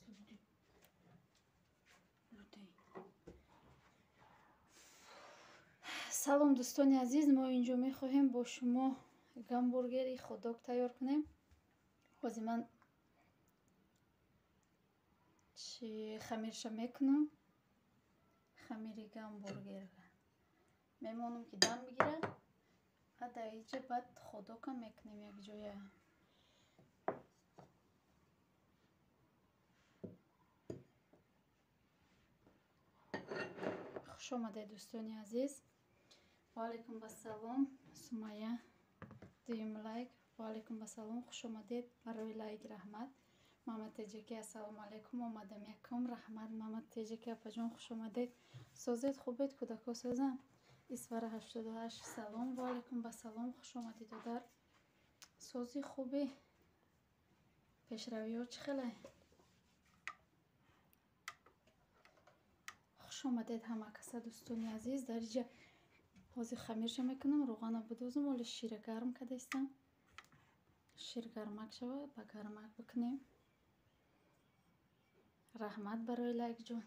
Людей. Салом, дӯстони азиз, мо инҷо мехоҳем бо шумо гамбургери хот-дог тайёр кунем. Ҳозир ман чи хамирша мекунам, хамири гамбургер мемонам, ки дам бигирад, а дар инҷа баъд хот-дога мекунем якҷоя. Хуш омадед, дӯстони азиз. Ваалайкум ассалом, Сумайя, дуюм лайк. Ваалайкум ассалом, хуш омадед, барои лайк раҳмат. Мамад Теҷаки, ассалому алайкум, омадам якум, раҳмат, Мамад Теҷаки апаҷон, хуш омадед. Созед, хубед, кӯдако созанд? Исфара 88, салом, ваалайкум ассалом, хуш омадед, додар. Сози, хубӣ? Пешравиҳо чӣ хеле? Хуш омадед ҳама каса, дӯстони азиз. Дар инҷа ҳозир хамирша мекунам, рӯғана бидозам, оли шира гарм кадаистам. Шир гармак шавад, ба гармак бикунем. Раҳмат барои лайкҷон.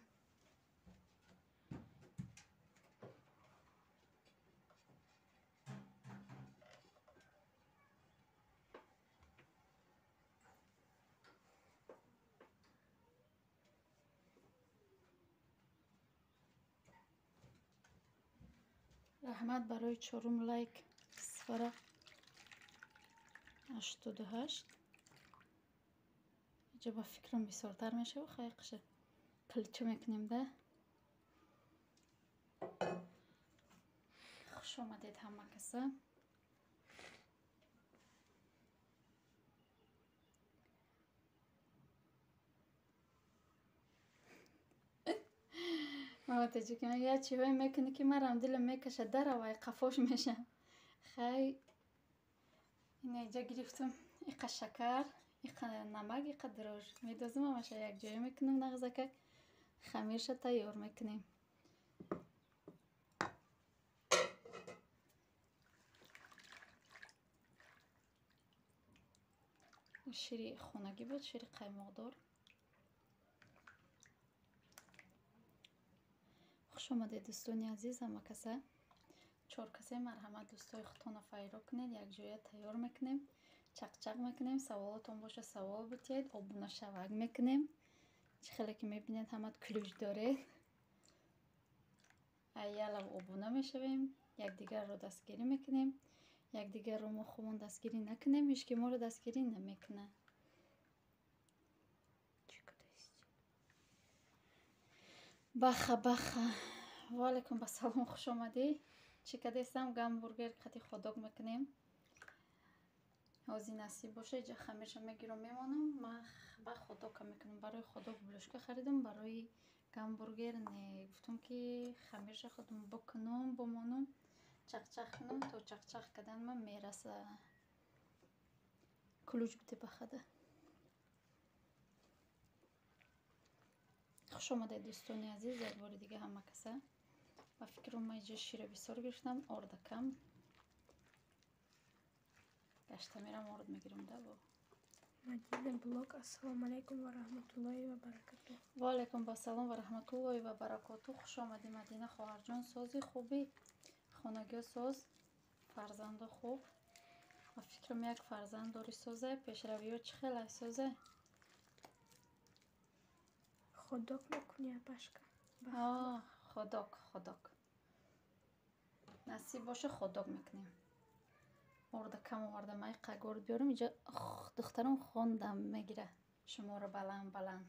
Раҳмат барои чорум лайк, Исфара 88. Иҷа ба фикрам бисёртар мешава, хай қиша килча мекунем да. Хуш омадед ҳама каса. Мама Таҷики мегӯяд, чиҳое мекунӣ, ки марам дилам мекашад, даравай қафош мешам. Хай, ина иҷа гирифтам иқа шакар, иқа намак, иқа дрож. Медозам, ҳамаша якҷоя мекунам нағзакак, хамирша тайёр мекунем. Шири хонагӣ буд, шири қаймоқдор. Хуш омадед, дӯстони азиз, ҳама каса. Чор касе, марҳамат, дӯстои худтонро файро кунед, якҷоя тайёр мекунем, чақчақ мекунем, саволотон боша савол битиҳед, обуна шавак мекунем. Чӣ хеле ки мебинед, ҳамат ключ доред. Айялав обуна мешавем, якдигарро дастгирӣ мекунем. Якдигарро мо хубон дастгирӣ накунем, ҳеҷ ки моро дастгирӣ намекунад. Баха, баха. Ваалайкум ассалом, хуш омадӣ. Чӣ кадестам, гамбургер қати хот-дог мекунем. Ҳозир насиб боша, иҷа хамирша мегирам, мемонам. Ман ба хот-дога мекунам. Барои хот-дог булушка харидам, барои гамбургер не. Гуфтам, ки хамирша худам бикунам, бимонам, чақчақ кунам, то чақчақ кардан ман мераса. Ключ биде бахада. Хуш омадед, дӯстони азиз, як бори дига ҳама каса. Ба фикрам, ман иҷа шира бисёр гирифтам, орда кам. Гашта мерам, орд мегирам да бо. Мадина Блог, ассалому алайкум ва раҳматуллоҳи ва баракатуҳ. Ва алайкум ассалом ва раҳматуллоҳи ва баракотуҳ. Хуш омадӣ, Мадина хоҳарҷон, сози, хубӣ? Хонагиё соз, фарзандо хуб? Ба фикрам, як фарзанд дори, созе, пешравиҳо чӣ хелай, созе? Хот-дог мекунӣ, апашка? Хот-дог, хот-дог. Насиб боша, хот-дог мекунем. Орда кам овардам, ай қагорд биёрам, иҷа духтарам хондам мегира шуморо баланд баланд.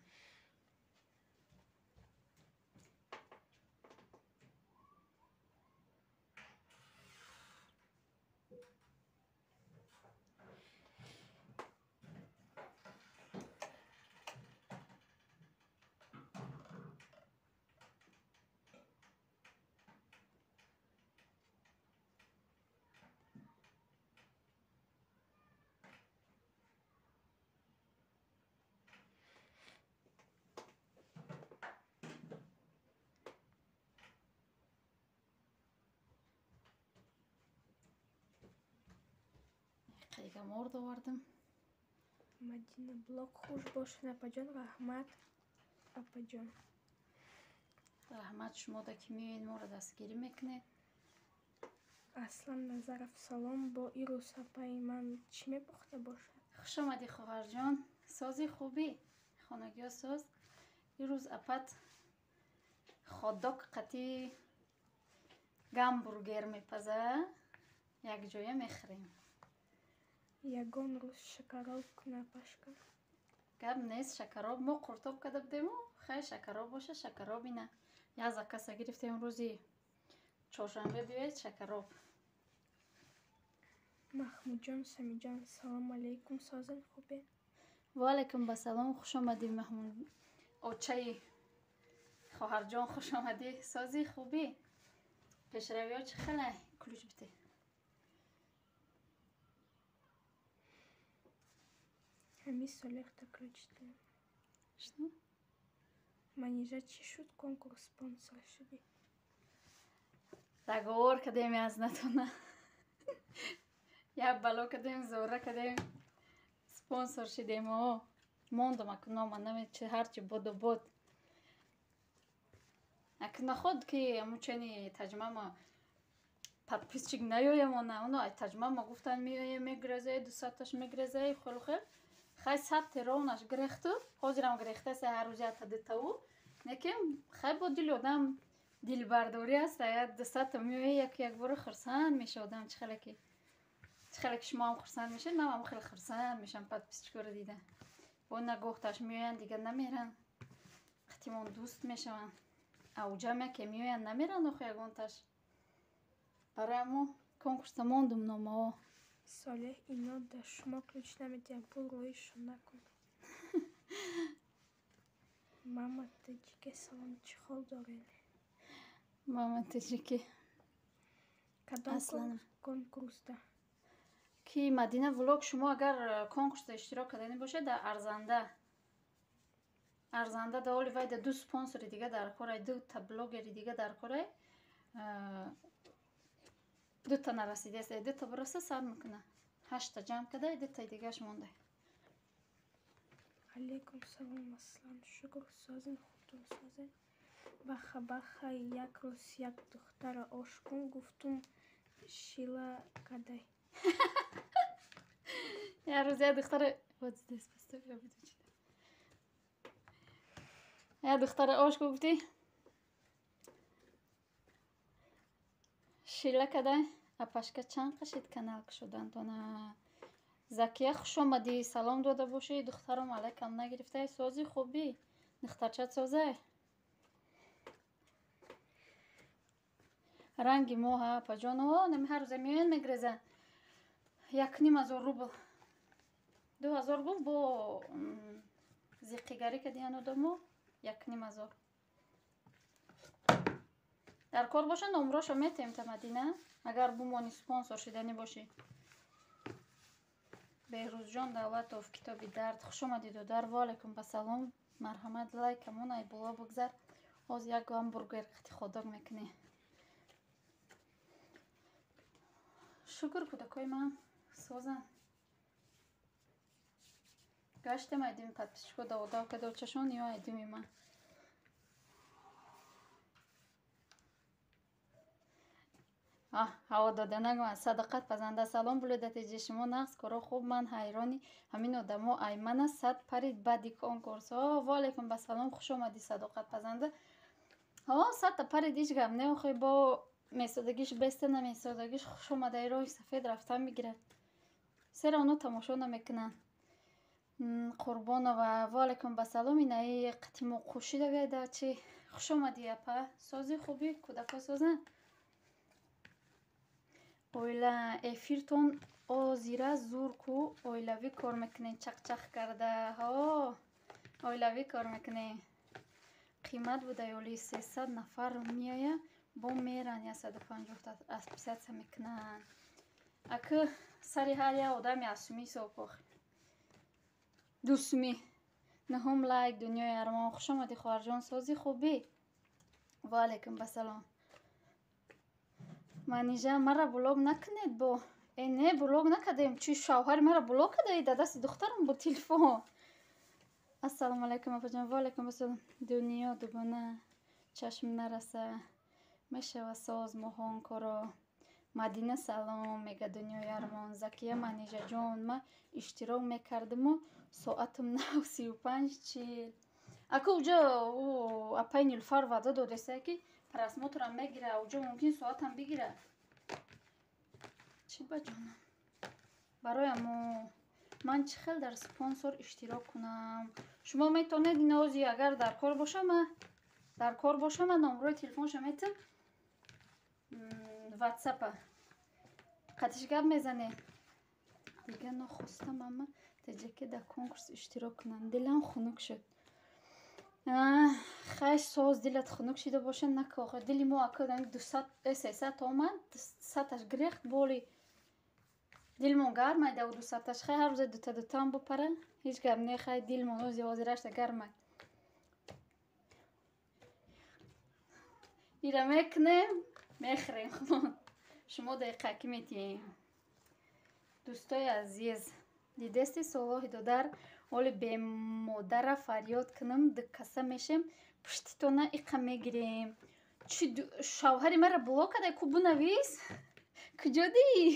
Дига морд овардам. Мадина Блог, хуш бошед, апаҷон, раҳмат. Апаҷон. Раҳмат шумода, ки меоед, моро дастгирӣ мекунед. Аслан Назаров: салом, бо ирӯз апаи ман чӣ мепухта бошад? Хуш омадӣ, хоҳарҷон. Сози, хубӣ? Хонагиҳо соз? Ирӯз апат хот-дог қатӣ гамбургер мепаза, якҷоя мехӯрем. Ягон рӯз шакароб кун, апашка. Гап нест, шакароб мо қуртоб карда будему, хай, шакароб боша, шакароб ина як заказ а гирифтем, рӯзи чоршанбе биёед, шакароб. Маҳмудҷон Самиҷон: салому алейкум, созен, хубе? Ваалайкум басалом, хуш омадӣ, Маҳмуд очаи хоҳарҷон, хуш омадӣ. Сози, хубӣ? Пешравиҳо чӣ хеле? Ключ бите. Ҳами Солеҳта ключ. Что? Манижа, чӣ шуд конкурс, спонсор шудӣ? Договор кардем, аз натона як бало кардем, зора кардем, спонсор шидем. О, мондам, акунома наме ҳарчи боду бод. Акнаход ки амучени таҷмама подписчик наёямона, оно ай таҷмама гуфтан, меоя, мегрезае, 200-таш мегрезае, хелу хел. Хай, 100 теронаш гирехту, ҳозирам гирехтаса, ҳар рӯз якта дутаву некем. Хай, бо дили одам дилбардорӣ аст, як 200-та меоя, як якбора хурсанд меша одам. Чӣ хеле ки шумоам хурсанд мешед, манам хеле хурсанд мешам подписчик оро дида. Бо нагоҳташ меоянд, дигар намеранд, қатимон дӯст мешаванд. Ауҷам яке меоянд, намеранд охи ягонташ. Барои мо конкурса мондум номао. Солеҳ, ино да шумо ключ наметиҳам, пул роишон накун. Мама Таҷике: салом, чӣ ҳол доред? Мама Таҷике. Кадом конкурсда? Ки Мадина Влог, шумо агар конкурсда иштирок карданӣ бошед, дар Арзанда, Арзанда да оли вайда ду спонсори дига дар корай, дута блогери дига дар корай, дута нарасидааст, дута бираса, сар мекуна. Ҳашта ҷамъ када, дутаи дигаш монда. Алейкум салом, Аслан, шукр, созен, хубтон созен? Баха баха, як рӯз як духтара ош кун гуфтум, шила кадай. Як рӯз як духтара, вот здесь поставь, я буду читать. Як духтара ош кун гуфтӣ, шила кадай. Апашка, чанд қашид канал кушодантона? Закия, хуш омадӣ, салом дода бошӣ. Духтаром алайкам нагирифтай. Сози, хубӣ? Духтарчат созай? Ранги мо ҳа, апаҷон, о, нами ҳар рӯза меоянд, мегреза. 1500 рубл, 2000 гуфт, бо зиқигарӣ кардиян одамо, 1500. Дар кор боша, номрошо метем та, Мадина, агар бумони, спонсор шиданӣ бошӣ. Беҳрӯзҷон Давлатов, китоби дард, хуш омадӣ, додар. Ваалайкум басалом, марҳамат, лайкамон ай боло бигзар. Ҳозир як гамбургер қати хот-дог мекунӣ. Шукр, кӯдакҳои ман созанд. Гаштем, айдими подписчик о даводав када очашон ё айдими ман. Ҳаво дода нагӯянд. Садоқат пазанда: салом, буледатиҷи, шумо нағз, коро хуб? Ман ҳайрони ҳамин одамо, аймана сад парид баъди конкурс. О, ваалайкум басалом, хуш омадӣ, Садоқат пазанда. Ҳо, садта парид, ҳеҷ гап не, охи бо месодагиш беста, намесодагиш хуш омадаи, роҳи сафед рафтан мегирад. Сера оно тамошо намекунанд. Қурбонова, ваалайкум басалом, инаи қатимо қӯшидагайда чи. Хуш омадӣ, апа, сози, хубӣ? Кӯдакҳо созанд? Оила эфиртон озира зур ку, оилавӣ кор мекунед, чақчақ карда. Ҳо, оилавӣ кор мекунем. Қимат буда ёли, 300 нафар меоя, бо меран, 150-та отписаться мекунанд. Акы сари ҳар як одами аз суми ҳисоб ох, 2 сумӣ. Наҳум лайк, Дунёи армон, хуш омадӣ, хоҳарҷон, сози, хубӣ? Ваалайкум басалом. Манижа, мара блок накунед бо. Э, не, блок накардем. Чи, шавҳари мара блок кардаи? Дар дасти духтарам бо телефон. Ассалому алайкум апаҷон. Ва алайкум ассалом. Дунё дугона чашм нараса мешава соз моҳон коро. Мадина салом мега дунёи армон. Закия Манижаҷон, ма иштирок мекардиму соатам 9:35:40. Ака уҷа апаи Нилуфар ваъда додеста ки просмотрам мегира, уҷа мумкин соатам бигира. Чӣ ба ҷонам? Барои ман чӣ хел дар спонсор иштирок кунам? Шумо метавонед инози агар дар кор бошам, дар кор бошам, ман номрои телефонша метам ватсапа. Қатиш гап мезанед. Дига нохостам ама таҷаке дар конкурс иштирок кунам. Дилам хунук шуд. Хай соз дилат хунук шида боша накохо. Дили мо ака 200 300 омад, 100-аш гирехт боли. Дилмон гармай да 200-аш. Хай ҳар рӯза дута дутаам бупара. Ҳеҷ гап не, хай дилмон ози ҳозирашта гармай. Ира мекунем, мехӯрем худмон. Шумо дақиқаки метиҳем. Дӯстои азиз, дидести солоҳи додар, оли бемодара фарёд кунам, дукаса мешем, пуштитона иқа мегирем. Чи шавҳари мара блок када ку бунавис? Куҷо дии?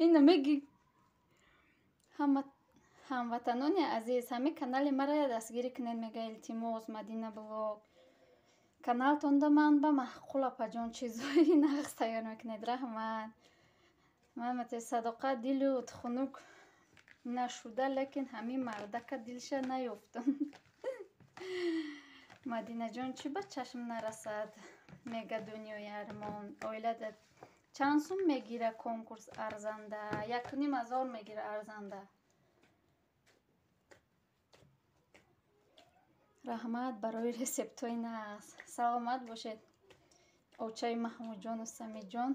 Ина меги. Ҳамватанони азиз, ҳамин канали мара дастгирӣ кунед, мега илтимос, Мадина блог. Каналтонда ман ба маъқул апаҷон чизҳои нағз тайёр мекунед. Раҳмат. Ман садоқа дилу хунук нашуда, лекин ҳамин мардака дилша наёфтам. Мадинаҷон, чӣ ба чашм нарасад? Мега дунёи армон. Оилада чанд сум мегира конкурс арзанда? 1500 мегира арзанда. Раҳмат барои рецептҳои нағз. Саломат бошед. Очаи Маҳмудҷону Самидҷон.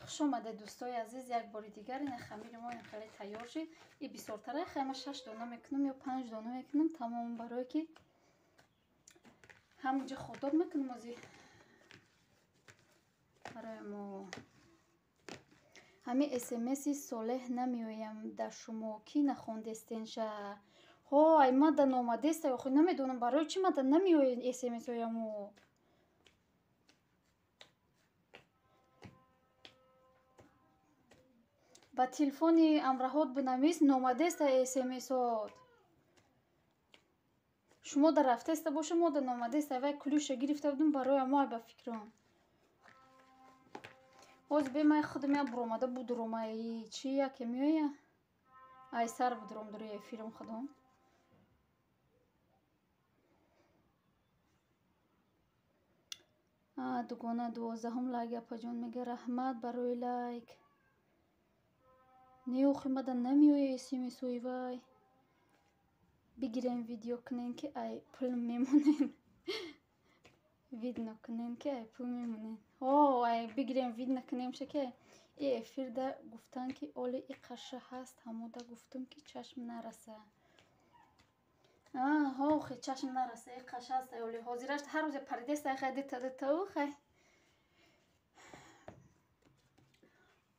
Хуш омадед дӯстои азиз, як бори дигар ина хамири мо ин хеле тайёр шид. И бисёртара хайма 6 дона мекунам ё 5 дона мекунам, тамом, барое ки ҳаминҷо ходоб мекунам ози. Барои мо ҳамин смси солеҳ намеоям дар шумо ки нахондестенша. Ҳо, ай мада номадеста, охи намедонам барои чӣ мада намеояд смсҳояму. Ба телефони амраҳот бинавис номадеста смсот. Шумо дар рафтеста боша, мо да номадеста вай кулюша гирифта будум барои мо ба фикрон. Ҳоз бе май худам я буромада будуромаи чи яке меоя? Ай сар будуром дури эфирам худам. Дугона 12-ум лайк апаҷон мега раҳмат барои лайк. Не охи мада намеоя смсҳои вай. Бигирем видео кунем ки ай пул мемонем. Видно кунем ки ай пул мемонем. О, ай бигирем видно кунем ша ки и эфирда гуфтан ки оли и қаша ҳаст, ҳамода гуфтум ки чашм нараса. Охи чашм нараса, и қаша ҳаст оли ҳозираш ҳар рӯзе паридест ай хай дита дитау хай.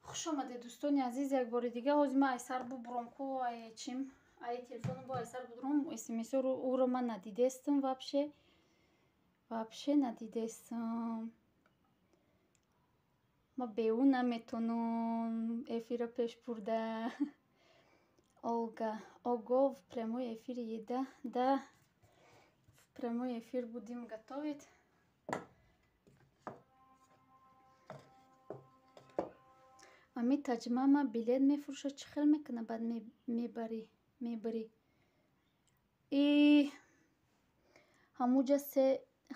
Хуш омадед дӯстони азиз, як бори дига ҳозир ман ай сар бубуром ку ай чим ай телефону бо ай сар будуром смсҳоро ӯро ман надидестам вообще. Вообще надидестам. Ма бе ӯ наметонам эфира пеш бурда. Олга, ого, в прямой эфир еда. Да, в прямой эфир будем готовить. Ами таҷмама билет мефурӯшад, чӣ хел мекунад баъд мебарӣ мебарӣ. И ҳамуҷа се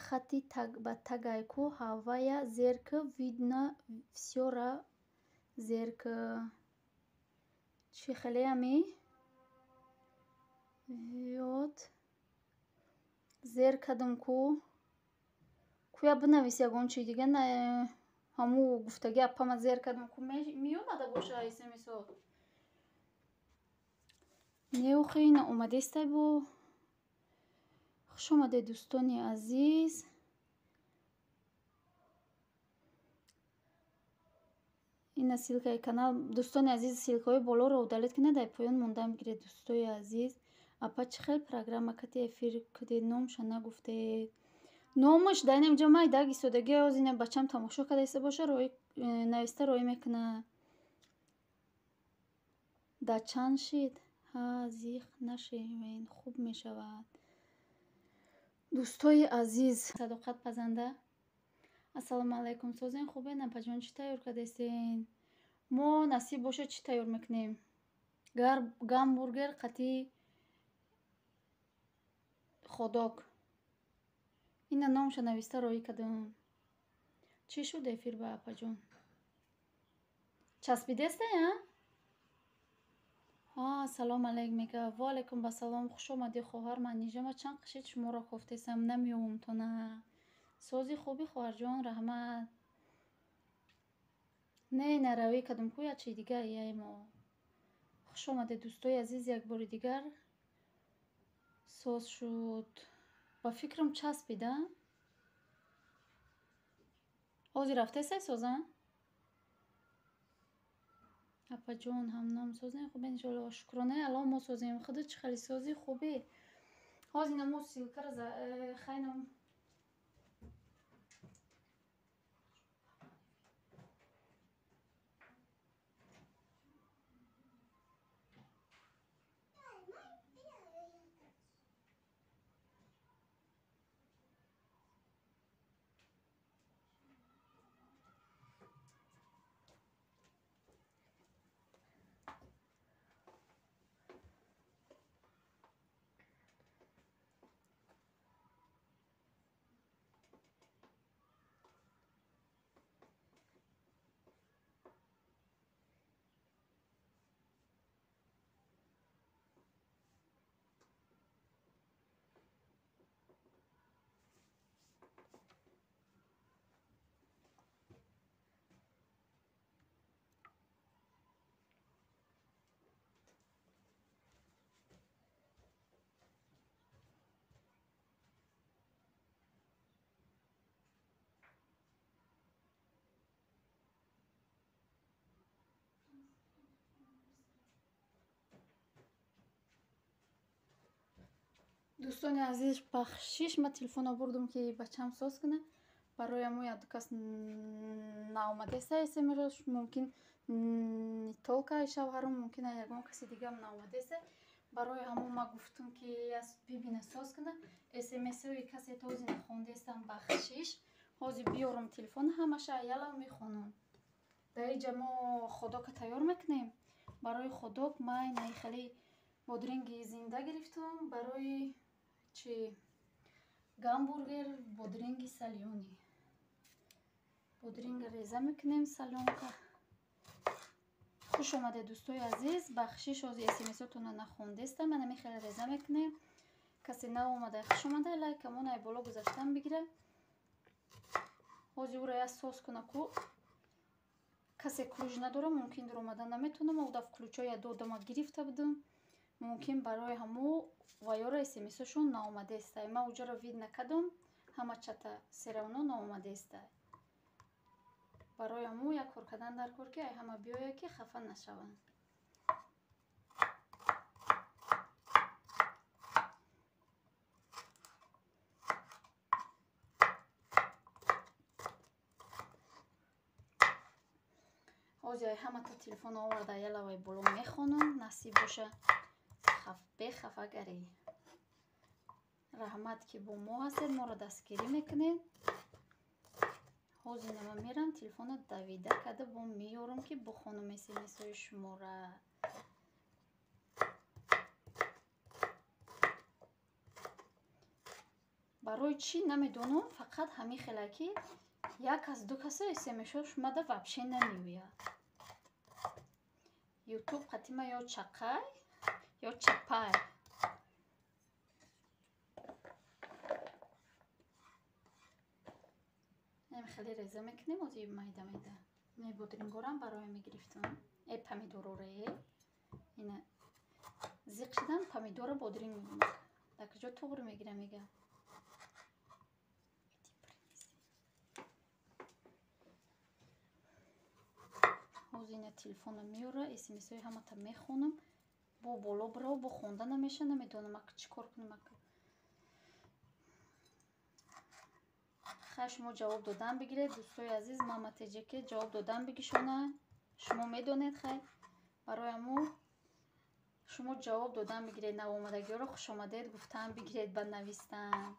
хати ба тагайку ҳавая зерк видно всё ра зерк. Чӣ хеле ами? Вот. Зер кардам ку. Куя бинавис ягон чи дига на ҳаму гуфтаги апама зер кардам ку меомада боша смсҳо. Не охи ина омадестай бо. Хуш омадед дӯстони азиз. Ина ссылкаи канал. Дӯстони азиз, ссылкаҳои болоро удалить кунед, дар поён монда мегиред, дӯстои азиз. Апа, чӣ хел программа кати эфир кудед, номша нагуфтед. Номаш дар инҷо майда гисодагӣ, оз ина бачам тамошо карда иста боша, роӣ нависта роӣ мекунад. Да чанд шид? Ҳа, зиқ нашевен, хуб мешавад. Дӯстои азиз, Садоқат пазанда. Ассалому алайкум, созен хубен, апаҷон, чӣ тайёр кардастен? Мо насиб бошад, чӣ тайёр мекунем? Гамбургер қатъи ходок. Ина номша нависта роӣ кардам. Чӣ шуд эфир ба апаҷон? Часпидестай, а? А, салом алейк мега. Ва алайкум басалом, хуш омадӣ, хоҳар Манижа. Ма чанд қишид шуморо кофтесам, намеёвумтона. Сози хуби, хоҳарҷон, раҳмат. Не, наравӣ кардам ку, як чи дигар яй мо. Хуш омадед, дӯстои азиз, як бори дигар. Соз шуд. Ба фикрам часпида. Ҳозир рафтесай соза? Апаҷон, ҳамном созем хубе, иншоалло. Шукронаи Аллоҳ, мо созем. Худо чӣ хеле сози хубе. Ҳозир намо ссылкаро хайнам. Дӯстони азиз, бахшиш, ма телефонро бурдум, ки бачам соз кунад. Барои ҳамо як ду кас наомадеста смс, мумкин не только шавҳарам, мумкин ягон каси дигам наомадеста. Барои ҳамо ма гуфтум, ки бибина, соз кунад. СМСҳои касе този нахондестам, бахшиш. Ҳозир биёрам телефон, ҳамаша ялам мехонам. Дар инҷа мо ходока тайёр мекунем. Барои ходок ма инаи хеле бодринги зинда гирифтам, барои чи гамбургер бодринги солёный. Бодринга реза мекунем, солёнка. Хуш омадед, дӯстои азиз. Бахшиш, ҳозир смсотонро нахондестам. Ман ҳамин хеле реза мекунем. Касе нав омада, хуш омада, лайкамон ай боло гузаштан бигира. Ҳозир ӯро як сос куна ку. Касе ключ надорам, мумкин дуромада наметавонам. Уда ключоя додама гирифта будам. Мумкин барои ҳамо ваёра смсошон наомадестай. Ман уҷаро вид накардам, ҳама чата всё равно наомадестай. Барои ҳамо як кор кардан дар кор, ки ай ҳама биёяд, ки хафа нашаванд. Ҳозир ай ҳамата телефон оварда, ялавай боло мехонам, насиб боша, бехафагарӣ. Раҳмат, ки бо мо ҳастед, моро дастгирӣ мекунед. Ҳозир нама мерам, телефонро давида карда бо меёрам, ки бихонам смсҳои шуморо. Барои чӣ намедонам, фақат ҳамин хела ки як кас, ду каса смсҳо шумада вообще намеояд. Ютуб қатима ё чақай, ё чапай. Ем хеле реза мекунем, ҳозир майда майда. Не, бодрингорам барои мегирифтам. Э, помидороре. Ина зиқ шидан помидора бодринг мегӯям. Дар куҷо туғри мегирам, мега. Озина телефона меёра, смсҳои ҳамата мехонам. Бо боло бирав, бо хонда намеша, намедонам ак чӣ кор кунам ак. Хай, шумо ҷавоб додан бигиред, дӯстои азиз, мама теҷеке ҷавоб додан бигишона. Шумо медонед, хай. Барои ҳамо шумо ҷавоб додан бигиред, навомадагиҳоро хушомадед гуфтан бигиред ба навистан.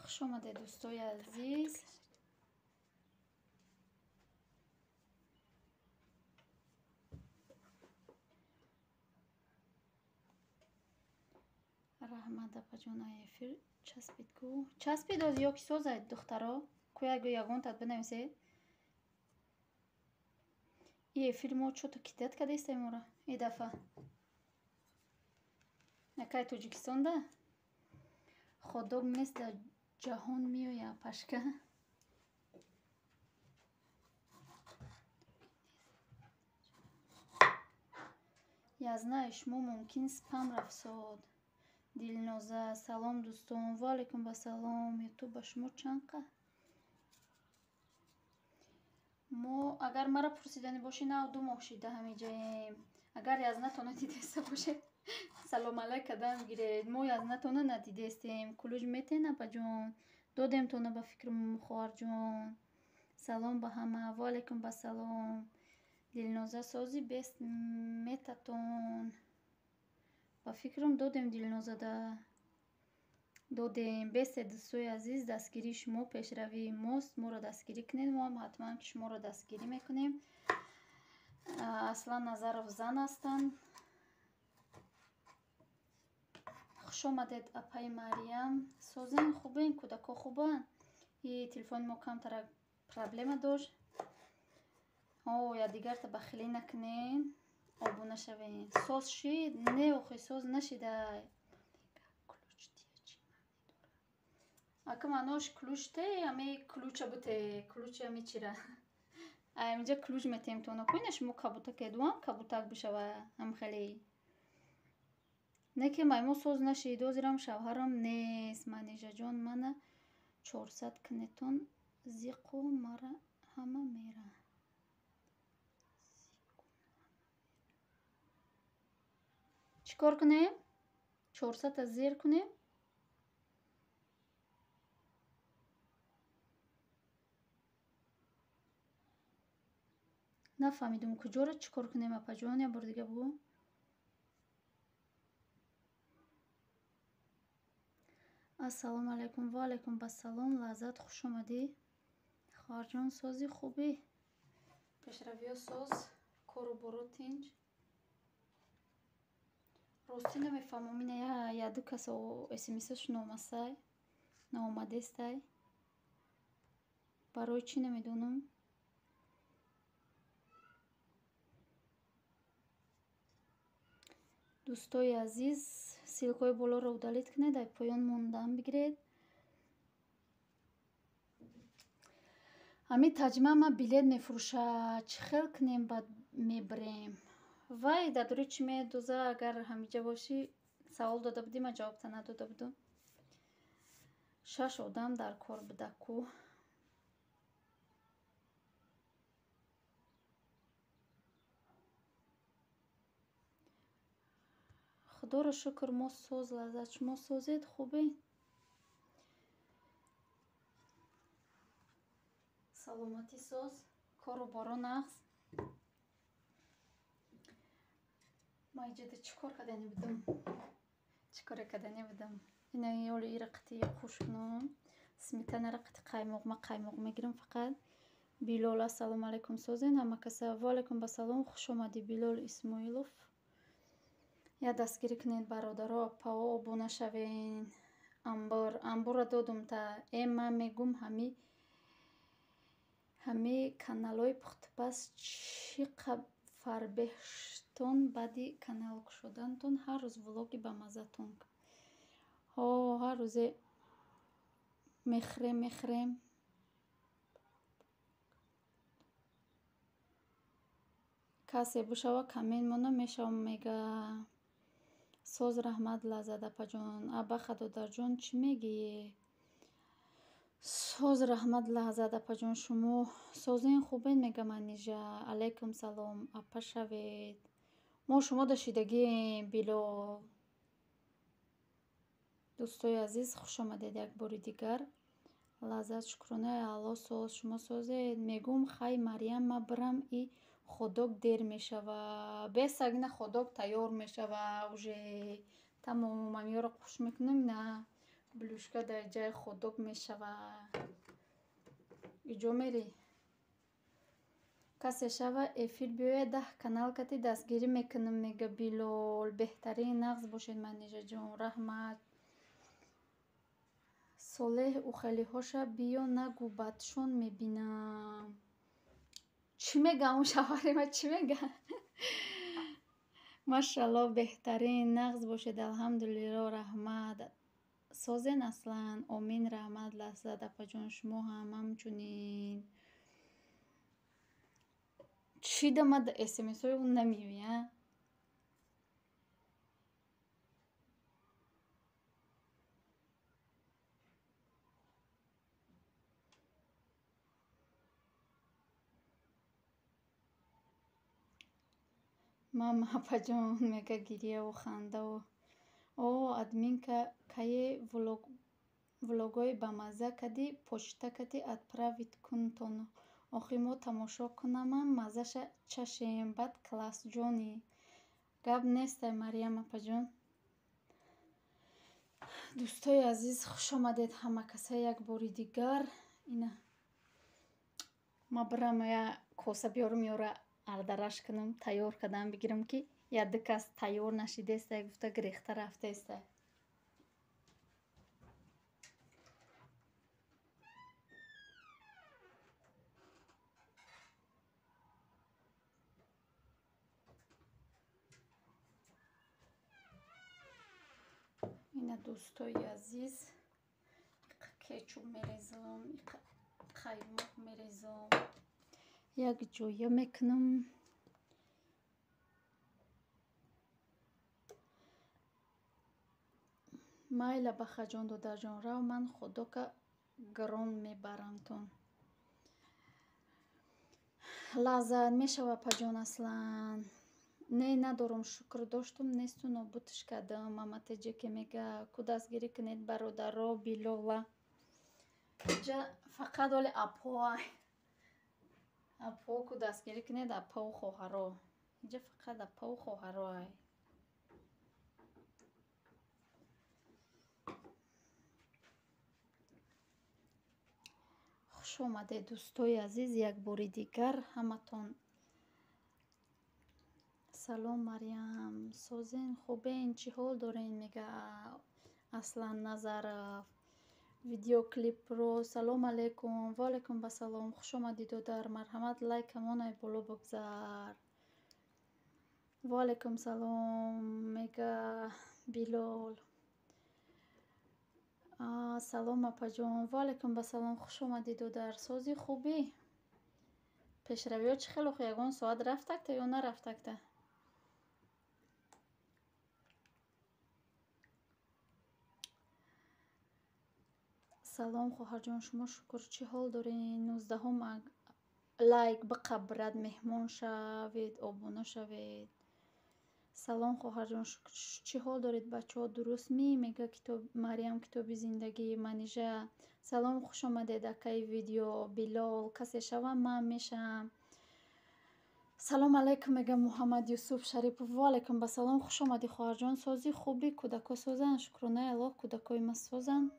Хуш омадед, дӯстои азиз. Раҳмат, апаҷон, ай эфир часпид ку. Часпид оз ё ки созад, духтаро? Ку яго ягонтат бинависед. И эфир мо чото кидат кадестем мора и дафа. Якай Тоҷикистонда? Ходок нест дар ҷаҳон меоя, пашка. Я знаю, шумо мумкин спам рафсод. Дилноза, салом дӯстон, ва алайкум вассалом. Ютуб ба шумо чанд қа? Мо агар мара пурсидани бошӣ, нав 2 моҳ шида ҳамиҷаем. Агар язнатона дидеста бошед, салом алайк кадан гиред. Мо язнатона надидестем. Кулуҷ метен, апаҷон? Додемтона ба фикру хоҳарҷон. Салом ба ҳама, ва алайкум вассалом. Дилноза, сози бест метатон. Ба фикрам додем Дилнозада. Додем. Бесте, дӯстои азиз, дастгирии шумо пешравии мост. Моро дастгирӣ кунед, мо ҳам ҳатман ки шуморо дастгирӣ мекунем. Аслан Назаров зан ҳастанд. Хуш омадед, апаи Мариям. Созен, хубен, кӯдако хубанд? И телефони мо камтара проблема дошт. О, я дигарта бахилӣ накунен, обуна шавен. Соз шид? Не, охи, соз нашидай. Ака маънош ключ те, ами ключа буте, ключи ами чира. Ай инҷа ключ метем тона куина шумо кабутак эдуам, кабутак бишава ам хеле. Не ки маймон соз нашид, озирам шавҳарам нест. Манижаҷон, мана 400 кунетон зиқу мара ҳама мера. Чӣ кор кунем? 400-та зер кунем? Нафаҳмидум куҷоро чӣ кор кунем, апаҷон, як бор дига бугӯ. Ассалому алайкум, ва алайкум вассалом. Лаззат, хуш омадӣ. Хоҳарҷон, сози хубӣ? Пешравиё соз, кору боро тинҷ. Ростӣ намефаҳмам, ина яду кас смсаш номасай, наомадестай. Барои чӣ намедонам. Дӯстои азиз, ссилкаҳои болоро удалить кунед, дар поён мондан бигиред. Ҳамин таҷма ма билет мефурӯшад. Чӣ хел кунем, баъд мебирем? Вай, дар дори чӣ медоза, агар ҳамиҷа бошӣ, савол дода будӣ, ман ҷавобта надода будам. 6 одам дар кор буда ку. Худоро шукр, мо соз, лаззат. Шумо созед, хубе? Саломатӣ соз, кору боро нағз. Ма иҷода чӣ кор кардани будам? Чӣ коре кардани будам? Ина ёли ира қити хуш кунам. Сметанара қити қаймоқ, ма қаймоқ мегирам фақат. Билол, ассалому алайкум, созен ҳама каса. Ва алайкум вассалом, хуш омадӣ, Билол Исмоилов. Я дастгирӣ кунед, бародаро, апао, обуна шавен. Амбор, амборро додум та. Ман мегум ҳами каналҳои пухтупаз чӣ фарбеҳтон баъди канал кушодантон ҳар рӯз влоги бамаззатон. Ҳо, ҳар рӯзе мехӯрем, мехӯрем. Касе бишава коммент мона мешавам мега. Соз раҳмат Лаззат апаҷон. А баха додарҷон чӣ мегӣ? Соз раҳмат Лаззат апаҷон шумо созен хубен мега Манижа. Алайкум салом апа шавед. Мо шумо дашидагием Билол. Дӯстои азиз хуш омадед як бори дигар. Лаззат шукронаи Аллоҳ соз шумо созед. Мегӯм хай Марьям ма бирам и ходок дер мешава. Бесаг ина ходок тайёр мешава уже. Тамом амиёро қуш мекунем ина блюшка дар ҷайи ходок мешава. Иҷо мерӣ? Касе шава эфир биёяд 10 канал кати дастгирӣ мекунам мега Билол. Беҳтарин нағз бошед Манижаҷон. Раҳмат. Солеҳ ухелиҳоша биё нагӯ бадшон мебинам. Чӣ мега он шавҳари ма чӣ мега? Машалло беҳтарин нағз бошед алҳамдулилло раҳмат. Созен аслан. Омин раҳмат Лаззат апаҷон шумо ҳам ҳамчунин. Чӣ да ма смсҳои ӯ намеоя? Мама апаҷон мега гирьяву хандаву. О админка кае влогҳои бамазза кади почта кати отправить кунтон. Охи мо тамошо кунамам маззаша чашем бад классҷони. Гап нестай Марьям апаҷон. Дӯстои азиз хуш омадед ҳама каса як бори дигар. Ина ма бирам я коса биёрам ёра ардараш кунам тайёр кардам бигирам ки як ду кас тайёр нашидестай гуфта гирехта рафтестай. Ина дӯстои азиз иқа кетчуп мерезам, иқа қаймоқ мерезам. Як ҷоя мекунам. Майла бахаҷон додарҷон рав ман ходока гарон мебарамтон. Лаззат мешава апаҷон аслан. Не надорам шукр доштум несту нобудш кардам. Мама теҷеке мега ку дастгирӣ кунед бародаро Билола. Ҷа фақат оли апоай. Апо ку дастгирӣ кунед апау хоҳаро. Инҷа фақат апау хоҳароай. Хуш омадед дӯстои азиз як бори дигар ҳаматон. Салом Марьям. Созен хубен чӣ ҳол дорен мега Аслан Назаров. Видеоклипро салом алейкум. Ва алейкум вассалом. Хуш омадӣ додар. Марҳамат лайкамонай боло бигзар. Ва алейкум салом мега Билол. Салом апаҷон. Ва алейкум вассалом. Хуш омадӣ додар. Сози хубӣ? Пешравиҳо чӣ хел охи ягон соат рафтакта ё нарафтакта? Салом хоҳарҷон шумо шукр чӣ ҳол доред? 19-ҳум лайк биқабрад меҳмон шавед обуна шавед. Салом хоҳарҷон шукр чӣ ҳол доред бачаҳо дуруст ми мега Марьям китоби зиндагӣ Манижа. Салом хуш омадед акаи видео Билол. Касе шавам ман мешавам. Салом алейкум мега Муҳаммад Юсуф Шарипов. Ва алейкум вассалом хуш омадӣ хоҳарҷон. Сози хубӣ кӯдако созанд шукронаи Аллоҳ кӯдакои ма созанд.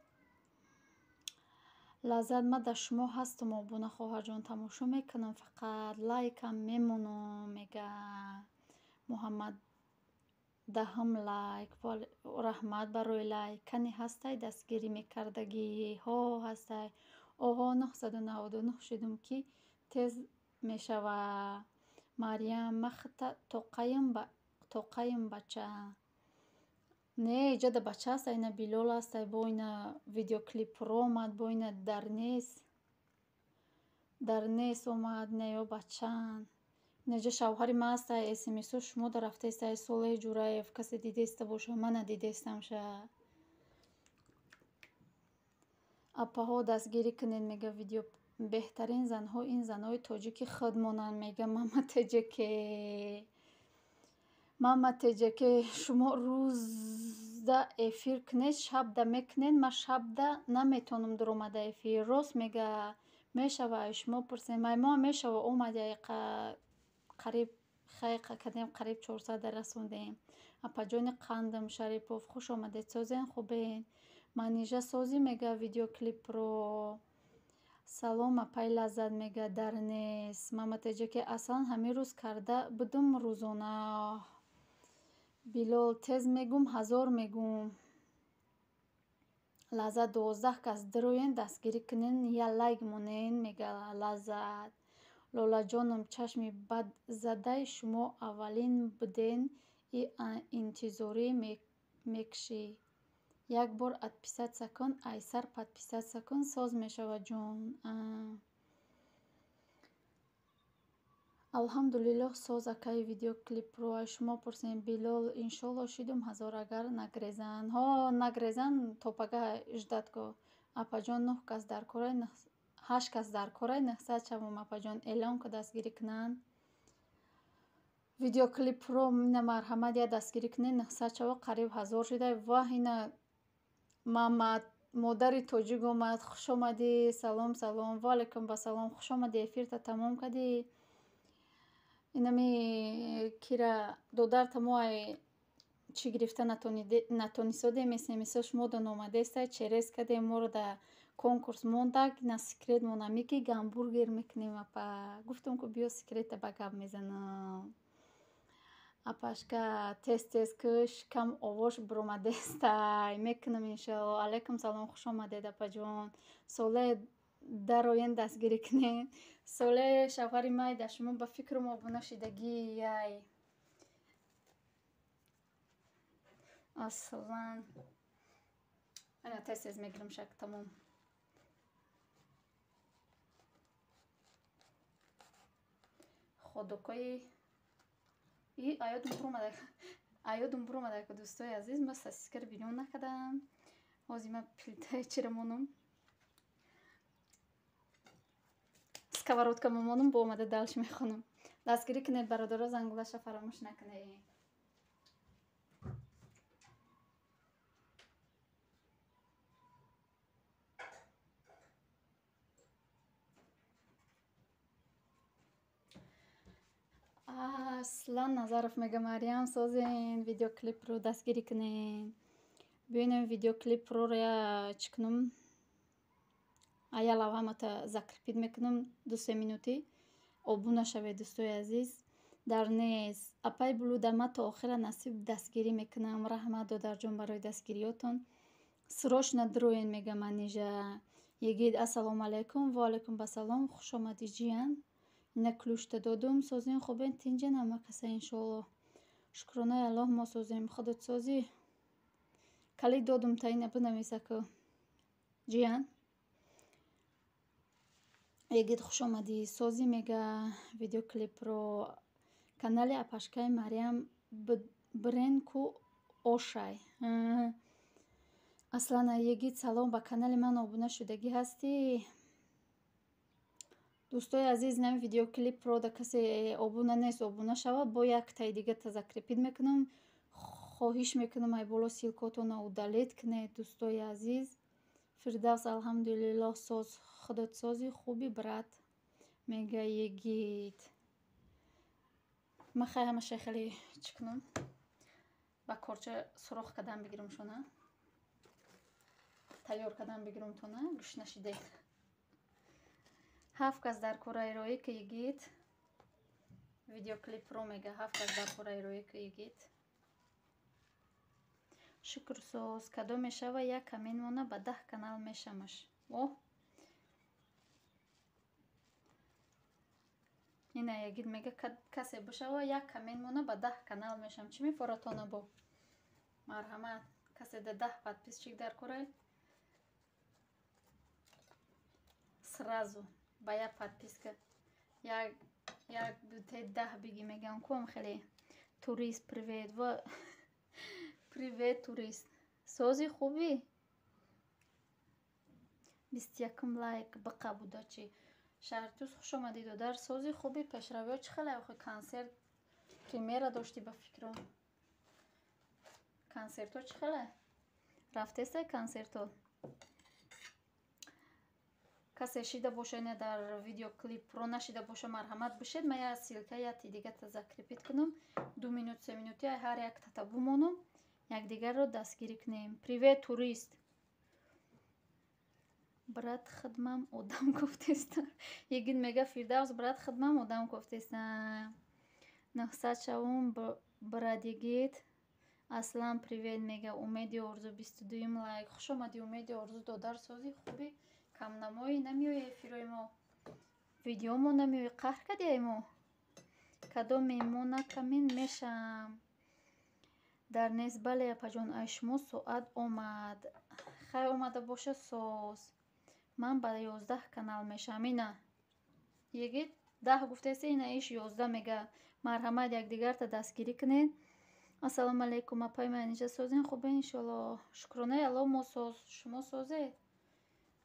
Лаззат ма дар шумо ҳастам обуна хоҳарҷон тамошо мекунам фақат лайкам мемонам мега Муҳаммад 10-ум лайк. Раҳмат барои лайк. Кани ҳастай дастгирӣ мекардагиҳо ҳастай. Оҳо 999 шудум ки тез мешава. Марьям махта тоқаем бача. Не иҷода бача аст ина Билол аст бо ина видеоклипро омад бо ина дар нес омад не ё бачаанд. Инҷа шавҳари ман ҳастай, смсо шумо да рафтаистай, Солеҳ Ҷураев, касе дидаиста боша, ман надидаистамша. Апаҳо дастгирӣ кунед, мега видео. Беҳтарин занҳо ин занҳои тоҷики худмонанд, мега Мама Теҷаке. Мама Теҷаке, шумо рӯзда эфир кунед, шабда мекунед, ман шабда наметавонам дуромада эфир. Рост мега, мешава, ай шумо пурсем. Ай мо мешава, омади қариб хайқа кардем, қариб 400 расондем. Апаҷони қандам Шарипов, хуш омадед, созен, хубен. Манижа созӣ, мега видеоклипро. Салом, апай Лаззат, мега дар нест. Мама Теҷаке, аслан ҳамин рӯз карда будум рӯзона. Билол, тез мегум, 1000 мегум. Лаззат, 12 кас дироен, дастгирӣ кунен, я лайк монен, мега Лаззат. Лолаҷоном, чашми бад задай, шумо аввалин буден и интизорӣ мекшӣ. Як бор отписаться кун, айсар подписаться кун, соз мешава ҷон. Алҳамдулиллоҳ, соз акаи видеоклипро. Ай шумо пурсем. Билол, иншолло шидум 1000 агар нагрезан. Ҳо, нагрезан, то пага ждать ко. Апаҷон, 9 кас дар корай, 8 кас дар корай, 900 шавум, апаҷон, эълон ку, дастгирӣ кунанд. Видеоклипро ина марҳамат, я дастгирӣ кунед, 900 шава, қариб 1000 шуда. Ваҳ, ина мама модари тоҷик омад, хуш омадӣ, салом, салом, ва алайкум вассалом, хуш омадӣ, эфирта тамом кардӣ. Инами кира додарта мо ай чӣ гирифта натонисодем, смсо шумо дан омадестай, через кардем, моро да конкурс мондак, на секрет монами ки гамбургер мекунем, апа. Гуфтам ку биё секрета ба гап мезанам. Апашка, тез тез кӯш, кам овош биромадестай, мекунам иншоалло. Алайкум салом, хуш омадед, апаҷон. Солеҳ, дароен, дастгирӣ кунед. Солеҳ шавҳари май, да шумо ба фикрум обуна шидагӣ яй. Аслан ана тез тез мегирам шак, тамом. Ходокои и аёдум буромада, аёдум буромада, дӯстои азиз, ман сосискаро бирён накардам. Ҳозир ман плитаи чира монам, сковородка мемонам, бо омада дальше мехонам. Дастгирӣ кунед, бародаро, зангулаша фаромӯш накунед. Аслан Назаров мега, Мариям созен видеоклипро, дастгирӣ кунед. Бибинем видеоклипро я чӣ кунам, ая лавҳамата закрепить мекунам, 2-се минутӣ. Обуна шавед, дӯстои азиз. Дар нест. Апай Блуда, ман то охира насиб дастгирӣ мекунам. Раҳмат, додарҷон, барои дастгириётон. Срочно дроен, мега Манижа. Йигит, ассалому алайкум, ва алайкум вассалом, хуш омадӣ, ҷиян. Ина ключта додум, созем, хубен, тинҷен ҳама каса иншоалло. Шукронаи Аллоҳ, мо созем, худат созӣ. Калид додум та ина бинависаку. Ҷиян. Йигит, хуш омадӣ, созӣ, мега видеоклипро. Канали апашкаи Мариям бирен ку ошай. Аслана Йигит, салом, ба канали ман обуна шудагӣ ҳастӣ? Дӯстои азиз, нами видеоклипро да касе обуна нест, обуна шавад, бо яктаи дигата закрепить мекунам. Хоҳиш мекунам, ай боло ссылкотонро удалить кунед, дӯстои азиз. Фирдавс, алҳамдулиллоҳ, соз, худат сози, хуби, брат, мега Йигит. Ман хай ҳамаша хеле чӣ кунам, ба корча сурох кардан бигирам шона, тайёр кардан бигирам тона, гӯш нашидед. 7 кас дар кораи роӣ ки Йигит. Видеоклипро мега, 7 кас дар кораи роӣ ки Йигит. Шукрсоз, кадом мешава, як камин мона ба 10 канал мешамаш. Оҳ, ина Йигит мега, касе бишава, як камин мона ба 10 канал мешам. Чӣ мефоратона бо? Марҳамат, касе да 10 подписчик дар корай, сразу ба як подписка як Як ду 10 биги мегам куам хеле. Турист привет ва привет турист. Сози хуби? 21 лайк биқа буда чи. Шаҳртӯз хуш омадӣ додар. Сози хуби пешравиҳо чӣ хеле охи консерт премьера дошти ба фикрон. Консертҳо чӣ хеле? Рафтестай консертҳо? Касе шида боша ина дар видеоклип про нашида боша марҳамат бишед. Ман я ссылка яти дигата закрепить кунам. 2 минут 3 минути ҳар як тата бумонам. Якдигарро дастгирӣ кунем. Привет турист. Брат хидмам одам гуфтеста. Егин мега Фирдавс брат хидмам одам гуфтеста. 900 шавум брат Йигит. Аслан привет мега Умеди Орзу 22 лайк. Хуш омадӣ Умеди Орзу додар сози хуби камнамоӣ намеои эфирои мо. Видеомо намеои қаҳр кардиай мо. Кадом меҳмона камин мешам. Дар нест бале апаҷон ай шумо соат омад. Хай омада боша соз. Ман ба 11 канал мешам. Ина. Йигит 10 гуфтеси ина иш 11 мега. Марҳамат якдигарта дастгирӣ кунед. Ассалому алайкум апай Манижа созен хубе иншолло. Шукронаи Аллоҳ мо соз шумо созед.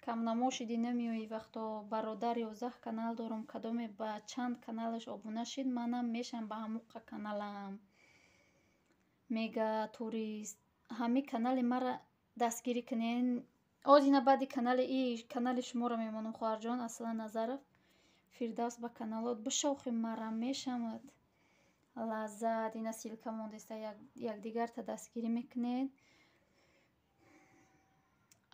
Камнамо шиди намеои вақто бародар 11 канал дорум кадоме ба чанд каналаш обуна шид манам мешам ба ҳамуқа каналам. Мега турист. Ҳами канали мара дастгирӣ кунен. Оз ина баъди канали и канали шуморо мемонам хоҳарҷон Аслан Назаров. Фирдавс ба каналот бишохи мара мешамад. Лаззат ина ссылка мондеста якдигарта дастгирӣ мекунед.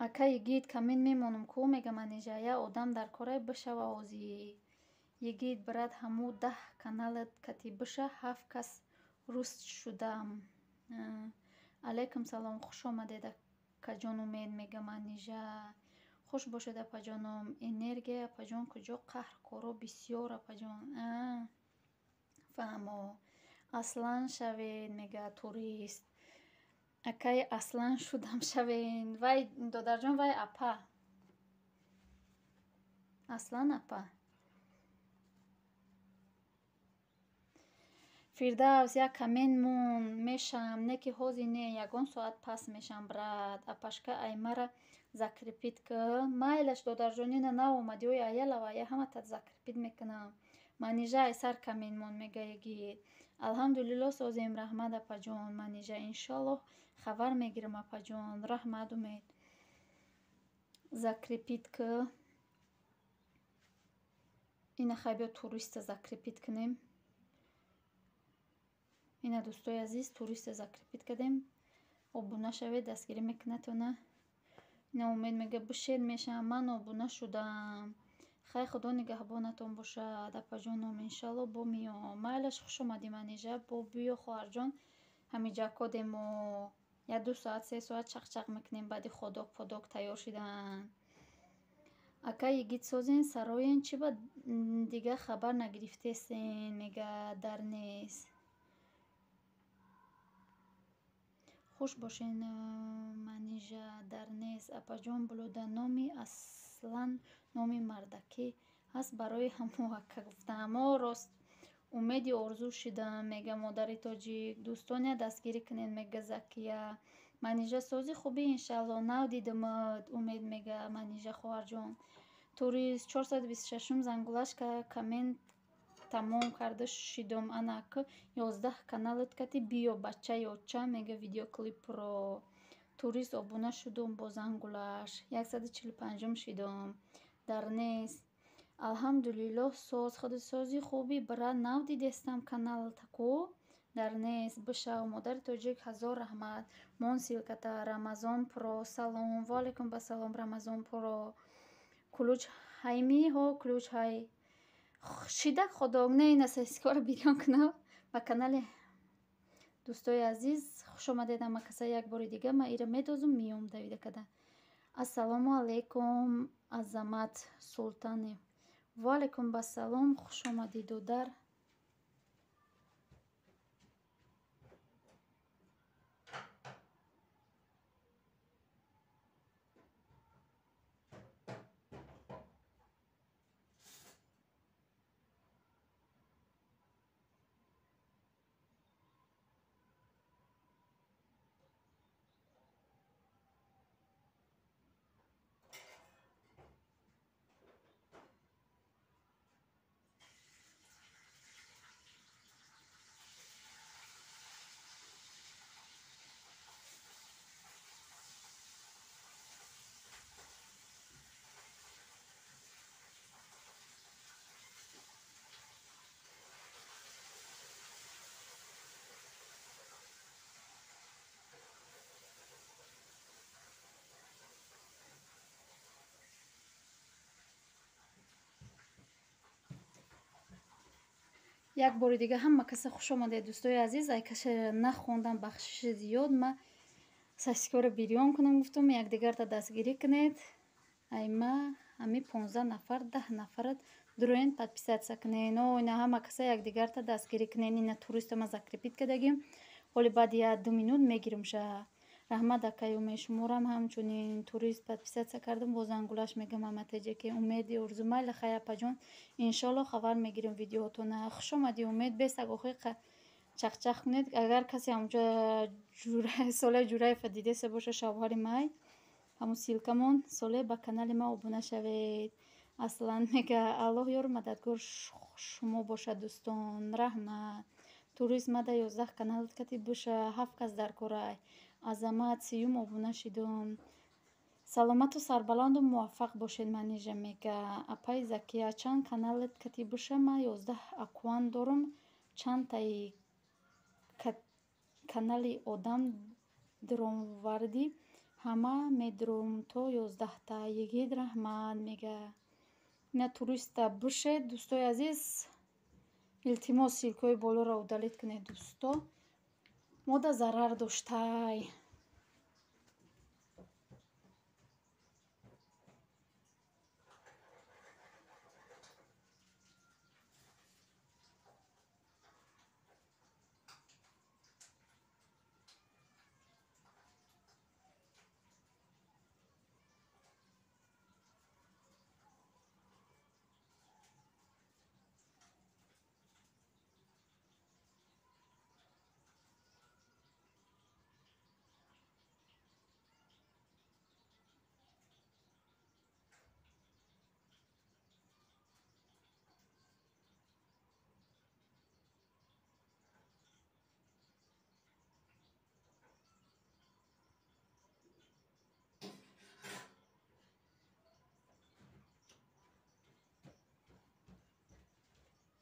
Ака Йигит камин мемонам ку мега Манижа я одам дар корай бишава ози. Йигит брат ҳаму 10 каналат кати биша 7 кас руст шудам. Алайкум салом хуш омадед акаҷон Умед мега Манижа. Хуш бошед апаҷоном. Энергия апаҷон куҷо қаҳр коро бисёр апаҷон. Фаҳмо. Аслан шавед мега турист. Акай Аслан шудам шавен. Вай додарҷон вай апа. Аслан апа. Фирдавс як камен мон мешам не ки ҳози не ягон соат пас мешам брат. Апашка ай мара закрепить ки майлаш додарҷон ина наомадӣ ой аялава ая ҳамата закрепить мекунам. Манижа ай сар камен мон мега Йигит. Алҳамдулилло созем раҳмат апаҷон. Манижа иншоллоҳ хабар мегирам апаҷон. Раҳмат Умед. Закрепить ки ина хай биё туриста закрепить кунем. Ина дӯстои азиз туриста закрепить кардем. Обуна шавед дастгирӣ мекунатона. Ина Умед мега бишед мешам ман обуна шудам. Хай худо нигаҳбонатон бошад апаҷоном иншалло бо миём. Майлаш хуш омадӣ Манижа бо биё хоҳарҷон ҳамиҷако демо. 1 2 соат 3 соат чақчақ мекунем баъди ходок подок тайёр шидан. Ака Йигит созен сароен чӣ ба дига хабар нагирифтесен мега дар нест. Хуш бошен Манижа дар нест. Апаҷон блуда номи Аслан номи мардакӣ ҳаст барои ҳамо ака гуфтам. О рост Умеди Орзу шидам мега модари тоҷик. Дӯстоня дастгирӣ кунед мега Закия. Манижа сози хубӣ иншалло нав дидамад Умед мега Манижа хоҳарҷон. Турист 426 зангулашка коммент тамом карда шидом ана ак 11 каналат кати биё бача ёча мега видеоклипро. Турист обуна шудум бо зангулаш. 145 шидом. Дар нест. Алҳамдулиллоҳ соз худсози хуби брат нав дидестам каналтаку. Дар нест бишав модари тоҷик ҳазор раҳмат. Мон ссылката Рамазон про салом. Ва алайкум ассалом Рамазон про. Кулуч ҳайми ҳо кулуч ҳай. Шидак ходок не ина сескора бирён кунам ба канали дӯстои азиз хуш омадед ҳама каса як бори дига ман ира медозум миём давида када. Ассалому алайкум Азамат Султанев. Ва алайкум ассалом хуш омадӣ додар. Як бори дига ҳама каса хуш омадед, дӯстои азиз. Ай касе нахондам, бахшиши зиёд. Ма сосискаро бирён кунам гуфтам, якдигарта дастгирӣ кунед. Ай ма ҳами 15 нафар, 10 нафарат дуроен подписаться кунед. О, ина ҳама каса якдигарта дастгирӣ кунед. Ина туриста ма закрепить кардагим. Ҳоли баъди 1-2 минут мегирам-ша. Раҳмат, акай Умед, шуморам ҳамчунин турист подписаться кардам, бо зангулаш мегам ама теҷаки Умеди орзу. Майли, хай, апаҷон, иншолло хабар мегирем видеоотона. Хуш омадӣ, Умед. Бесак охи чахчах кунед. Агар касе ҳамунҷа Солеҳ Ҷураева дидеса боша, шавҳари май, ҳамун ссылкамон Солеҳ, ба канали ма обуна шавед. Аслан мега, Аллоҳ ёру мададгор шумо бошад, дӯстон. Раҳмат. Турист мада 11 канал кати боша, ҳафт кас дар корай. Азамат, сиюм обуна шидум. Саломату сарбаланду муваффақ бошед, Манижа мега. Апаи Закия, чанд каналет кати боша? Ма 11 аккаунт дорум. Чандтаи канали одам дуромвардӣ, ҳама медуром то 11-та. Йигит, раҳмат мега. Ина туриста бошед, дӯстои азиз. Илтимос, ссылкаҳои болоро удалить кунед, дӯсто. Мода зарар доштай.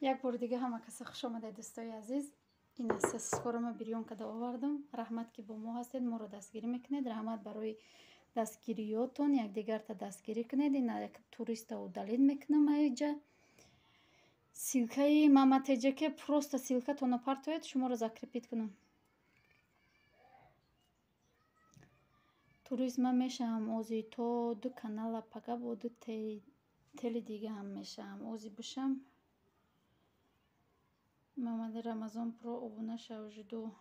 Як бори дига ҳама каса хуш омадед, дӯстои азиз. Ин сосискаро ма бирён карда овардам. Раҳмат, ки бо мо ҳастед, моро дастгирӣ мекунед. Раҳмат барои дастгириётон, якдигарта дастгирӣ кунед. Ин як туриста удалить мекунам аиҷа. Ссылкаи Мама Теҷаке, просто ссылкатонро партоед, шуморо закрепить кунам. Турист ман мешавам ози то ду канала, пага бо ду тели дига ҳам мешавам. Ози бишам. Мамади Рамазон Про, обуна шав, жду.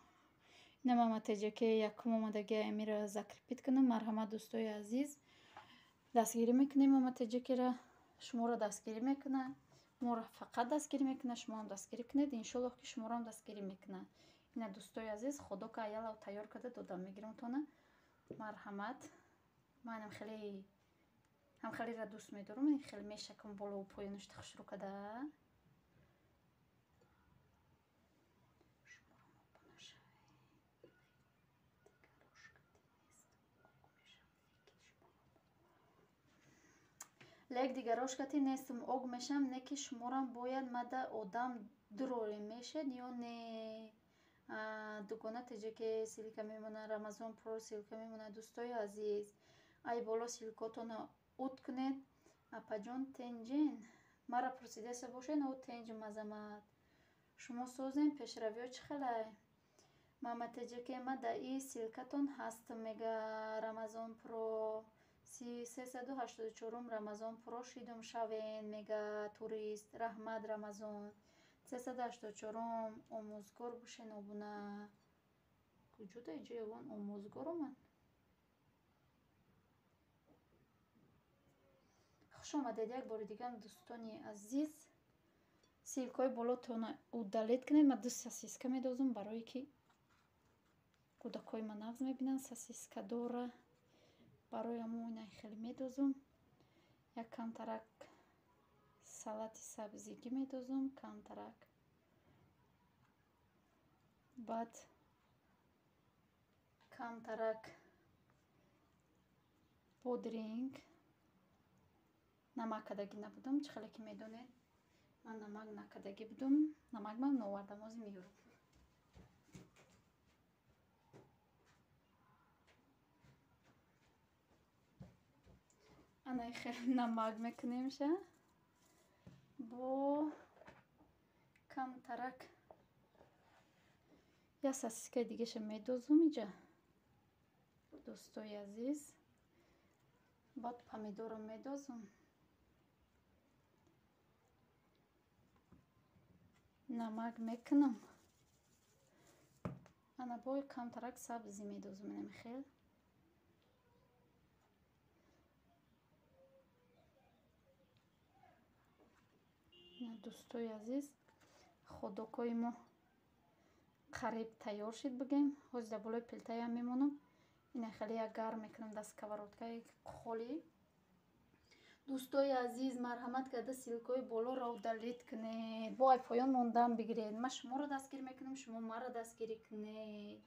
Ина Мама Теҷаке якум омадагия, эмира закрепить кунам. Марҳамат, дӯстои азиз. Дастгирӣ мекунем Мама Теҷакера. Шуморо дастгирӣ мекунад. Моро фақат дастгирӣ мекунад, шумо ҳам дастгирӣ кунед, иншоллоҳ, ки шуморо ҳам дастгирӣ мекунад. Ина, дӯстои азиз, худо ка аялав тайёр карда додам мегирам тона. Марҳамат. Манам хеле ҳам хелеро дӯст медорам, хеле мешакам болову поёнашта хушрӯ када. Лек дигарош кати нестам, ог мешам, не ки шуморам бояд мада одам дурорем мешед ё не? Дугона Теҷаке ссылка мемонад, Рамазон Про ссылка мемонад. Дӯстои азиз, ай боло ссылкотонро ут кунед. Апаҷон, тенҷен? Мара пурсидаста бошед, о, тенҷ, мазамат. Шумо созем, пешравиҳо чӣ хелай? Мама Теҷаке, ма да и ссылкатон ҳастам, мега Рамазон Про. 384-ум Рамазон Про шидум шавен, мега турист. Раҳмат, Рамазон. 384-ум омӯзгор бошен, обуна. Куҷо да иҷо ягон омӯзгор омад? Хуш омадед як бори дигар, дӯстони азиз. Ссылкаҳои болотонро удалить кунед. Ман ду сосиска медозам, барое ки кӯдакҳои ман нағз мебинанд сосиска дора. Барои ҳамон ина хеле медозам. Як камтарак салати сабзигӣ медозам, камтарак. Баъд камтарак бодринг. Намак кардагӣ набудам, чӣ хеле ки медонед. Ман намак накардагӣ будум. Намак ман новардам, ҳозир меёрам. Ана хеле намак мекунемша. Бо Камтарак я сосискаи дигаша медозум иҷа. Дӯстои азиз, баъд помидорро медозум. Намак мекунам. Ана бо камтарак сабзӣ медозум инами хел. Дӯстои азиз, ходокҳои мо қариб тайёр шид бигем. Ҳозир дар болои плитаям мемонам. Ина хеле як гарм мекунам дар сковородкаи холӣ. Дӯстои азиз, марҳамат карда ссылкаҳои болоро удалить кунед. Бо ай поён мондан бигиред. Ман шуморо дастгирӣ мекунам, шумо маро дастгирӣ кунед.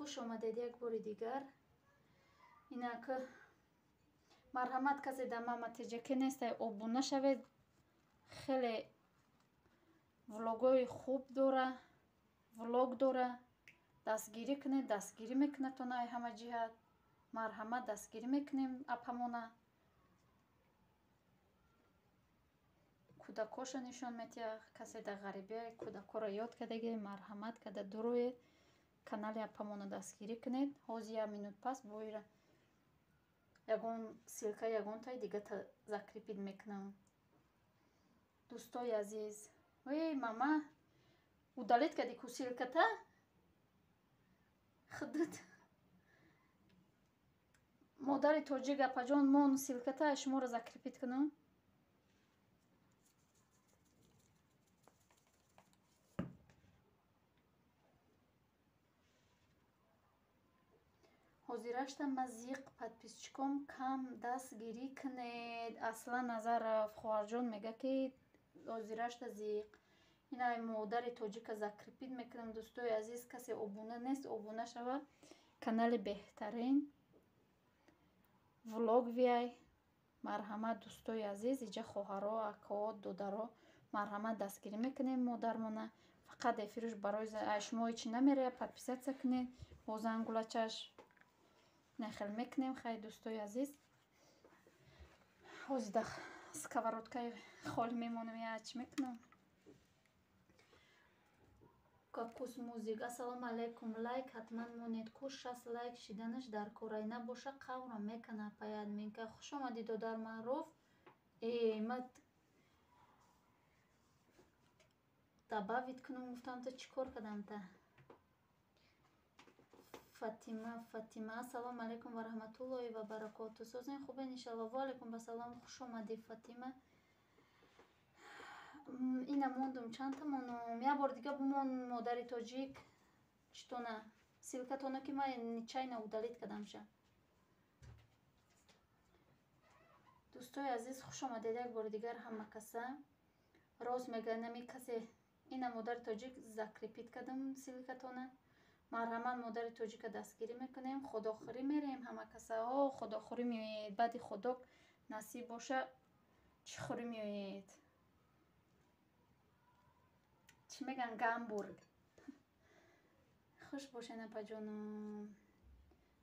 Хуш омадед як бори дигар. Инак марҳамат, касе дар мама теҷаке нестай, обуна шавед. Хеле влогҳои хуб дора, влог дора. Дастгирӣ кунед, дастгирӣ мекунадтон ай ҳама ҷиҳат. Марҳамат, дастгирӣ мекунем апамона. Кӯдакҳоша нишон медиҳад. Касе дар ғарибия кӯдакҳоро ёд кардаги, марҳамат карда дуроед. Канали апамона дастгирӣ кунед. Ҳозир як минут пас боира ягон ссылка ягонтаи дига закрепить мекунам. Дӯстои азиз, эй мама, удалить кардӣ ку ссылката? Худут модари тоҷик апаҷон, мон ссылката шуморо закрепить кунам. Ҳозирашта ма зиқ подписчиком кам, дастгирӣ кунед. Аслан Назаров хоҳарҷон мега, ки ҳозирашта зиқ. Ина модари тоҷика закрепить мекунам. Дӯстои азиз, касе обуна нест, обуна шава. Канали беҳтарин влог виай. Марҳамат, дӯстои азиз, иҷа хоҳаро, акао, додаро, марҳамат дастгирӣ мекунем модармона. Фақат эфирш барои шумо ҳечи намерея, подписаться кунед бо зангулачаш. Нахел мекунем. Хай, дӯстои азиз, ҳозир дар сковородкаи холӣ мемонам, я чӣ мекунам. Какус музик. Ассалому алайкум. Лайк ҳатман монед. Ку 60 лайк шиданаш дар корай набоша, қавра мекана апай админка. Хуш омадӣ, додар Маъруф. Э, ма добавить кунам гуфтам, та чӣ кор кардам та? Фатима, Фатима, ассалому алайкум ва раҳматуллоҳи ва баракоту. Созен, хубен, иншалло. Ва алайкум ассалом, хуш омадӣ, Фатима. Ина мондум, чандта монум? Як бор дига бумон, модари тоҷик. Читона? Ссылкатона ки ман нечаянно удалить кардамша. Дӯстои азиз, хуш омадед як бори дигар ҳама каса. Рост мега, нами касе ина модари тоҷик закрепить кардам ссылкатона. Марҳамат, модари тоҷика дастгирӣ мекунем. Худохӯрӣ мерем ҳама каса. О, худохӯрӣ меоед. Баъди худок насиб боша, чӣ хӯрӣ меоед? Чӣ меган, гамбург. Хуш бошед, апаҷонум.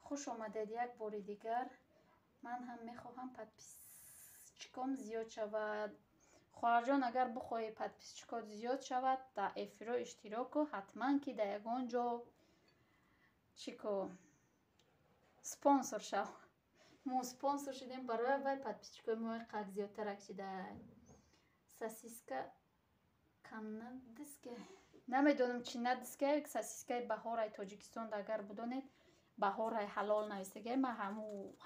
Хуш омадед як бори дигар. Ман ҳам мехоҳам подписчиком зиёд шавад. Хоҳарҷон, агар бихоҳӣ подписчикот зиёд шавад, дар эфирҳо иштирок ку, ҳатман ки дар ягон ҷо чӣ ку, спонсор шав. Мо спонсор шудем, барои вай подписчикои мо қак зиёдтарак шида. Сосиска канадиска. Намедонам чӣ надиска, сосискаи баҳораи Тоҷикистон агар будонед, баҳораи ҳалол нависагай, ма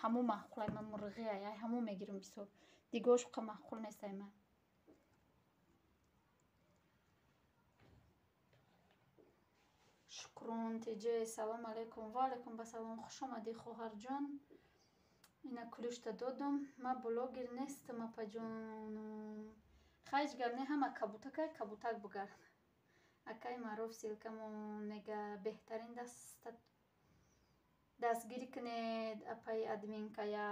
ҳаму маъқулай, ма мурғиай, ай ҳаму мегирам бисёр. Дигош қа маъқул нестай ма. Шукрон теҷе, салом алайкум. Ва алайкум ассалом. Хуш омадӣ, хоҳарҷон. Ина кулишта додум. Ма блогер нестам, апаҷонум. Хай, ҳеҷ гап не, ҳама кабутакай, кабутак бугард. Акай Маъруф ссылкамон мега, беҳтарин дастгирӣ кунед апаи админкая.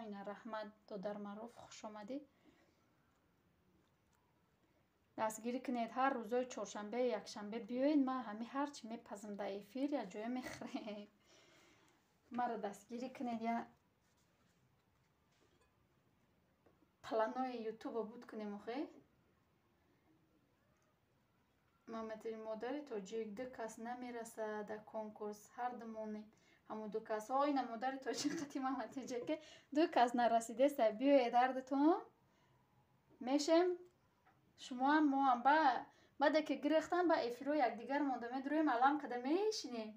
Ина раҳмат, додар Маъруф, хуш омадӣ. Дастгирӣ кунед, ҳар рӯзои чоршанбе, якшанбе биёед, ман ҳами ҳарчи мепазам дар эфир, якҷоя мехӯрем. Маро дастгирӣ кунед, я планои ютуба буд кунем охе. Маматри модари тоҷик ду кас намерасад дар конкурс, ҳар ду монем. Ҳамун ду кас. О, ина модари тоҷик қати маматриҷаке ду кас нарасидеста. Биёед ҳардутон мешем. Шумоам моам ба баъде ки гирехтан ба эфиро якдигар монда медуроем, алам када мешинем.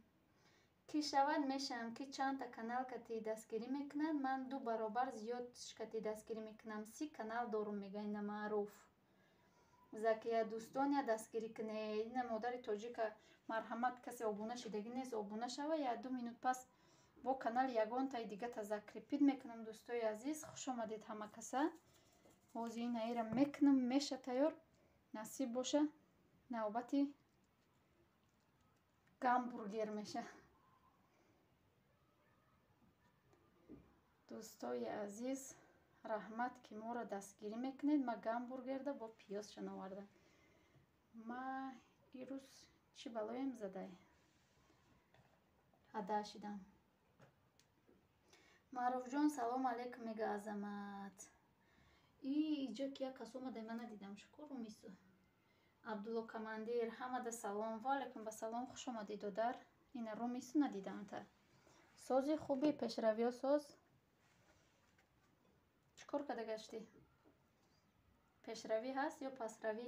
Ки шавад мешавам, ки чандта канал кати дастгирӣ мекунад, ман 2 баробар зиёд кати дастгирӣ мекунам. 30 канал дорум, мега ина Маъруф. Закия дӯстон я дастгирӣ кунед. Ина модари тоҷика марҳамат, касе обуна шидагӣ нест, обуна шава. Я 2 минут пас бо канали ягонтаи дигата закрепит мекунам. Дӯстои азиз, хуш омадед ҳама каса. Ҳозир ина ира мекунам, меша тайёр. Насиб боша, навбати гамбургер меша. Дӯстои азиз, раҳмат ки моро дастгирӣ мекунед. Ма гамбургерда бо пиёзша навардам. Ма ирӯз чӣ балоем задай? Ҳада шидам. Маъруфҷон салом алейкум мега Азамат. И иҷо ки як кас омада, ман надидам. Шукр умису. Абдулло командир, ҳамада салом. Ва алейкум ба салом, хуш омадӣ додар. Ина румису надидам та. Сози хуби пешравиё соз. Чӣ кор карда гаштӣ? Пешравӣ ҳаст ё пасравӣ?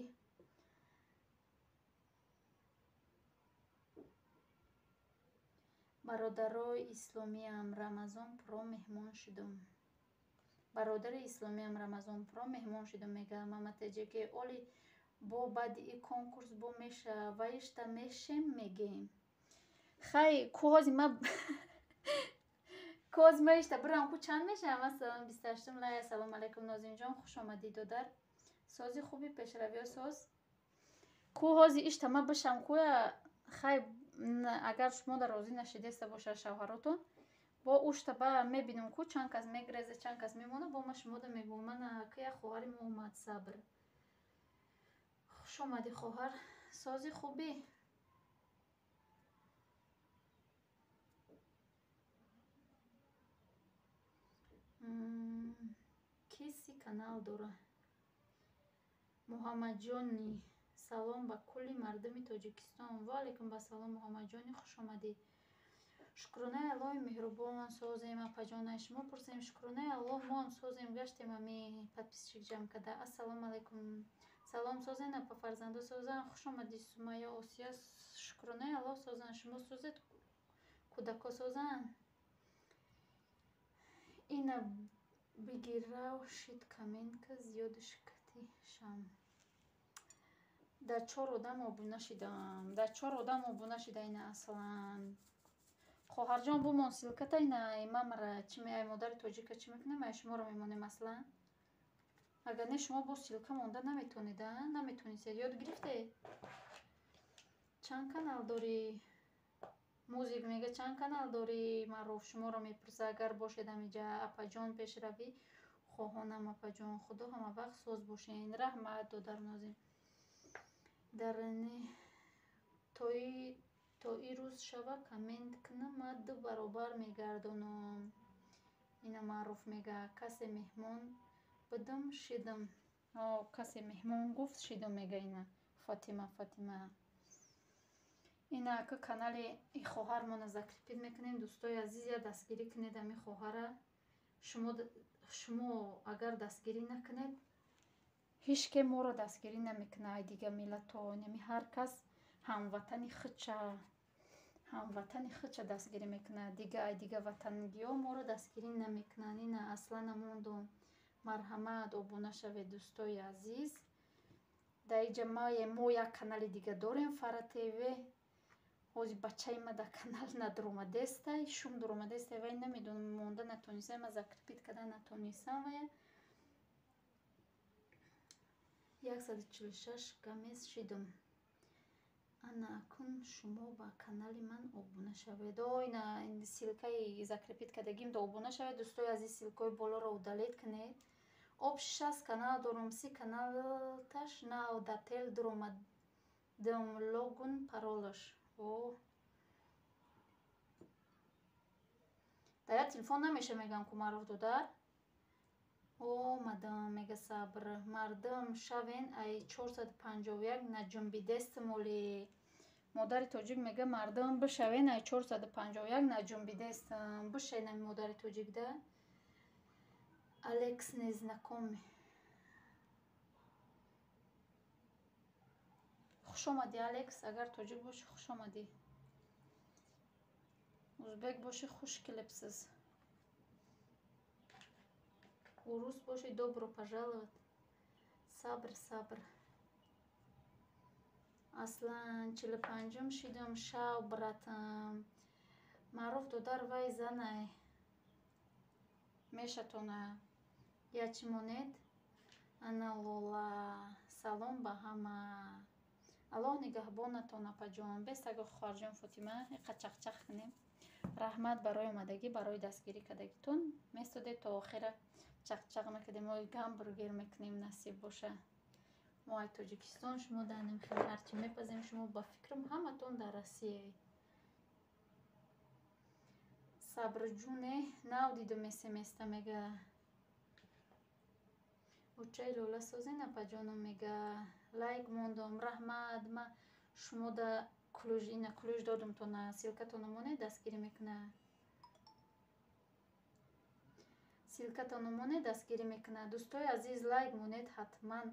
Бародарои исломиам Рамазон про меҳмон шудум. Бародари исломиам Рамазон про меҳмон шудум, мега Маматаҷаке. Оли бо баъди и конкурс бо меша ваишта мешем мегем. Хай ку ҳози ма ку ҳози ма ишта бирам ку чанд мешавам? Ассалом 28 лай. Ассалому алайкум Нозимҷон, хуш омадӣ додар. Сози хуби пешравиё соз. Ку ҳози ишта ма бишам куя хай агар шумо дар розӣ нашидеста бошад шавҳаротон, бо ушта ба мебинам ку чанд кас мегреза, чанд кас мемона, бо ма шумода мегӯм. Мана кия хоҳари мо омад сабр. Хуш омадӣ хоҳар. Сози хубӣ. Ки 30 канал дора? Муҳаммадҷони салом ба кулли мардуми Тоҷикистон. Ва алайкум ба салом Муҳаммадҷони, хуш омадӣ. Шукронаи Аллоҳи меҳрубон созем апаҷона. Шумо пурсем шукронаи Аллоҳ мо ҳам созем гаштем ами подписчик ҷамъ карда. Ассалому алайкум. Салом созен апа, фарзандо созан. Хуш омадӣ Сумайя Осия. Шукронаи Аллоҳ созан. Шумо созед, кӯдако созан. Ина бигирав шид комментка зиёдш кати шам. Дар 4 одам обуна шидам. Дар 4 одам обуна шида ина аслан. Хоҳарҷон бумон ссылката ина мамара чӣ ай модари тоҷика чӣ мекунем, ай шуморо мемонем аслан. Агар не шумо бо ссылка монда наметонед, а? Наметонистед. Ёд гирифтед? Чанд канал дорӣ? Музик мега чанд канал дорӣ? Маъруф шуморо мепурса агар бошед ҳамиҷа. Апаҷон пешравӣ хоҳонам апаҷон. Худо ҳама вақт соз бошен. Раҳмат додар Нозим. Дар не то и рӯз шава коммент кунам, ман 2 баробар мегардонам. Ина Маъруф мега касе меҳмон будам шидам. О, касе меҳмон гуфт шидам мега ина Фатима Фатима. Ина ака канали и хоҳармона закрепит мекунем. Дӯстои азиз, я дастгирӣ кунед ами хоҳара. Шумо агар дастгирӣ накунед, ҳеҷ ке моро дастгирӣ намекунад. Ай дига миллато, яъне ҳар кас ҳамватани худша дастгирӣ мекунад. Дига ай дига ватангиҳо моро дастгирӣ намекунанд. Ина аслан намондум. Марҳамат обуна шавед дӯстои азиз. Дар иҷа мо як канали дига дорем, Фара ТВ. Ҳозир бачаи ма дар канал надуромадестай, шум дуромадестай, вай намедонам монда натонистам, ма закрепит карда натонистам вая. 146 гамес шидум. Ана акун шумо ба канали ман обуна шавед. О, ина ссылкаи закрепит кардагим да обуна шавед. Дӯстои азиз, ссылкаи болоро удалить кунед. Об 60 канал дорум, 30 каналташ нав дател дуромадам логун паролаш. О. Дар як телефон намеша, мегам ку, Маъруф додар. Омадам, мега Сабр. Мардум шавен, ай 451 наҷунбидестам. Оли модари тоҷик мега: мардум бишавен, ай 451 наҷунбидестам. Бишен, ами модари тоҷик да. Алекс незнакомый. Хуш омадӣ, Алекс. Агар тоҷик бошӣ, хуш омадӣ, узбек бошӣ, хуш келибсиз, урус бошӣ, добро пожаловать. Сабр, сабр. Аслан 45-ум шидам шав, братам. Маъруф додар, вай занай мешатона ячи монед. Ана Лола, салом ба ҳама. Аллоҳ нигаҳбонатон, апаҷон. Бестаго, хоҳарҷон Фотима, иқа чахчах кунем. Раҳмат барои омадагӣ, барои дастгирӣ кардагитон. Местодед то охира, чақчақ мекардем. Ой, гамбургер мекунем, насиб боша. Мо ай Тоҷикистон, шумо данем, хеле ҳарчи мепазем. Шумо, ба фикрам, ҳаматон дар Россияе. Сабрҷуне, нав дидум смста, мега. Учаи Лола созен, апаҷоном, мега. Лайк мондом, раҳмат. Ма шумо да ключ, ина ключ додумтона, ссылкатона моне, дастгирӣ мекуна. Ссылкатона моне, дастгирӣ мекуна. Дӯстои азиз, лайк монед ҳатман.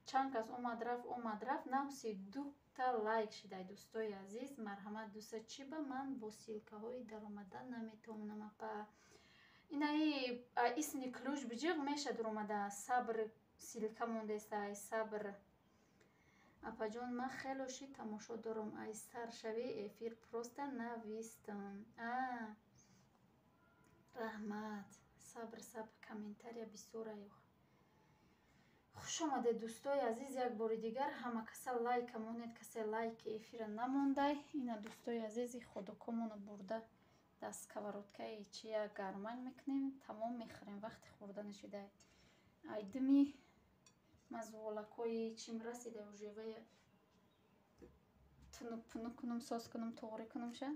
Чанд кас омад рафт, омад рафт, нав 32-та лайк шидай. Дӯстои азиз, марҳамат. Дӯста, чӣ ба ман бо ссылкаҳои даромада наметавонам, апа? Инаи исми ключ биҷиғ меша дуромада. Сабр, ссылка мондестай, Сабр. Апаҷон, ман хело шид тамошо дорам ай саршавии эфир, просто навистам. А, раҳмат, Сабр. Сабр, комментария бисёраю. Хуш омадед, дӯстои азиз, як бори дигар. Ҳама каса лайка монед, касе лайки эфира намондай. Ина, дӯстои азизи, ходокомоно бурда дар сковородкаи чия гармак мекунем, тамом, мехӯрем. Вақти хӯрда нашидай. Айдими мазволакҳои чим расида, уже вая тунук пунук кунум, соз кунум, туғрӣ кунум ша.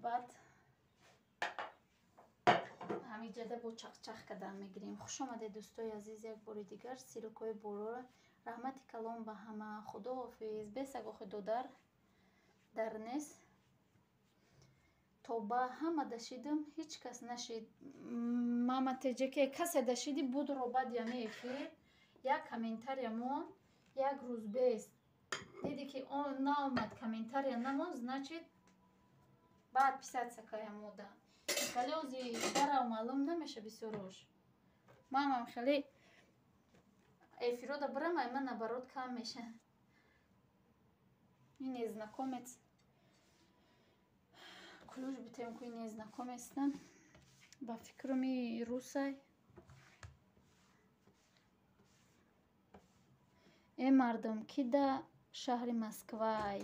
Баъд ҳамиҷада бо чақчақ кардан мегирем. Хуш омадед, дӯстои азиз, як бори дигар. Ссылкаҳои болора. Раҳмати калом ба ҳама, худоҳофиз. Бесаг охи додар дар нест. То ба ҳама дашидам, ҳеҷ кас нашид. Мама теҷаке, касе дашиди будро. Баъди ами эфир як комментария мон, як рӯз бест. Диди ки наомад, комментария намон, значит, баъд писаться каямода. Хеле ози дарав маълум намеша бисёрош. Мамам хеле эфирода бирам, ай ман наоборот кам меша. Ин незнакомец, ключ битем ку. Незнакомецтан, ба фикруми, русай. Э, мардум, ки да шаҳри Москвай?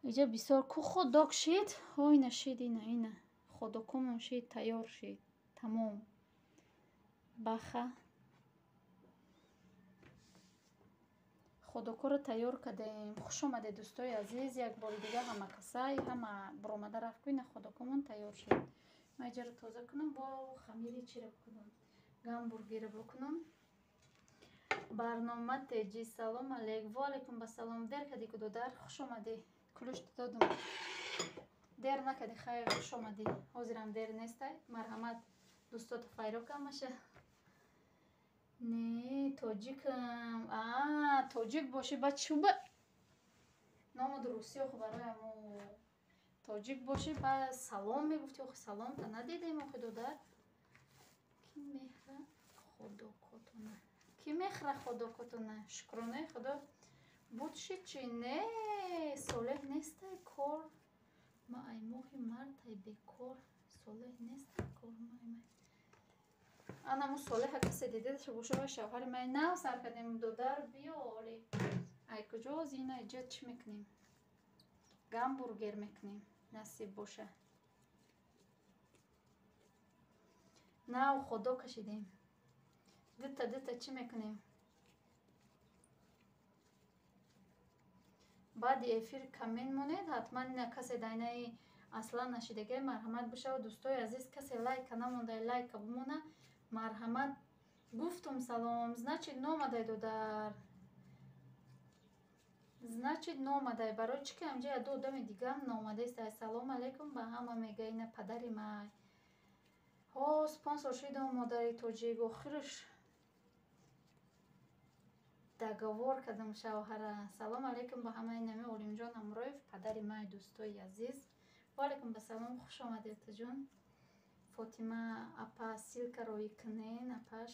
Иҷа бисёр ку ходок шид. Ина шид, ина, ина ходокумон шид, тайёр шид, тамом. Баха, ходокҳоро тайёр кардем. Хуш омадед, дӯстои азиз, як бори дигар ҳама касай. Ҳама буромада рафт ку. Ина ходокҳомон тайёр шуд. Ман иҷаро тоза кунам, бо хамири чиро бикунам, гамбургерро бикунам. Барнома теҷи, салом алейк. Ва алайкум басалом. Дер кардӣ ку, додар, хуш омадӣ. Ключ додум, дер накардӣ, хайр, хуш омадӣ. Ҳозирам дер нестай. Марҳамат, дӯстото файро камаша. Не, тоҷикам. А, тоҷик бошӣ, ба чуба номуд русӣ охи? Барои тоҷик бошӣ, ба салом мегуфтӣ охи. Саломта надидем охи, додар. Ки мехра ходокотона, ки мехра ходокотона? Шукронаи Худо, буд шид чи не? Солеҳ нестай кор, ма ай моҳи март ай бекор. Солеҳ нестай кор, ма ай. Анаму Солеҳа касе дидаша боша, вай шавҳари май. Нав сар кардем, додар, биё. Оли ай куҷо? Ина иҷа чӣ мекунем? Гамбургер мекунем, насиб боша. Нав худо кашидем, дута дута чӣ мекунем. Баъди эфир коммент монед ҳатман. Ина касе дайнаи Аслан нашидагай, марҳамат бишава. Дӯстои азиз, касе лайка намондай, лайка бимона. Марҳамат. Гуфтум салом, значит номадай, додар. Значит номадай. Барои чӣ ки ҳамҷа яду одами дигам номадаест. Ассалому алайкум ба ҳама мега, ина падари май. Ҳо, спонсор шидам, модари тоҷик. Охирш договор кардам шавҳара. Салом алайкум ба ҳамаи нами Олимҷон Амроев, падари май, дӯстои азиз. Ва алайкум басалом, хуш омадед, ҷон. Фотима апа, ссылка роӣ кунен, апаш.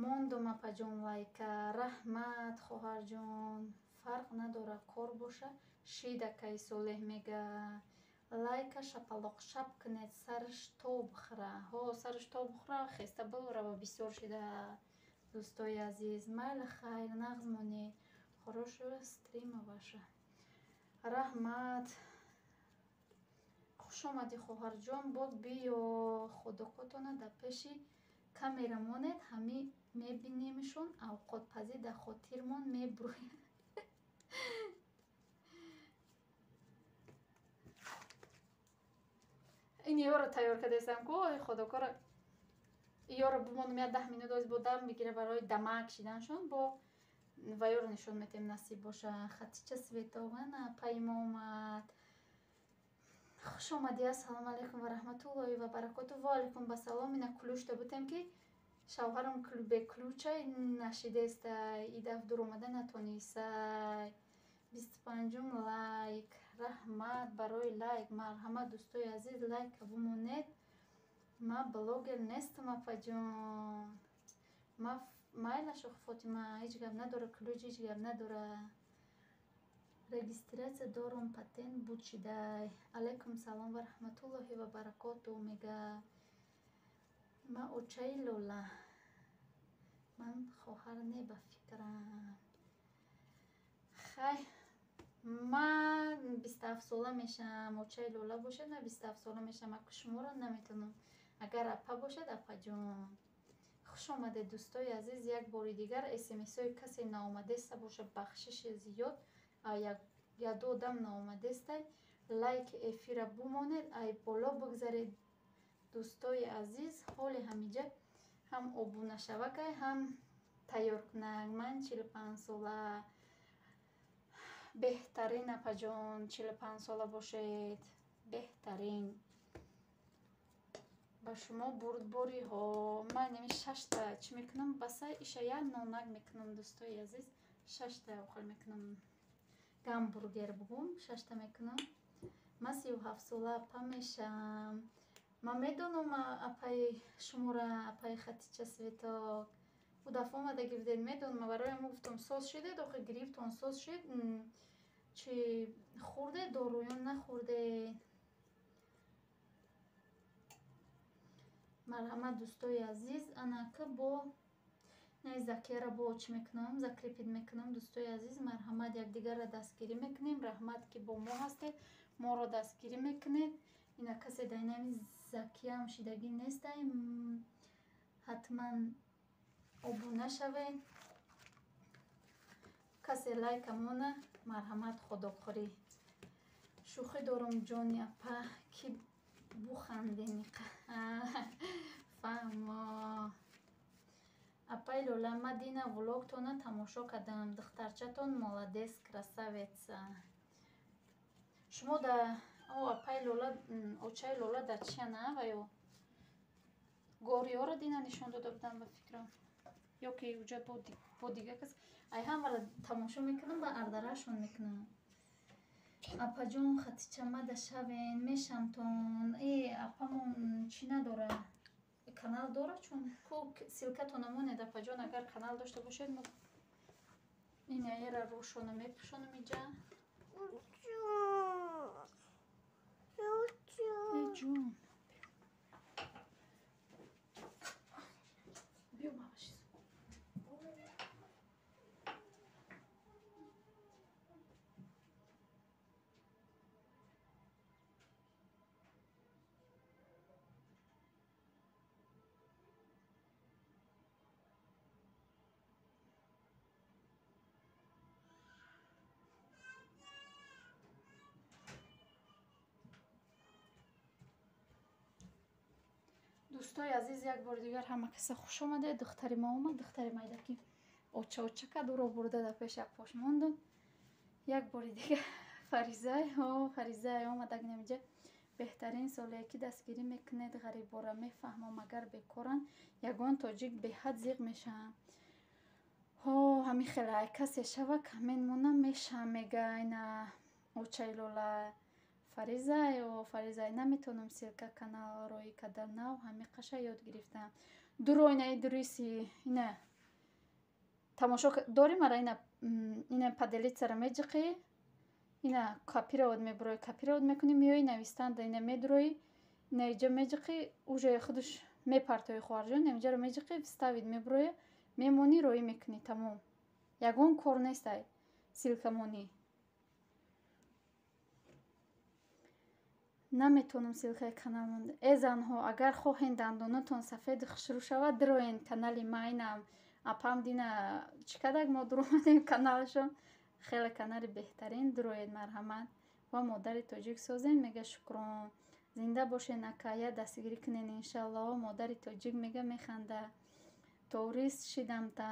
Мондум, апаҷон, лайка. Раҳмат, хоҳарҷон. Фарқ надора, кор боша. Шидакай Солеҳ мега. Лайка шапалоқ шап кунед, сараш то бихӯра. Ҳо, сараш то бихӯра, хеста бирава, бисёр шида. Дӯстои азиз, майли, хайр, нағз монед. Хорошего стрима ваша. Раҳмат. Хуш омадӣ, хоҳарҷон, боз биё. Худокотона дар пеши камера монед, ҳами мебинемшон, авқотпазӣ дар хотирмон мебурӯяд. Ин ёро тайёр кардастам ку, ой худокора. Ёро бимонам я 10 минут оз бо дам бигира барои дамак шиданшон, бо ва ёро нишон метем, насиб боша. Хатича Светована паймо омад. Хуш омадӣ. Ассалому алайкум ва раҳматуллоҳи ва баракоту. Ва алайкум басалом. Ина ключ да бутем ки шавҳарам беключай нашидестай. И даф дур омада натонисай. 25-ум лайк. Раҳмат барои лайк. Марҳамат, дӯстои азиз, лайка бимонед. Ма блогер нестам, апаҷон. Ма майлаш, Фотима, ҳеҷ гап надора, ключ ҳеҷ гап надора. Регистрация дорум, патент буд шидай. Алайкум салом ва раҳматуллоҳи ва баракоту мега. Ма очаи Лола. Ман хоҳар не, ба фикрам. Хай, ман 27 сола мешам. Очаи Лола бошад, ман 27 сола мешам. Аку шуморо наметонам. Агар апа бошад, апаҷон. Хуш омадед, дӯстои азиз. Як бори дигар смсҳои касе наомадеста бошад, бахшиши зиёд. Яду одам наомадестай. Лайки эфира бумонед, ай боло бигзаред, дӯстои азиз. Ҳоли ҳамиҷа ҳам обунашавакай, ҳам тайёркунак. Ман 45 сола. Беҳтарин, апаҷон, 45 сола бошед. Беҳтарин. Ба шумо бурдбориҳо. Ман неми шашта чӣ мекунам, баса иша як нонак мекунам, дӯстои азиз. Шашта охир мекунам. Гамбургер бугум, шашта мекунам. Ман 37 сола апа мешам. Ман медонам апаи шумора, апаи Хатича Светок. Ӯ дафъа омадаги будед, медонам, барои ҳамон гуфтам соз шидед, охир гирифтон соз шид. Чи хӯрдед, доруён нахӯрдед. Марҳамат, дӯстои азиз, анака бо най Закияра бо чӣ мекунам, закрепить мекунам, дӯстои азиз. Марҳамат, якдигарра дастгирӣ мекунем. Раҳмат, ки бо мо ҳастед, моро дастгирӣ мекунед. Ина касе дар инами Закияам шидагӣ нестай, ҳатман обуна шавед. Касе лайка мона, марҳамат, худохӯрӣ. Шӯхӣ дорум, ҷони апа, ки бухандениқа. Фаҳмо. Апаи Лола, ма дина влогтона тамошо кардам. Духтарчатон молодец, красавица. Шумо да о апаи Лола, очаи Лола дар чияна ва ё гориёро дина нишон дода будам, ба фикрам. Ё ки уҷа бо дига кас. Ай ҳамаро тамошо мекунам, ба ардарашон мекунам. Апаҷон, Хатича, мада шавен, мешамтон. Э, апамон чӣ надора? Канал дора, чун ку ссылкатона монед, апаҷон, агар канал дошта бошед, мо инаера рӯшона мепӯшонам иҷа. Ҷон. Биё, маваши. Дӯстои азиз, як бори дигар ҳама каса хуш омадед. Духтари ма омад, духтари майда ки оча оча кард, ӯро бурда дар пеши апош мондум. Як бори дигар Фаризай, о Фаризай омадаг намиҷа. Беҳтарин соле ки дастгирӣ мекунед ғарибора, мефаҳмам, агар бекоранд, ягон тоҷик беҳад зиқ мешавам. Ҳо, ҳамин хеле ай касе шава камен мона мешавам, мега ина очаи Лола. Фаризай, о Фаризай, наметавонам ссылка канал роӣ карда, нав ҳамин қаша ёд гирифтам. Дуро ина дуриси ина тамошо дорӣ мара, ина ина поделиться-ра меҷиқӣ, ина копировать мебуроӣ, копировать мекунӣ, меоӣ навистанда, ина медуроӣ, ина иҷа меҷиқӣ, уже худаш мепартоӣ, хоҳарҷон, инҷаро меҷиқӣ, вставить мебуроя, мемонӣ, роӣ мекунӣ, тамом. Ягон кор нестай ссылка монӣ. Наметавонам ссылкаи канал монда. Э занҳо, агар хоҳен дандонатон сафеду хушрӯ шавад, дироен канали ма, инам апам дина чӣ кадак мо дуромадем каналашон. Хеле канали беҳтарин, дуроед, марҳамат. Ва модари тоҷик созен, мега шукрон. Зинда бошен ака, я дастгирӣ кунен иншаллоҳ. Модари тоҷик мега механда. Турист шидам та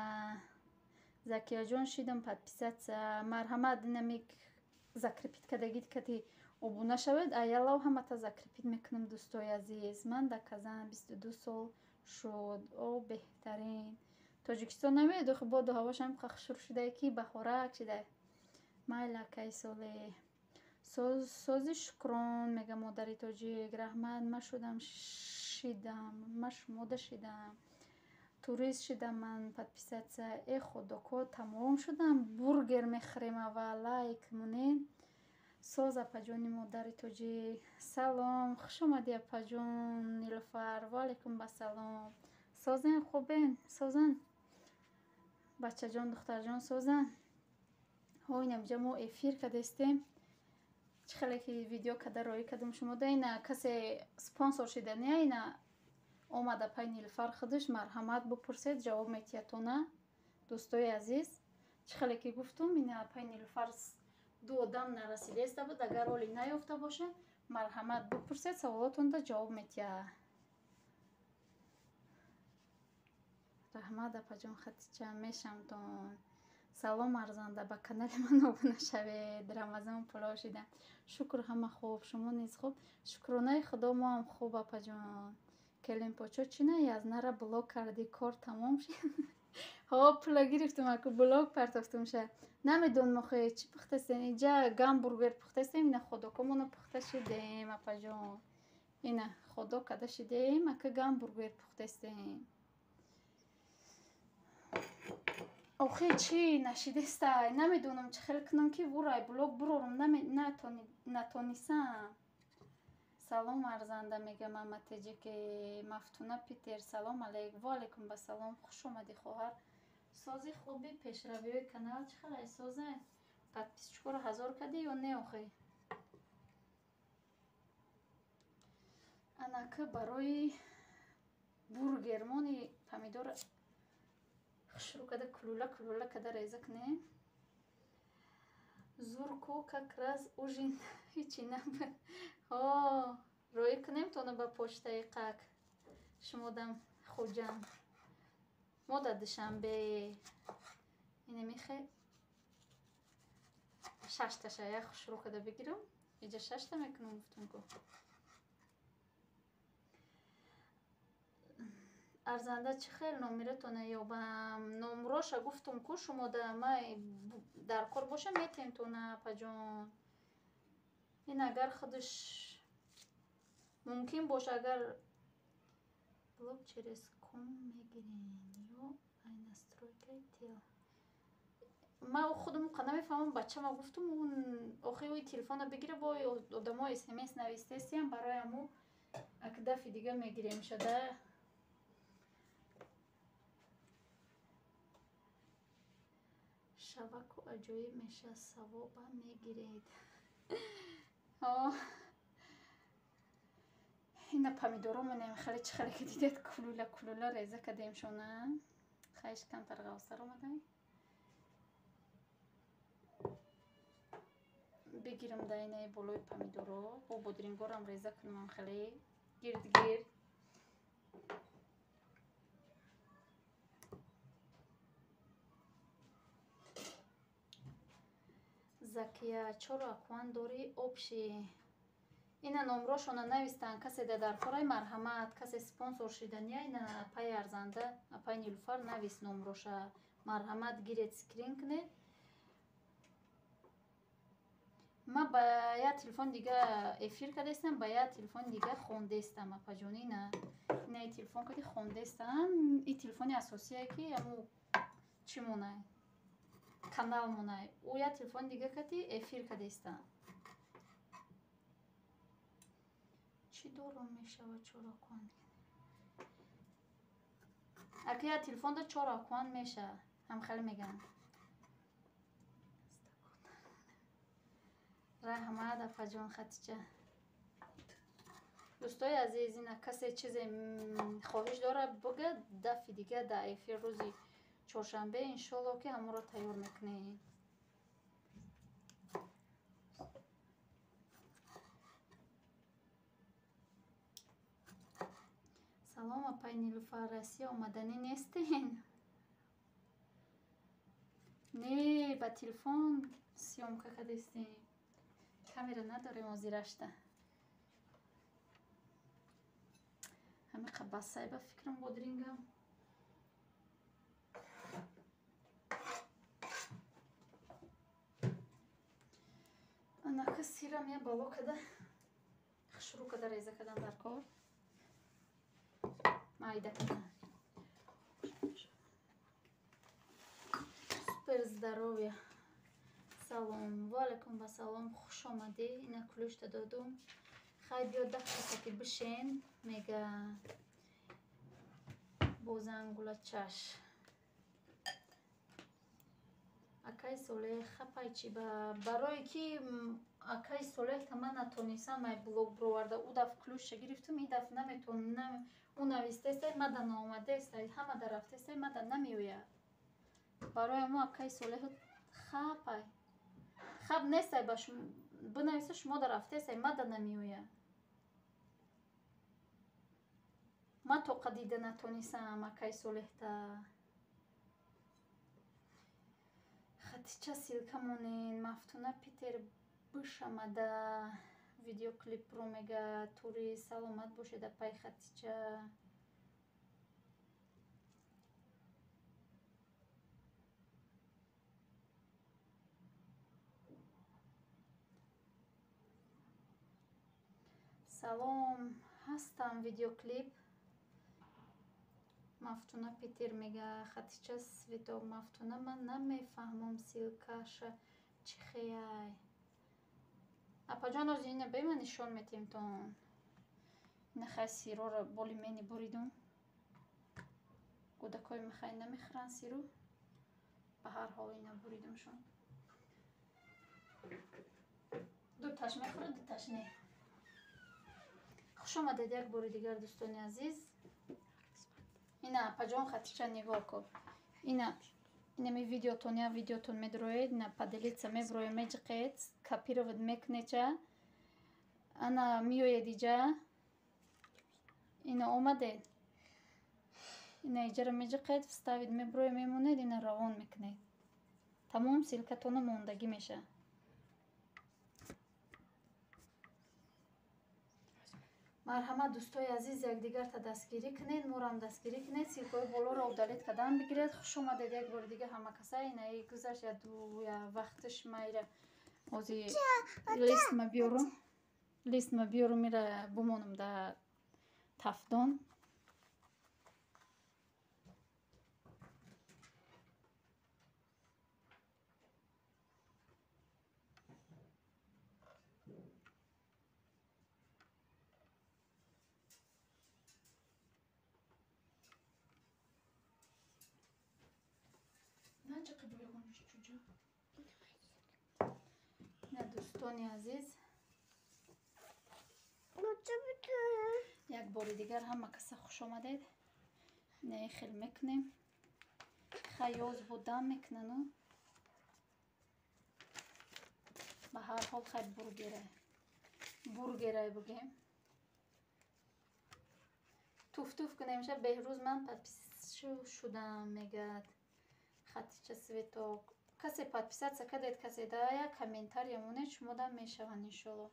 Закияҷон шидам подписаться. Марҳамат, инамик закрепить кардагид кати обуна шавед, аялав ҳамата закрепить мекунам, дӯстои азиз. Ман дар Казан 22 сол шуд. О беҳтарин. Тоҷикистон намеояд, охи боду ҳавош ҳам хушрӯ шудае ки баҳорак шидае. Майли акаи Солеҳ. Сози шукрон, мега модари тоҷик. Раҳмат, ма шудам шидам, ма шумода шидам. Турист шидам ман подписаться. Э худоко, тамом шудам. Бургер мехӯрем аввал, лайк монед. Соз апаҷони модари тоҷик. Салом, хуш омадӣ апаҷон Нилуфар. Ва алайкум ассалом. Созен, хубен, созан. Бачаҷон, духтарҷон созан. Ҳо, инамҷа мо эфир кардастем. Чӣ хеле ки видео када роӣ кардам шумо да, ина касе спонсор шидания, ина омада пай Нилуфар худаш, марҳамат бупурсед, ҷавоб метиҳатона. Дӯстои азиз, чӣ хеле ки гуфтум, ина пай Нилуфар ду одам нарасидаиста буд, агар оли наёфта бошад, марҳамат бупурсед, саволотонда ҷавоб метиҳад. Раҳмат апаҷон Хатича, мешамтон. Салом арзанда, ба канали ман обуна шавед. Рамазон пуло шидам. Шукр, ҳама хуб, шумо низ хуб? Шукронаи Худо, мо ҳам хуб апаҷон. Келинпочо чӣ на язнара блок кардӣ, кор тамом шид? Ҳо, пула гирифтум, аку блок партофтум ша. Намедонам охе чӣ пухтастем. Иҷа гамбургер пухтастем, ина ходокомона пухта шидем апаҷон. Ина ходок када шидем, ака гамбургер пухтастем. Охе чӣ нашидестай, намедонам чӣ хел кунам ки вурай блок бурорам, натонисам. Салом арзанда, мега мама теҷике. Мафтуна Питер, салом алейк. Ва алейкум ассалом, хуш омадӣ хоҳар. Сози хуби пешравиҳои канал чӣ хелай созай? Подписчикоро 1000 кардӣ ё не охе? Анака барои бургермони помидор хушрӯ када кулула кулула када реза кунем. Зурку как раз ужин ҳичи набуд. Ҳо, роӣ кунем тона ба почтаи қак. Шумодам Хуҷанд. Мо дар Душанбе. Ина михе шашташа як хушрӯ када бигирам. Иҷа шашта мекунам, гуфтум ку. Арзанда чӣ хел номератона ёбам? Номроша гуфтум ку шумо да ма дар кор боша метем тона апаҷон. Ин агар худаш мумкин боша, агар блок через ком мегирен ё ай настройкаи тел. Ма худам қа намефаҳмам, бачама гуфтум, охи ӯи телефона бигира, бо одамо смс навистесиям, барои аму ак дафи дига мегирем шуда. Шаваку аҷоиб меша, савоба мегиред. Ина помидоромонем хеле чӣ хеле ки дидед кулула кулула реза кардем шона. Хайш камтар ғавсар омадай. Бигирам да инаи болои помидоро, бо бодирингорам реза кунам хеле гирд гирд. Закия, чоро акван дорӣ обши. Ина номрошона навистанд, касе да даркорай марҳамат, касе спонсор шидания, ина апаи арзанда, апаи Нилуфар навист номроша. Марҳамат гиред, скрин кунед. Ма ба як телефон дига эфир кардастам, ба як телефон дига хондестам, апаҷон. Ина и телефон кади хондестам. И телефони асосие ки аму чӣ монай? Канал монай. Ӯ як телефон дига кати эфир кардастам. Чӣ дорум мешавад чоракуан? Ака як телефонда чоракуан мешавад. Ҳам хеле мегӯянд. Раҳмат, апаҷон Хатича. Дӯстои азиз, ина касе чизе хоҳиш дорад буга, дафъи дига дар эфир рӯзи чоршанбе иншолло ки ҳамонро тайёр мекунем. Салом, апаи Нилуфар, Россия омаданӣ нестен? Не, ба телефон съёмка кардастем. Камера надорем озирашта. Ҳамиқа басай ба фикрам бодрингам. Анака сирам я бало када. Шурӯъ када реза кадан дар кор. Майда кадан. Супер здоровье. Салом, ва алайкум вассалом, хуш омадӣ. Ина ключта додум. Хай биё даҳ касаки бишен, мега бозангула чаш. Акай Солеҳ хапай чи ба барое ки акай Солеҳ та ман натонисам ай блог бироварда. Ӯ даф ключша гирифтум, и даф наметонам. Ӯ навистестай, мада наомадестай, ҳама да рафтестай, мада намеояд. Барои мо акай Солеҳ хапай. Хаб нестай ба бинависа шумо да рафтестай, мада намеояд. Ма тоқа дида натонисам акай Солеҳта. Хатича ссылка монен, Мафтуна Питер бишамада видеоклипро мега тури саломат бошед апай Хатича. Салом, ҳастам видеоклип. Мафтуна Питер мега Хатича Светок Мафтуна ман намефаҳмам ссылкаша чӣ хеяй. Апаҷон ози ина бема нишон метем тон. Ина хай сироро боли мени буридум. Кӯдакои михай намехӯранд сиру. Ба ҳар ҳол ина буридумшон. Дуташ мехӯрад, дуташ не. Хуш омадед як бори дигар дӯстони азиз. Ина апаҷон Хатича нигоҳ кун. Ина инами видеотон я видеотон медроед, ина поделиться меброед, меҷиқед, копировать мекунеча. Ана миоед иҷа. Ина омадед. Ина иҷаро меҷиқед, вставить меброед, мемонед, ина равон мекунед. Тамом ссылкатона мондагӣ мешавад. Марҳамат дӯстои азиз, якдигарта дастгирӣ кунед, морам дастгирӣ кунед, ссылкаҳои болоро удалить кардан бигиред. Хуш омадед як бори дига ҳама каса. Ина гузашт я ду я вақташ майра ози листма биёрум. Листма биёрум ира бумонам да тафдон. На дӯстони азиз, як бори дигар ҳама каса хуш омадед. Не хел мекунем. Хаёз будам мекунану. Ба ҳар ҳол хай бургерай. Бургерай бугем. Туф-туф кунем ша. Беҳрӯз ман подписчик шудам мегад. Хатича Светок. Касе подписаться кардед, касе да як комментария монед, шумода мешаванд иншолло.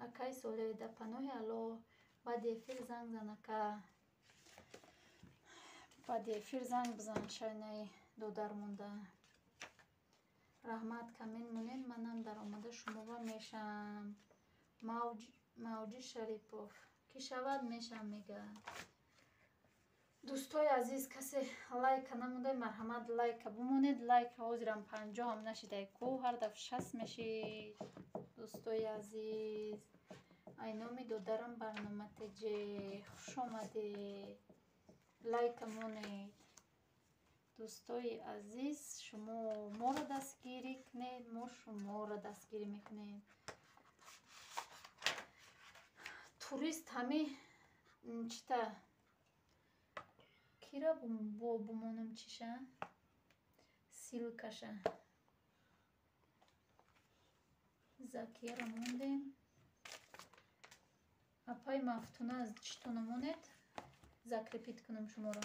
Акай Солеҳ, да паноҳи Аллоҳ, баъди эфир занг зан ака. Баъди эфир занг бизан, шайнаи додар монда. Раҳмат, камин монед, манам даромада шумова мешам. Мавҷи Шарипов. Ки шавад мешам мега. Дӯстои азиз, касе лайка намонда, марҳамат лайка бимонед. Лайка ҳозирам 50 ҳам нашидай ку, ҳар дафъ 60 мешид. Дӯстои азиз, ай номи додарам барнома теҷе, хуш омадед. Лайка монед. Дӯстои азиз, шумо моро дастгирӣ кунед, мо шуморо дастгирӣ мекунем. Турист ҳами чита кира бо бумонам чиша? Ссылкаша. Закияро мондем. Апай Мафтуна аз читона монед? Закрепить кунам шуморо.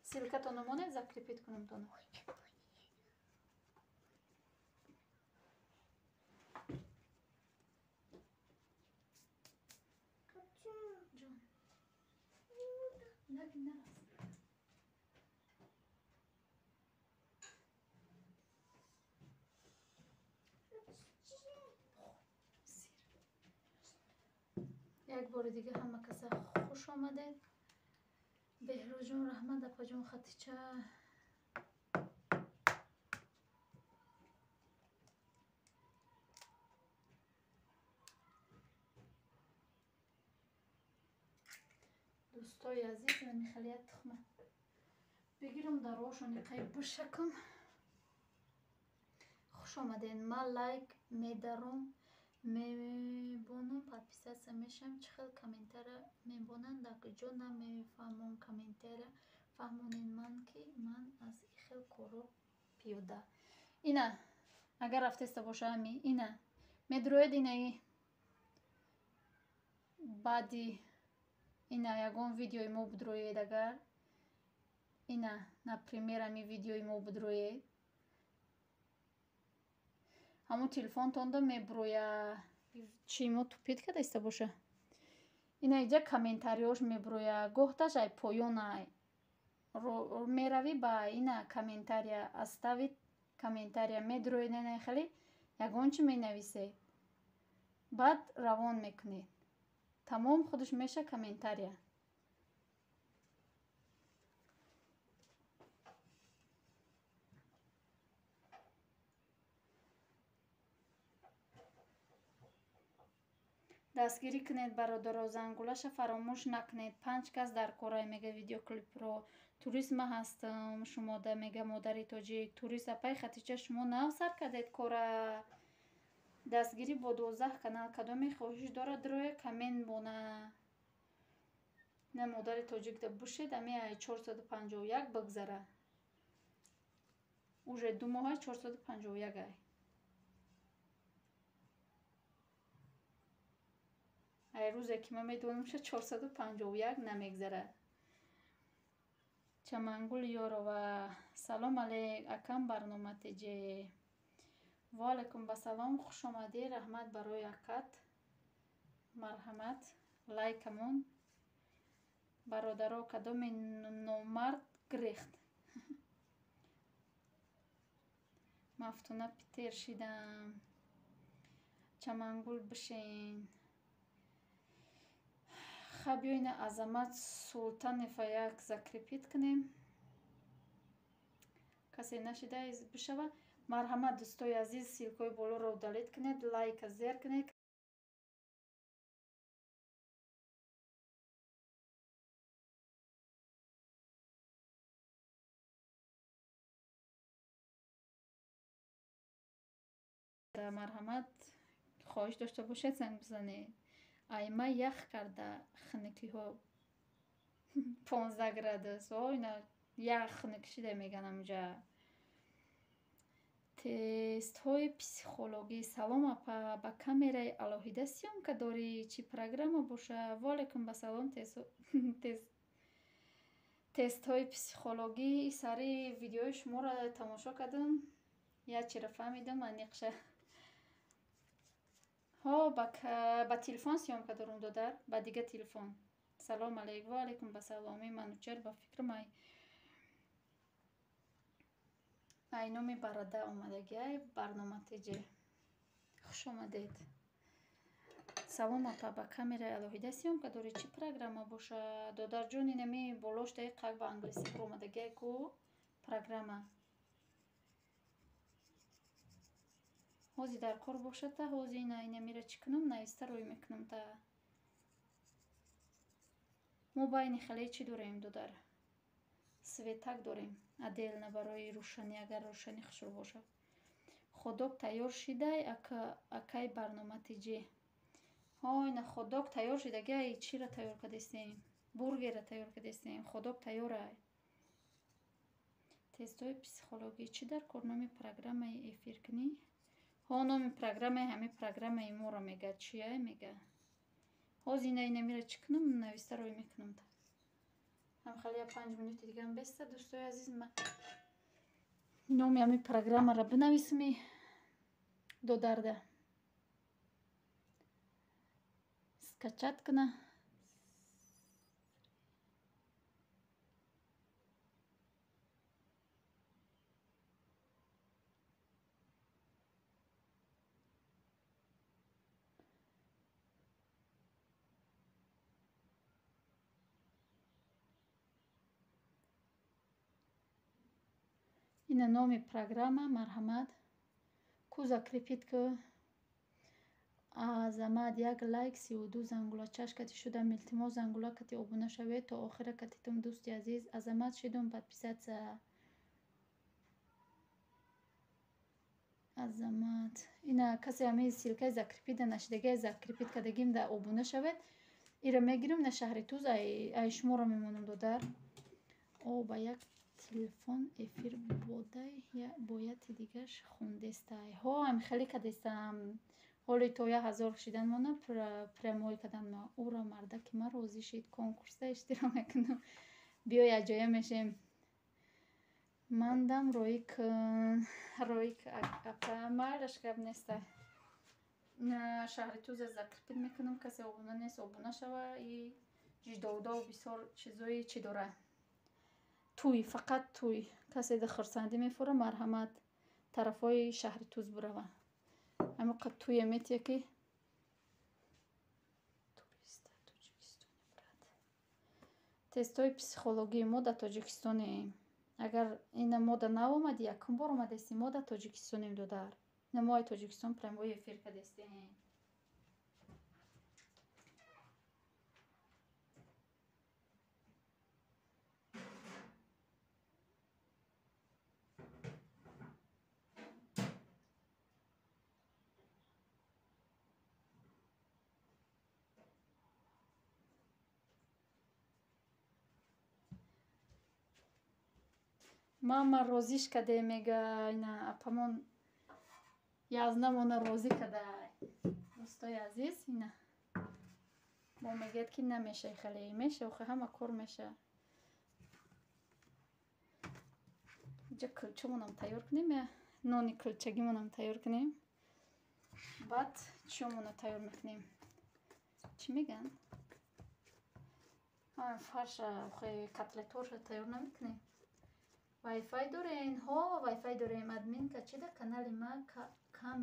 Ссылкатона монед, закрепить кунам тона. Як бори дига ҳама каса хуш омадед. Беҳрӯзҷон, раҳмат, апаҷон Хатича. Дӯстои азиз, ман хеле як тухма бигирам дар ошони қай бишакам. Хуш омадед. Ман лайк медаром, мебонам, подписаться мешавам. Чӣ хел комментария мебонанд, дар куҷо намефаҳмам. Комментария фаҳмонед ман, ки ман аз ин хел коро пиёда. Ина агар рафтеста боша ами ина медроед, инаи баъди ина ягон видеои мо бидроед, агар ина например ами видеои мо бидроед, ҳамун телефонтонда меброя. Чи мо тупит кадаиста боша? Ина иҷа комментариёш меброя. Гоҳташ ай поён ай меравӣ ба ина комментария, оставить комментария медроед, ина хеле ягон чи менависед, баъд равон мекунед. Тамом худаш меша комментария. Дастгирӣ кунед бародаро, зангулаша фаромӯш накунед. 5 кас дар корай мега видеоклипро. Турист ма ҳастам, шумода мега модари тоҷик. Турист апай Хатича, шумо нав сар кардед кора. Дастгирӣ бо 12 канал. Кадоме хоҳиш дорад дроя камен бона. На модари тоҷикда бушед, ами ай 451 бигзара. Уже 2 моҳа 451 ай. Ай рӯзе ки ман медонам ша 451 намегзарад. Чамангул Ёрова, салом алейк, акам барнома теҷе. Ва алайкум басалом, хуш омадӣ, раҳмат барои акат. Марҳамат, лайкамон. Бародаро, кадоми номард гирехт. Мафтуна Питер шидам. Чамангул бишен. Ха биёина Азамат Султанова як закрепить кунем. Касе нашида бишава. Марҳамат дӯстои азиз, ссылкаи болоро удалить кунед, лайка зер кунед. Марҳамат, хоҳиш дошта бошед занг бизанед. Айма ях карда хунукиҳо 15 градус. О, ина ях хунук шида меган амҷа. Тестҳои психологӣ. Салом, апа, ба камераи алоҳида съёмка дорӣ? Чӣ программа боша? Ваалайкум басалом. Тестҳои психологӣ, сари видеои шуморо тамошо кардам, як чиро фаҳмидам, аниқша. Ҳо, ба телефон съёмка дорум, додар, ба дига телефон. Салом алейк, ва алайкум басалом. Манучер, ба фикрам, ай номи барада омадагиай барнома теҷе. Хуш омадед. Салом, апа, ба камераи алоҳида съёмка дорӣ? Чӣ программа боша? Додарҷон, инами болош даи қак ба англисӣ буромадагиай ку программа. Ҳози дар кор бошад, та ҳози ина инамира чӣ кунам, нависта рӯй мекунам, та. Мо байни хеле чӣ дорем, додар? Светак дорем отдельно барои рӯшанӣ, агар рӯшанӣ хушрӯ бошад. Хот-дог тайёр шидай, акай барнома тиҷӣ? Ҳо, ина хот-дог тайёр шидагиай, чиро тайёр кардастем? Бургерро тайёр кардастем. Хот-дог тайёрай. Тестҳои психологӣ чӣ дар кор, номи программаи эфиркунӣ? Ҳо, номи программаи, ҳамин программаи моро мега, чия мега. Ҳози ина инамира чӣ кунам, нависта рӯй мекунам, та. Ҳам хеле я 5 минути дигам беста, дӯстои азиз, ма номи ҳамин программаро бинависми додарда. Скачать куна. Ина номи программа, марҳамат. Ку закрепить ку. Азамат, як лайк, 32 зангулачаш кати шудам. Илтимос, зангула кати обуна шавед то охира катитум, дӯсти азиз. Азамат, шидум подписаться. Азамат. Ина касе ҳамин ссылкаи закрепить нашидагиай, закрепить кардагим да обуна шавед. Ира мегирам на шаҳри Туз, ай шуморо мемонам, додар. О, ба як телефон эфир бодай, бояти дигаш хондестай. Ҳо, ам хеле кадестам. Ҳоли то 1000 шидан мона прямой кадан ма. Ура, мардаки ма розӣ шид, конкурсда иштирок мекунам. Биё, якҷоя мешем. Мандам роӣ кун. Роӣ апа, майлаш, гап нестай. Шаҳри Туза закрепить мекунам, касе обуна нест, обуна шава и ҷидовдов бисёр чизои чӣ дора. Туй, фақат туй. Касе да хурсандӣ мефура, марҳамат, тарафҳои шаҳри Туз бурава. Ҳамин қад туе метия ки туриста Тоҷикистони, брат. Тестҳои психологии, мо дар Тоҷикистонем. Агар ина мо да нав омадӣ, якум бор омадастӣ, мо дар Тоҷикистонем, додар. Ина мо ай Тоҷикистон прямой эфир кардастем. Мама розиш каде, мега, ина апамон язнамона розӣ кадай. Дӯстои азиз, ина мо мегӯяд ки намеша, хеле меша, охи ҳама кор меша. Иҷа кулчамонам тайёр кунем, я нони кулчагимонам тайёр кунем. Баъд чиёмона тайёр мекунем. Чӣ мегӯянд? Фарша, охи котлеторша тайёр намекунем. Вайфай дорен? Ҳо, вайфай дорем. Админка, чи да канали ма кам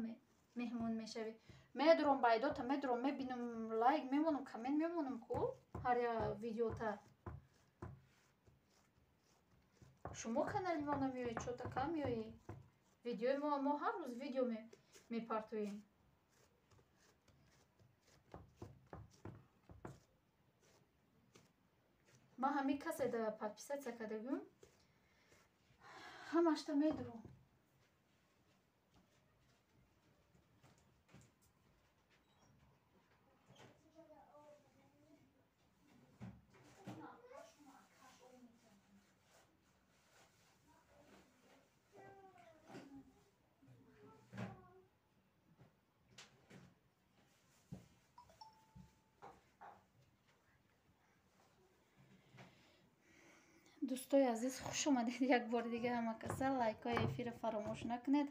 меҳмон мешавӣ? Медурам, байдота медурам, мебинам, лайк мемонам, коммент мемонам ку ҳар як видеота. Шумо канали мо намеоед, чота кам меоед. Видеои мо ҳар рӯз видео мепартоем. Ман ҳамин касе да подписаться кардагим, ҳамашта медурам. Дӯстои азиз, хуш омадед як бори дига ҳама каса. Лайкҳои эфирро фаромӯш накунед,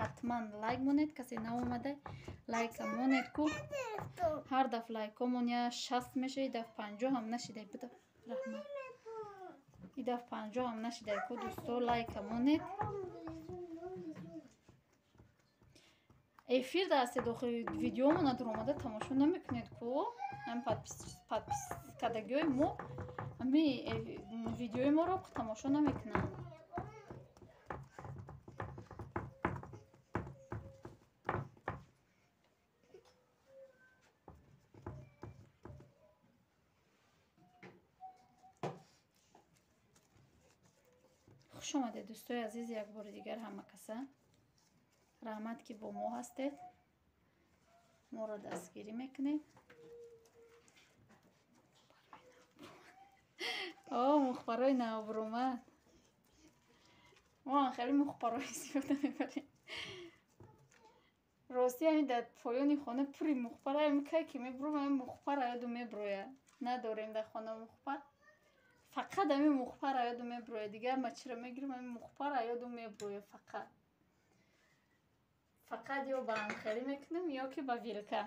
ҳатман лайк монед. Касе наомада лайка монед ку. Ҳар даф лайкҳомон я 60 меша, и даф 50 ҳам нашидай. Буда раҳмат. И даф 50 ҳам нашидай ку, дӯсто, лайка монед. Эфир да ҳастед, охи видеомона дуромада тамошо намекунед ку. Ҳам подпискадагиҳои мо ҳами видеои моро тамошо намекунанд. Хуш омадед, дӯстои азиз, як бори дигар ҳама каса. Раҳмат, ки бо мо ҳастед, моро дастгирӣ мекунед. О, мухбарои навбуромад. Мо хеле мухбарои истифода мебарем. Рости ҳамин дар поёни хона пури мухбар, ҳамин кай ки мебурам, ҳамин мухбар аёду меброяд. Надорем дар хона мухбар. Фақат ҳамин мухбар аёду меброяд. Дигар ма чиро мегирам, ҳамин мухбар аёду меброяд фақат. Фақат ё ба анхелӣ мекунем, ё ки ба вилка.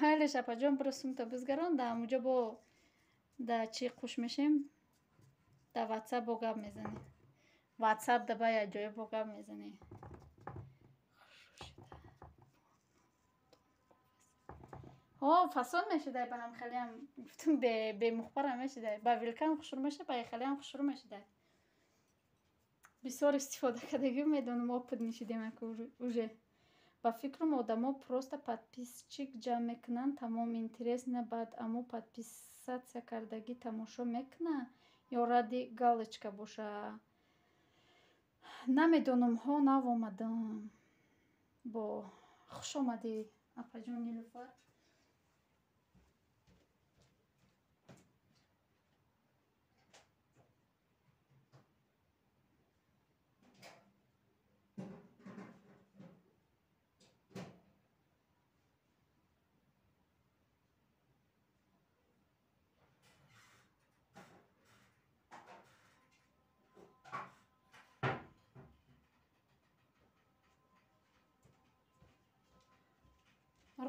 Майлеш, апаҷон, биро сумта бизгарон, да ҳамуҷо бо да чӣ қуш мешем, да ватсап бо гап мезанем. Ватсап да ба як ҷое бо гап мезанем. Ҳо, фасон мешудай ба ҳам хелеам, гуфтум бемухбарам мешудай. Ба вилкаам хушрӯ меша, ба хелеам хушрӯ мешудай. Бисёр истифода кардагӣ медонам, опыт нишидем уже. Ба фикрам, одамо просто подписчик ҷамъ мекунанд, тамом, интересно. Баъд амо подписаться кардагӣ тамошо мекуна ё ради галочка боша? Намедонам, ҳо, нав омадам. Бо хуш омадӣ, апаҷон Нилуфар.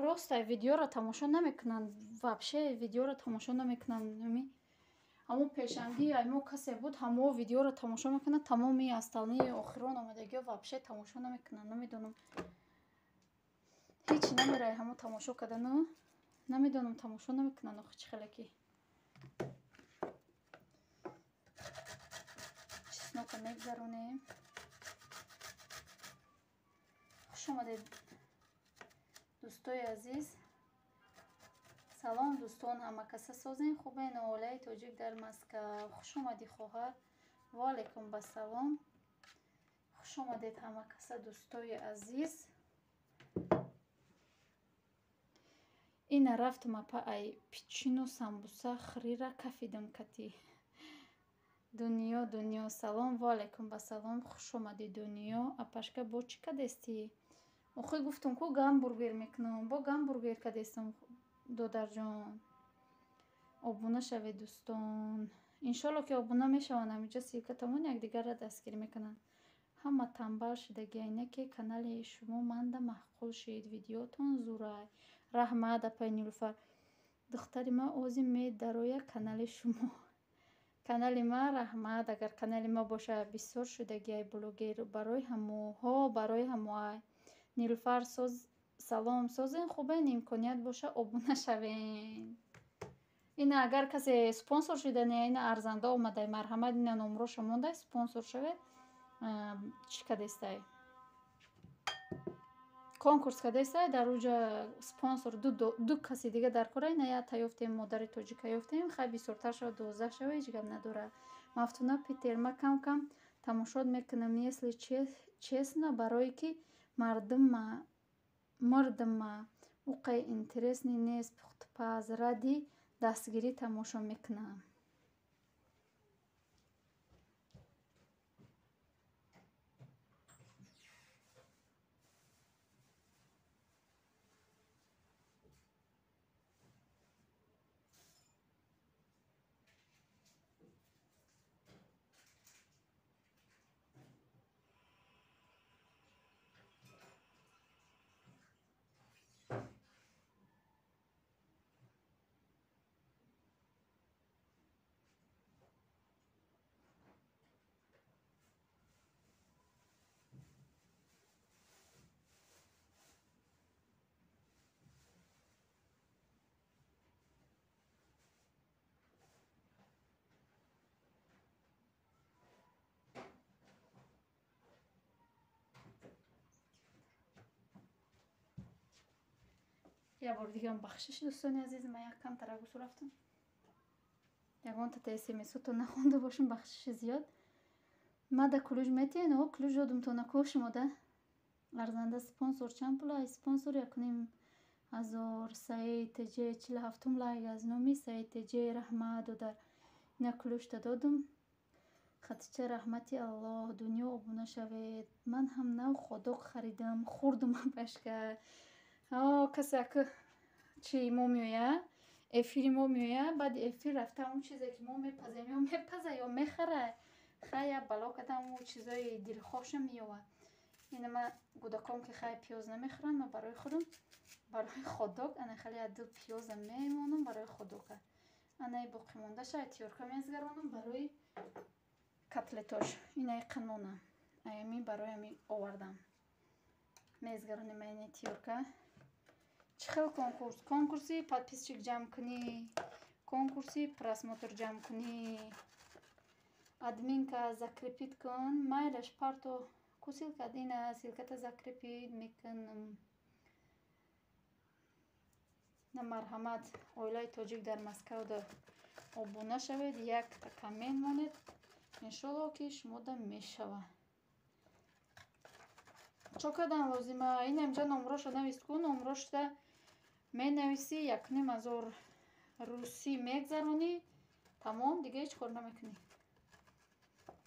Ростай, видеоро тамошо намекунанд, вообще видеоро тамошо намекунанд. Ҳамон пешангии мо касе буд, ҳамо видеоро тамошо мекунад, тамоми остальные охирон омадагиҳо вообще тамошо намекунанд. Намедонам, ҳеч намерай ҳамо тамошо кардану, намедонам, тамошо намекунанд охи чӣ хеле ки. Чеснока мегзаронем. Хуш омадед, дӯстои азиз. Салом, дӯстон, ҳама каса созен, хубен? Оилаи тоҷик дар Москав. Хуш омадӣ, хоҳар. Ва алайкум басалом. Хуш омадед ҳама каса, дӯстои азиз. Ина рафтам, апа, ай пичину самбуса хирира кафидам кати. Дунё, Дунё, салом, ва алайкум басалом. Хуш омадӣ, Дунё. Апашка, бо чӣ кадестӣ? Охи гуфтум ку, гамбургер мекунам. Бо гамбургер кадестам, додарҷон. Обуна шавед, дӯстон. Иншолло ки обуна мешаванд, ҳаминҷа ссылка тамон якдигарра дастгирӣ мекунанд. Ҳама танбал шудагиай, не ки канали шумо манда маъқул шид, видеотон зурай. Раҳмат, апаи Нилуфар. Духтари ма ози медароя канали шумо. Канали ма, раҳмат, агар канали ма боша, бисёр шудагиай блогер барои ҳамо. Ҳо, барои ҳамоай. Нилуфар, соз, салом, созен, хубен? Имконият боша, обуна шавен. Ина агар касе спонсор шудане, ина арзанда омадай, марҳамат, ина номроша мондай, спонсор шавед. Чӣ кадестай? Конкурс кадестай, дар уҷа спонсор ду каси дига дар кора, ина ята ёфтем, модари тоҷика ёфтем, хай бисёртар шавад, 12 шава, ҳеҷ гап надорад. Мафтуна Питер, ма кам кам тамошот мекунам, если честно, барое ки мардум Мурдма уқай интересный нест пухтупаз ради дастгирӣ тамошо мекунам. Як бори дигарам бахшиш, дӯстони азиз, ман як камтара гусу рафтам. Ягон тата смсото нахонда бошам, бахшиши зиёд. Ма да ключ метиҳен, о ключ додум то нако шумода. Арзанда спонсор чанд пул ай? Спонсор 1500. Саид ТЖ 47 лайк аз номи Саид ТЖ раҳмат додар. Ина ключта додум. Хатича раҳмати Аллоҳ, дунё обуна шавед. Ман ҳам нав ходок харидам, хӯрдум башка. Касе ака чи мо меоя, эфири мо меоя, баъди эфир рафта он чизе ки мо мепазем, ё мепаза, ё мехара. Хай я бало кардам, он чизои дилхоша меёвад. Ина ма кӯдаком ки хай пиёз намехӯранд, ма барои худам, барои ходок, ана хеле я ду пиёза мемонам барои ходока. Анаи боқимондаша тиёрка мезгаронам барои котлетош. Инаи қанона. Аями барои ами овардам. Мезгаронем айни тиёрка. Чӣ хел конкурс? Конкурси подписчик ҷамъ кунӣ, конкурси просмотр ҷамъ кунӣ. Админка закрепить кун, майлаш парто ку ссылка, ина ссылката закрепить мекунам. На марҳамат, оилаи тоҷик дар Москавда обуна шавед, якта коммент монед, иншолло ки шумода мешава. Чо кардан лозима? Ина инҷа номроша навис ку, номрошта менависӣ, 1500 русӣ мегзаронӣ, тамом, дига ҳеҷ кор намекунӣ.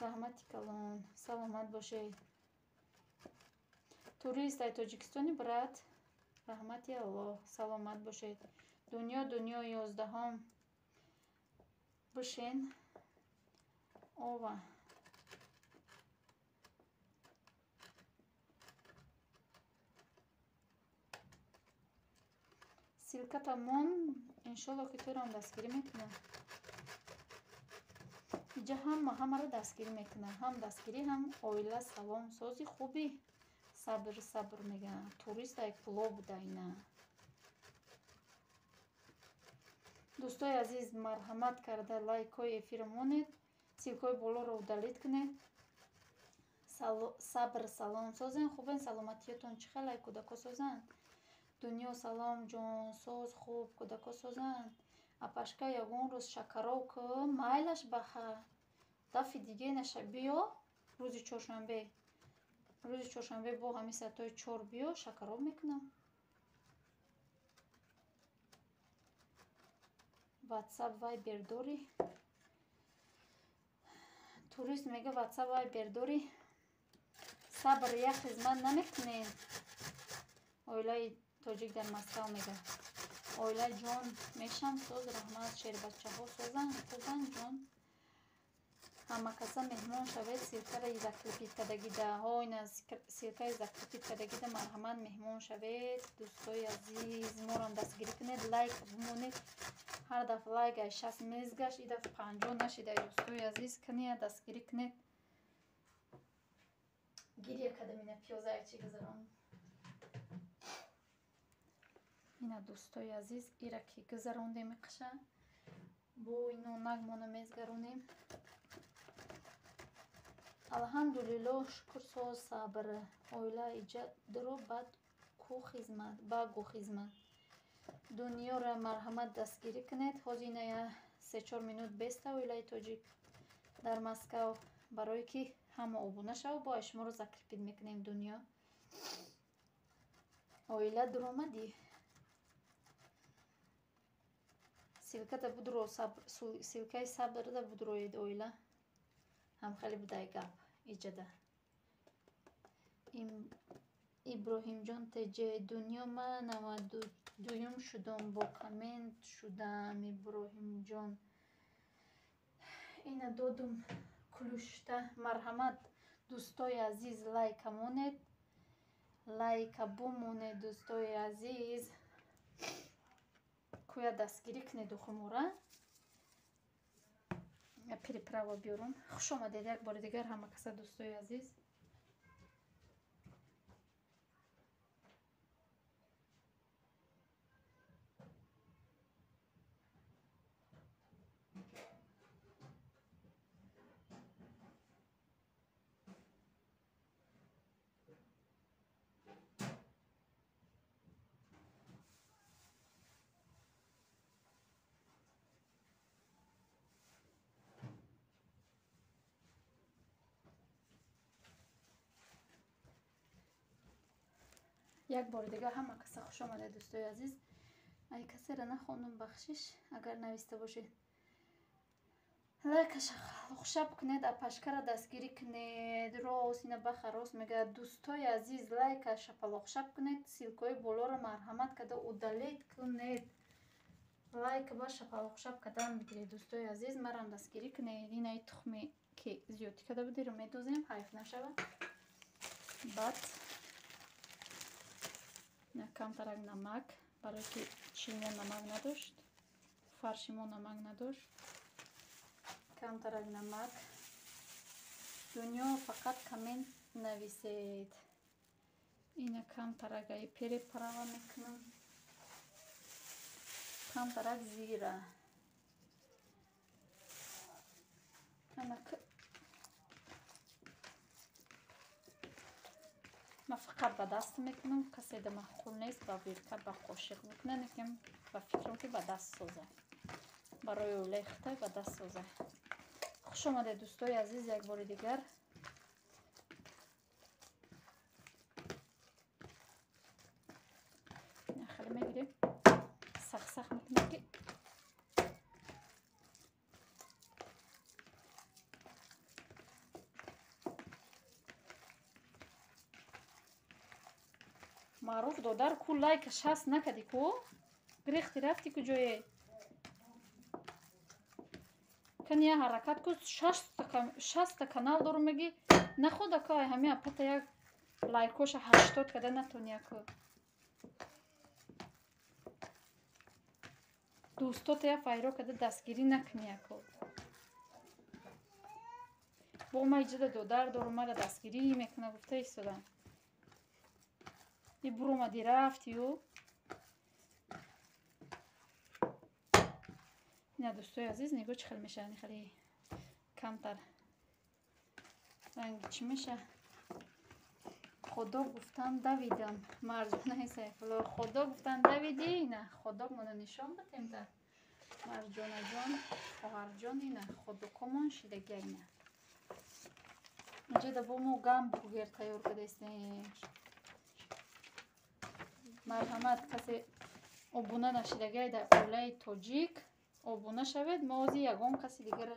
Раҳмати калон, саломат бошед. Турист ай Тоҷикистони брат, раҳмати Аллоҳ, саломат бошед. Дунё дунё 11-ҳом бишен. Ова. Ссылката мон, иншолло ки туро дастгирӣ мекунам. Иҷа ҳама ҳамаро дастгирӣ мекунам. Ҳам дастгирӣ, ҳам оила салом сози хуби. Сабр сабр мегӯянд. Турист ай пуло буда ина. Дӯстои азиз, марҳамат карда лайкҳои эфирро монед, ссылкаҳои болоро удалить кунед. Сабр салом созен, хубен, саломатиётон чӣ хел ай кӯдако созанд? Дунё салом ҷонсоз хуб кӯдако созанд. Апашка ягон рӯз шакаров ку, майлаш баха. Дафъи диге наша биё рӯзи чоршанбе. Рӯзи чоршанбе бо ҳамин соатҳои 4 биё, шакаров мекунам. WhatsApp Viber дорӣ? Турист мега WhatsApp Viber дорӣ? Сабр як хизмат намекунед. Оилаи тоҷик дар Москав мега. Оила ҷон мешам соз раҳмат, шербачаҳо созанд, хубанд ҷон. Ҳамакаса меҳмон шавед, ссылкаро закрепить кардагида. Ҳо ина ссылкаи закрепить кардагида марҳамат меҳмон шавед. Дӯстои азиз, морам дастгирӣ кунед, лайк бимонед. Ҳар дафъа лайк ай 60 мезгашт, и дафъа 50 нашид ай дӯстои азиз, кания дастгирӣ кунед. Гиря кардам ина пиёза ай чӣ гузарон. Ина дӯстои азиз, ира ки гузарондем иқша, бо ино нагмона мезгаронем. Алҳамдулиллоҳ, шукр соз сабр. Оила иҷа дуро бад ку хизмат, ба гу хизмат. Дунёро марҳамат дастгирӣ кунед. Ҳозир ина я 3-4 минут беста оилаи тоҷик дар Москав, барое ки ҳама обуна шава, бо ай шуморо закрепить мекунем дунё. Оила дуромадӣ? Ссылката будро, ссылкаи сабрда будроед оила. Ҳамхеле будай гап иҷада. Иброҳимҷон теҷе дунё ма 92-юм шудам, бо коммент шудам Иброҳимҷон. Ина додум кулушта. Марҳамат дӯстои азиз, лайка монед. Лайка бумонед дӯстои азиз. Кӯя дастгирӣ кунед ухумора. Переправа биёрум. Хуш омадед як бори дигар ҳама каса дӯстои азиз. Як бори дигар ҳама каса хуш омадед дӯстои азиз. Ай касеро нахондум, бахшиш агар нависта бошед. Лайкаша хушаб кунед, апашкара дастгирӣ кунед. Рост ина баха рост мегӯяд. Дӯстои азиз, лайка шапалоқшаб кунед, ссылкаҳои болоро марҳамат карда удалить кунед. Лайка ба шапалоқшаб кардан бигиред дӯстои азиз, марам дастгирӣ кунед. Инаи тухме ки зиёдтӣ карда будиро медозем, ҳайф нашавад. Баъд камтарак намак, барое ки чии мо намак надошт, фарши мо намак надошт. Камтарак намак. Дунё фақат коммент нависед. Ина камтарак ай переправа мекунам. Камтарак зира. Ман фақат ба даст мекунам, касе да маъқул нест, ба вилка, ба қошиқ мекунад, лекин ба фикрам ки ба даст соза. Барои оилаи хитай ба даст соза. Хуш омадед дӯстои азиз як бори дигар. Хеле мегирем, сахсах мекунем ки Маъруф додар ку лайка 60 накади ку? Грехти рафти куҷое? Кани я ҳаракат ку, 60 канал дорум меги, находа ка ай ҳами апата як лайкоша 80 када натония ку. Дӯстота я файро када дастгирӣ накуния ку. Бо ма иҷода додар дорум, мара дастгирӣ мекуна гуфта истодам. И буромади рафтию. Ина дӯстои азиз, нигоҳ чӣ хел мешавад, хеле камтар ранги чӣ меша. Худо гуфтан давидам. Марҷонаи Сайфулло, худо гуфтан давидӣ. Ина худо моно нишон батем та. Марҷонаҷон, хоҳарҷон, ина худокомон шидагия ина. Инҷа да бо мо гамбургер тайёр кардастем. Марҳамат касе обуна нашидагай дар оилаи тоҷик обуна шавед. Мо ози ягон каси дигара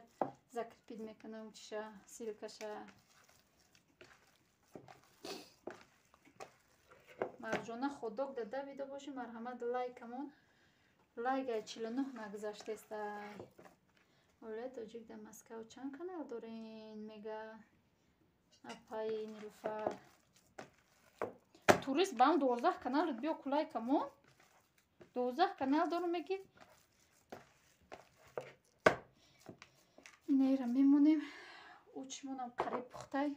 закрепить мекунам, чиша, ссылкаша. Марҷона худок да давида боши, марҳамат лайкамон. Лайкай 49 нагузаштестай. Оилаи тоҷик дар Москав чанд канал дорен? Мега апаи Нилуфар. Турист бам 12 канал биё кулайкамон. 12 канал дорум меги. Инайра мемонем. Учмонам қариб пухтай.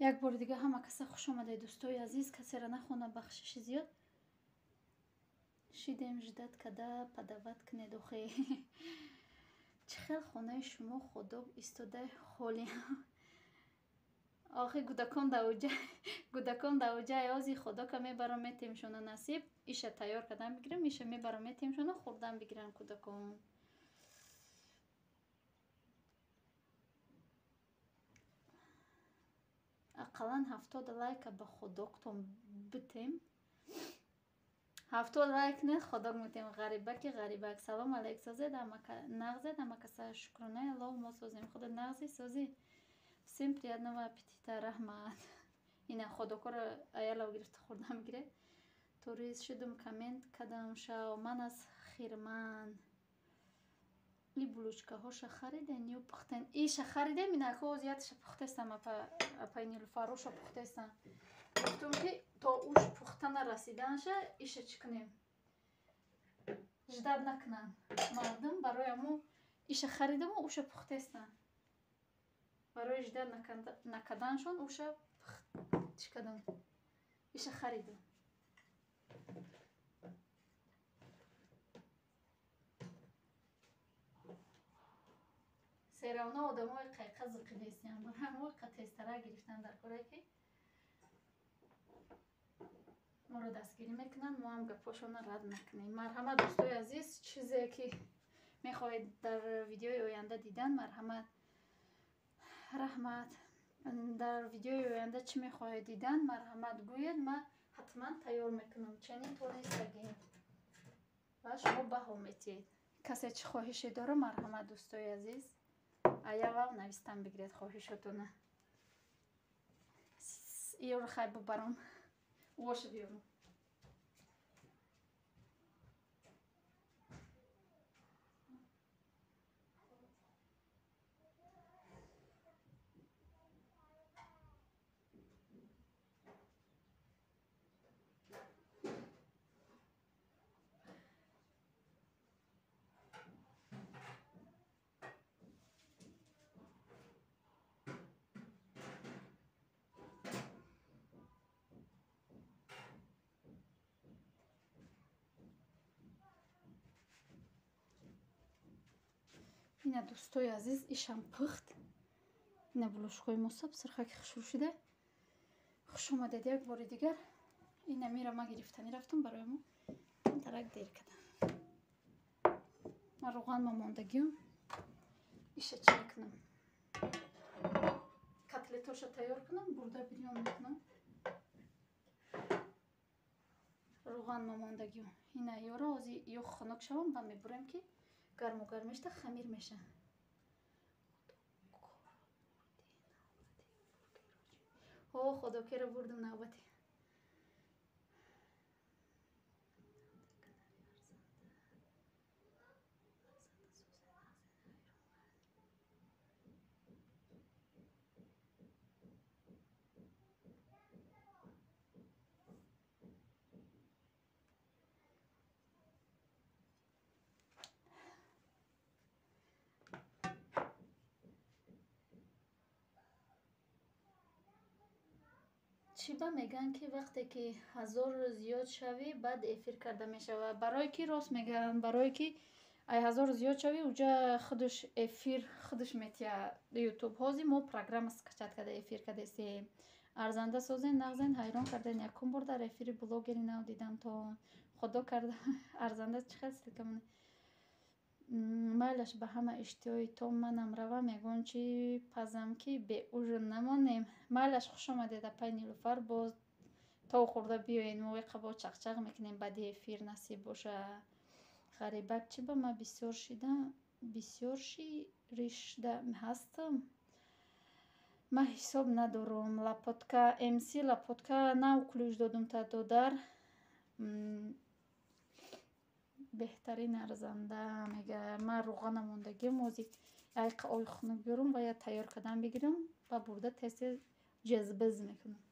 Як бори дига ҳама каса хуш омадед, дӯстои азиз. Касеро нахона, бахшиши зиёд. Шидем ждать када подавать кунед охе. Чӣ хел хонаи шумо ходок истодаи холӣ. Охи гудакон давуҷай ози ходока мебарам метемшона насиб. Иша тайёр кардан бигирам, иша мебарам метемшона хӯрдан бигиранд кӯдакон. Ақаллан 70 лайка ба ходоктон битем. 70 лайк не ходок метем. Ғарибаки ғарибак. Салом алейк созед нағзед ама каса шукронаи Аллоҳ мо созем. Худо нағзи созӣ. Всем приятного аппетита, раҳмат. Ина ходокоро аялав гирифта хӯрдан бигиред. Турист шудум коммент кадам шав. Ман аз Хирман. И булочкаҳоша хариден ё пухтен? Иша харидем, инако озияташа пухтестам, апай Нилуфароша пухтестам. Гуфтум ки то уш пухта нарасиданша иша чӣ кунем? Ждать накунанд мардум, барои амо иша харидаму уша пухтестам. Барои ждать накарданшон уша чӣ кардам? Иша харидам. Серавно одамои қайқа зиқидестиян. Барои ҳамо қа тезтара гирифтан дар коре ки моро дастгирӣ мекунанд, мо ҳам гапҳошонро рад накунем. Марҳамат дӯстои азиз, чизе ки мехоҳед дар видеои оянда дидан, марҳамат. Раҳмат. Дар видеои оянда чӣ мехоҳед дидан, марҳамат гӯед, ман ҳатман тайёр мекунам. Чунин то нестагем. Ва шумо баҳо метиҳед. Касе чӣ хоҳише дора, марҳамат дӯстои азиз. Аявал навистан бигиред хоҳишотона. Иёро хай бубарам. Воша биёрам. Ина дӯстои азиз, ишам пухт. Ина булошкҳои мо саб сирхаки хушрӯ шуда. Хуш омадед як бори дигар. Ина мира ма гирифтанӣ рафтам, барои мо камтарак дер кардам. Ман равған ма мондагиам. Иша чӣ мекунам? Котлетоша тайёр кунам, бурда бирён мекунам. Равған ма мондагиам. Ина ёро ози ё хунук шавам ба мебурем ки гарму гарм мешта хамир меша. О, ходокеро бурдум навбати. Чӣ ба мегӯянд ки вақте ки 1000 зиёд шавӣ, баъд эфир карда мешавад? Барое ки рост мегӯянд, барое ки ай 1000 зиёд шавӣ, уҷа худаш эфир худаш метия ютуб. Ҳозир мо программа скачать карда эфир кардастем. Арзанда созен, нағзен, ҳайрон карден. Якум бор дар эфири блогери нав дидам то худо карда арзанда чӣ хел ссылка монед. Майлаш ба ҳама иштиҳои то манам равам, ягон чӣ пазам ки беужин намонем. Майлаш хуш омадед апай Нилуфар, боз то хӯрда биёед, мо қабо чақчақ мекунем баъди эфир насиб боша. Ғарибак чӣ ба ман бисёр шидам, бисёр ширишда ҳастам. Ман ҳисоб надорам. Лапотка МС лапотка нав ключ додум та додар. Беҳтарин арзанда мега. Ман равғана мондагиам, ози айқа ой хунук биёрам ва я тайёр кардан бигирам ва бурда тез-тез ҷазбиз мекунам.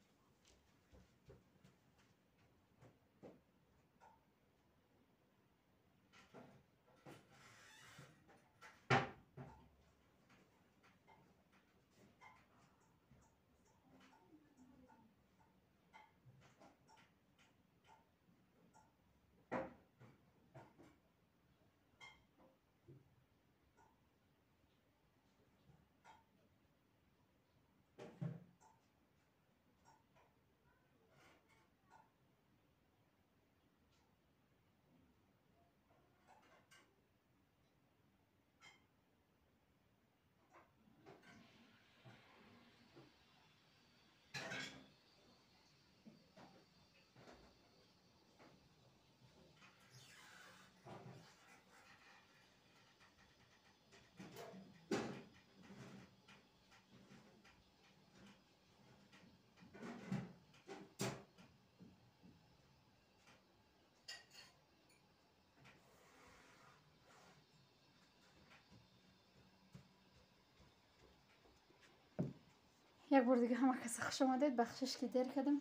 Як бор дига ҳама каса хуш омадед. Бахшиш ки дер кардам.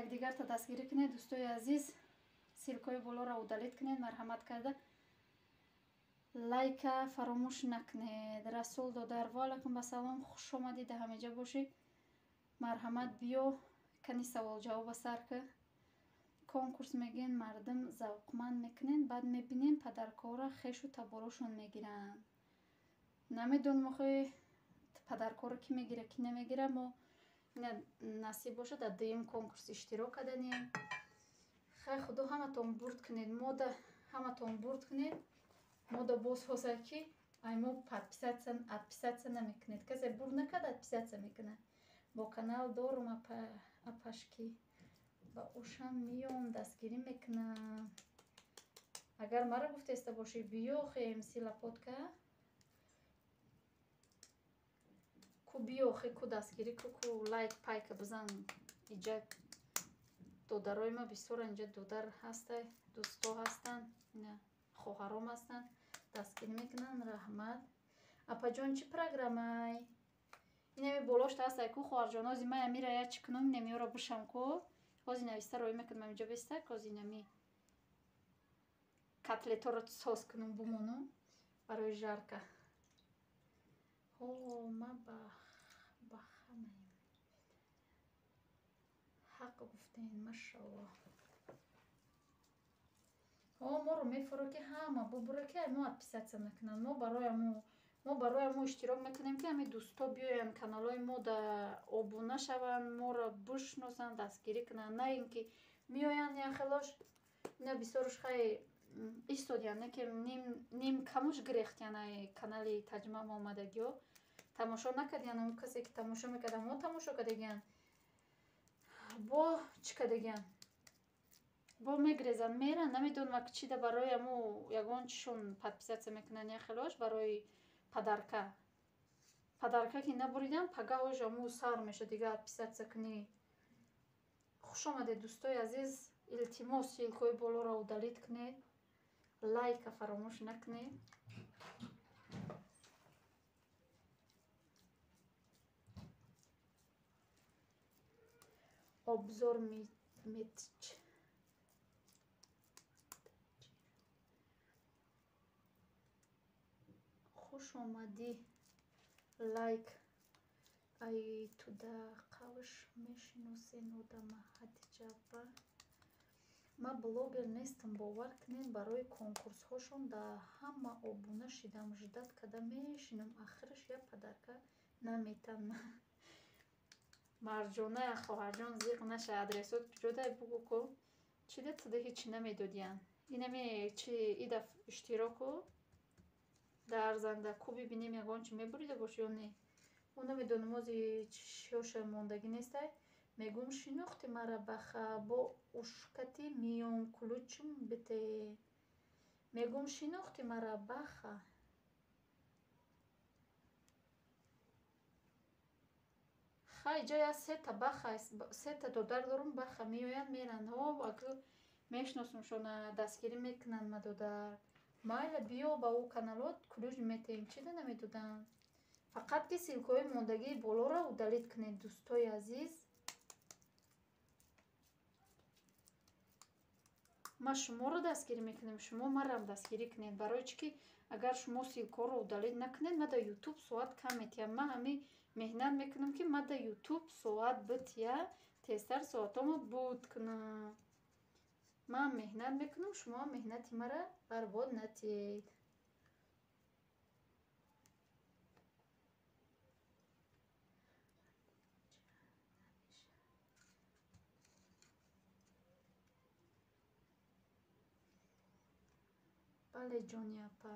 Якдигарта дастгирӣ кунед, дӯстои азиз. Ссылкаҳои болоро удалить кунед, марҳамат карда. Лайка фаромӯш накунед. Расул додар, ва алайкум ассалом, хуш омадӣ, дар ҳамеҷа бошӣ. Марҳамат биё, кани савол ҷавоба сар ки. Конкурс мегӯен, мардум завқманд мекунен, баъд мебинем падаркора хешу таборошон мегиранд. Намедонам охи падаркора ки мегира, ки намегира. Мо ина насиб бошад дар дуюм конкурс иштирок карданем. Хай худо ҳаматон бурд кунед, мода ҳаматон бурд кунед. Мода боз ҳоза ки ай мо подписаться отписаться намекунед. Касе бурд накард, отписаться мекунад. Бо канал дорум апашки ба ушам миём, дастгирӣ мекунам. Агар мара гуфтеста бошӣ, биё хе МС Лапотка. Ку биё хе, ку дастгирӣ ку, ку лайк пайка бизан. Иҷа додарои ма бисёран, инҷа додар ҳастай, дӯсто ҳастанд, ина хоҳаром ҳастанд, дастгирӣ мекунанд. Раҳмат. Апаҷон, чӣ программай? Инами болошта ҳастай ку, хоҳарҷон, ҳози ман амира я чӣ кунам, инамиёро бишам ку. Ҳози нависта роӣ мекунам, инҷа бестак, ҳози инами котлеторо соз кунам, бумонам барои жарка. Ҳо, ма ба ҳамаем. Ҳақ гуфтен, машаллоҳ. Ҳо, моро мефуро ки ҳама бубура ки мо отписаться накунанд. Мо барои мо иштирок мекунем ки ҳамин дӯсто биёянд каналҳои мо да обуна шаванд, моро бишносанд, дастгирӣ кунанд. На ин ки меоянд яхелош, ина бисёруш хай истодиянд, не ки ним камуш гирехтиянд ай канали таҷмаъ омадагиҳо. Тамошо накардиянд, он касе ки тамошо мекарда, мо тамошо кардагиянд. Бо чӣ кардагиянд? Бо мегрезанд, меранд, намедонам ак чида барои амо ягон чишон подписаться мекунанд яхелош барои подарка. Подарка ки набуридам, пагаҳош аму сар мешад дига отписаться кунӣ. Хуш омадед, дӯстои азиз. Илтимос, ссылкаҳои болоро удалить кунед. Лайка фаромӯш накунед. Обзор метч. Хуш омадӣ. Лайк. Ай туда қавш мешиносен одама Ҳадиҷа. Ман блогер нестам, бовар кунед, барои конкурсҳошон дар ҳама обуна шидам, ждать карда мешинам, ахираш як подарка наметам. Марҷона, хоҳарҷон, зиқ наша, адресот куҷодай бугӯ ку. Чида туда ҳеҷ намедодиянд. Инаме чи идаф иштироку дар арзанда ку бибинем ягон чи мебурида бош ё не. Мо намедонам ози чиёша мондагӣ нестай. Мегӯм шинохти мара баха бо ушкати миён ключум бите. Мегӯм шинохти мара баха. Хай ҷа я сета баха, сета додар дорум баха меоянд, меранд. Ҳо, агар мешиносумшона, дастгирӣ мекунанд ма додар. Майла биё ба ӯ каналот ключ метаҳем. Чида намедоданд? Фақат ки ссылкаҳои мондагии болоро удалить кунед, дӯстои азиз. Ман шуморо дастгирӣ мекунем, шумо марам дастгирӣ кунед. Барои чӣ ки агар шумо ссылкаҳоро удалить накунед, ман дар ютуб соат кам метиҳам. Ман ҳамин меҳнат мекунам ки ман дар ютуб соат бития, тезтар соатҳомо буд кунам. Ман меҳнат мекунам, шумо меҳнати мара барбод натиҳед. Бале, ҷони апа.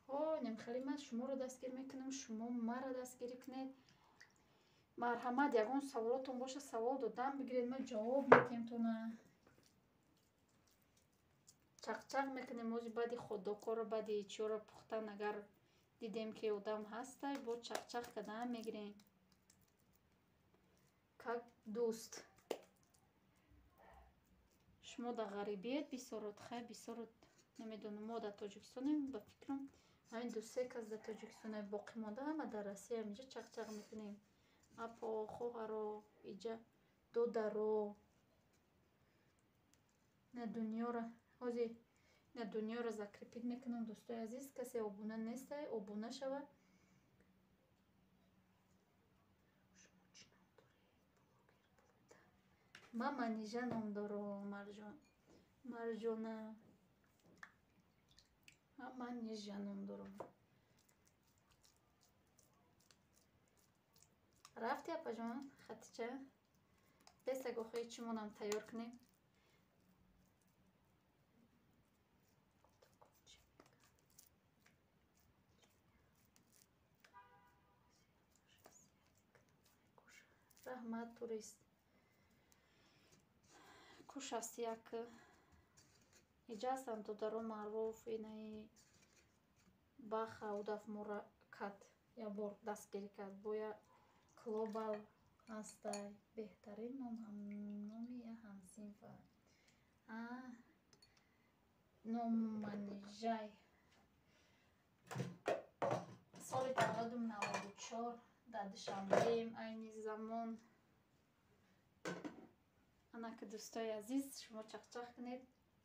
Ҳо, немхеле ман шуморо дастгир мекунам, шумо маро дастгирӣ кунед. Марҳамат, ягон саволотон боша, савол додан бигиред, ман ҷавоб метиҳем тона. Чақчақ мекунем ози баъди ходокоро, баъди чиёро пухтан, агар дидем ки одам ҳастай, бо чақчақ кардан мегирем. Как дӯст. Шумо дар ғарибиед бисёрот, хай бисёрот намедонам, мо дар Тоҷикистонем, ба фикрам Ҳамин ду-се кас дар Тоҷикистон боқӣ монда, ҳама дар Россия инҷа чақ-чақ мекунем. Апо, хоҳаро, иҷа додаро. На дунёро ҳозир на дунёро закрепить мекунам, дӯстои азиз. Касе обуна нестай, обуна шава. Шумо чӣ ном доред? Блогер блуда. Ман Манижа ном дорам, Марҷон. Марҷона. Ман Манижа ном дорам. Рафти, апаҷон, Хатича? Бесаг охои чӣ монам тайёр кунем? Раҳмат, турист. Ку 61. Иҷа ҳастанд додаро маъруф, инаи Баха удаф мора кад як бор дастгирӣ кард. Боя Глобал ҳастай. Беҳтарин ном номи я ҳамсинфа. А ном Манижай. Соли таваллудум 94 дар Душанбеем айни замон. Анаки дӯстои азиз, шумо чақчақ кунед,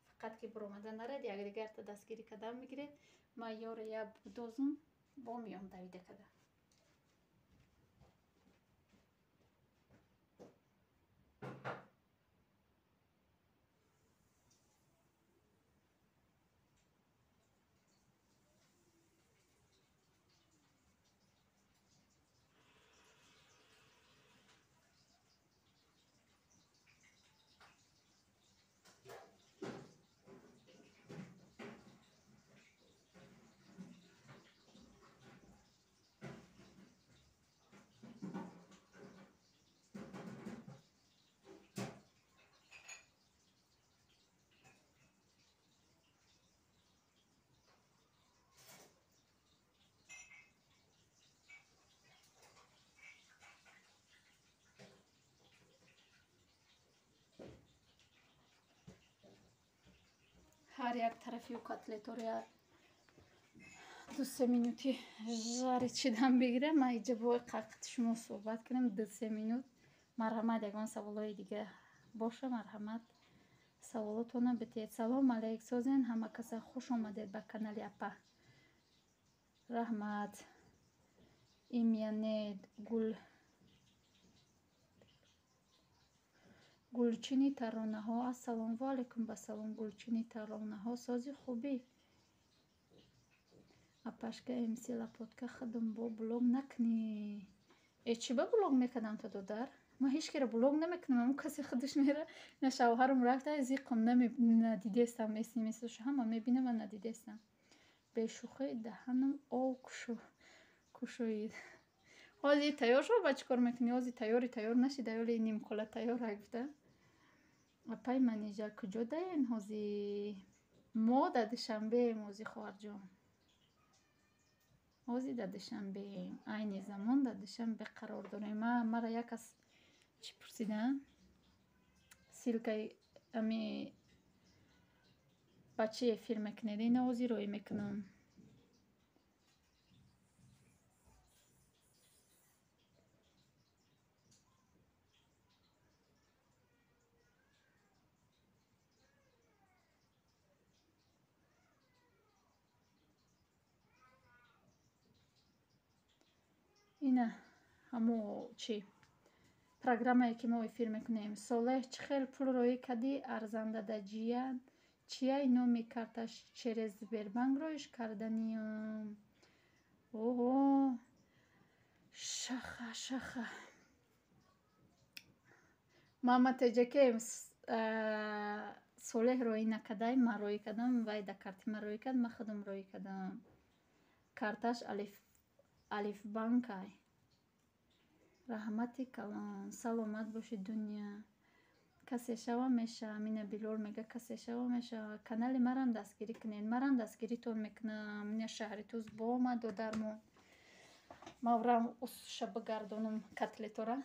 фақат ки биромада наред, якдигарта дастгирӣ кардан мегиред. Ман ёро я будозум, бо меём давида када. Ҳар як тарафи котлеторо я ду-се минути жарить шидан бигира. Ман иҷа бо қаққати шумо суҳбат кунем ду-се минут. Марҳамат, ягон саволҳои дига боша, марҳамат, саволотонро бидиҳед. Салом алейк, созен ҳама каса, хуш омадед ба канали апа. Раҳмат. Имя нет гул Гулчини таронаҳо. Ассалому алайкум, ба салом, Гулчини таронаҳо. Сози хубӣ? Апашка МС Лапотка худум бо блог накунӣ. Э чӣ ба блог мекардам то додар? Ман ҳеҷ киро блог намекунам, ҳамон касе худаш мера. На шавҳарам рафта, зиқам надидестам, смсоша ҳама мебинам, ман надидестам. Бешӯхӣ даҳанам ов кушоид. Ҳозир тайёр шав, ба чӣ кор мекунӣ? Ҳозир тайёри тайёр нашида, ёли нимкола тайёр гуфта. Апай Манижа, куҷо даен ҳозир? Мо дар Душанбеем ҳозир, хоҳарҷон. Ҳозир дар Душанбеем. Айни замон дар Душанбе қарор дорем. Мара як кас чӣ пурсидан? Ссылкаи ами ба чӣ эфир мекунед? Ина ҳозир роӣ мекунам. Ина ҳамо чӣ программае ки мо эфир мекунем. Солеҳ, чӣ хел пул роӣ кардӣ? Арзанда да ҷия чияй номи карташ? Через Сбербанк роиш карданиям. Оҳо, шаха шаха. Мама теҷаке Солеҳ роӣ накардай, ман роӣ кардам, вай да карти ман роӣ кард, ман худам роӣ кардам. Карташ алиф Алифбанкай. Раҳмати калон. Саломат бошӣ, дунё. Касе шава мешавам. Ина Билол мега касе шава мешава. Канали марам дастгирӣ кунед. Марам дастгиритон мекунам. Ина шаҳри Туз бо омад додармон. Ман усша бигардонам котлетора.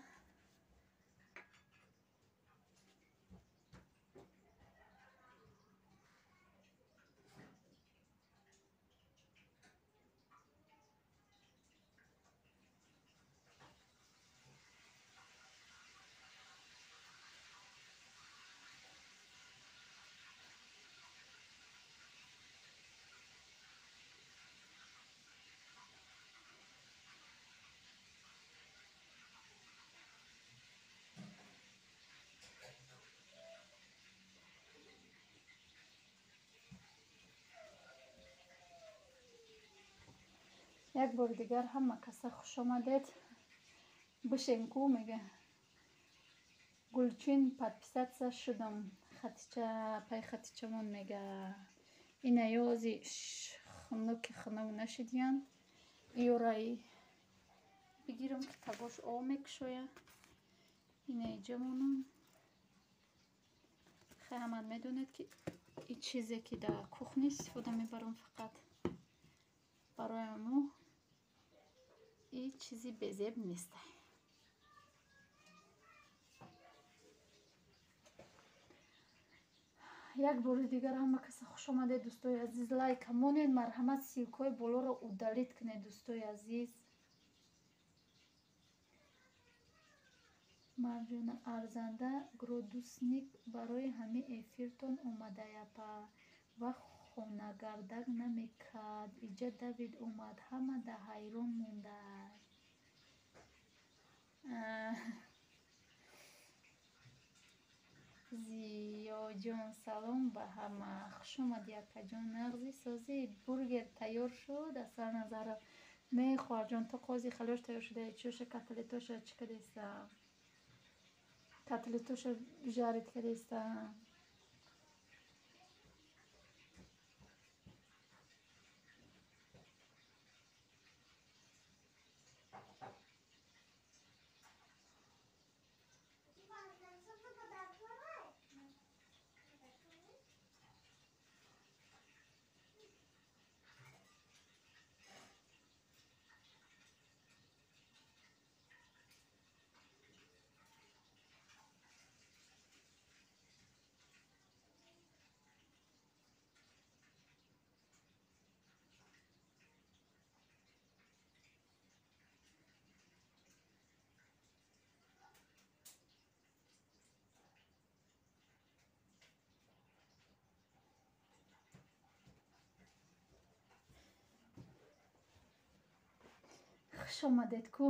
Як бори дигар ҳама каса хуш омадед. Бишен ку мега. Гулчин подписаться шудам. Хатича пай Хатичамон мега. Ина ёзи хунуки хунук нашидиян. Иёраи бигирам ки тагош об мекушоя. Ина иҷа монам. Хай ҳамат медонед ки и чизе ки дар кухня истифода мебарам фақат барои мо и чизи безеб нестай. Як бори дигар ҳама каса хуш омадед дӯстои азиз. Лайка монед, марҳамат ссылкаҳои болоро удалить кунед дӯстои азиз. Марҷона арзанда градусник барои ҳамин эфиртон омадаяпа ва хонагардак намекард. Иҷа Давид омад, ҳама дар ҳайрон мондай. Зиёҷон салом ба ҳама. Хуш омадӣ акаҷон. Нағзи созӣ бургер тайёр шуд Асал Назаров. Не хоҳарҷон, то қози халёш тайёр шуда. Чоша котлетоша чӣ кадаиста? Котлетоша жарить кадаиста. Хуш омадед ку.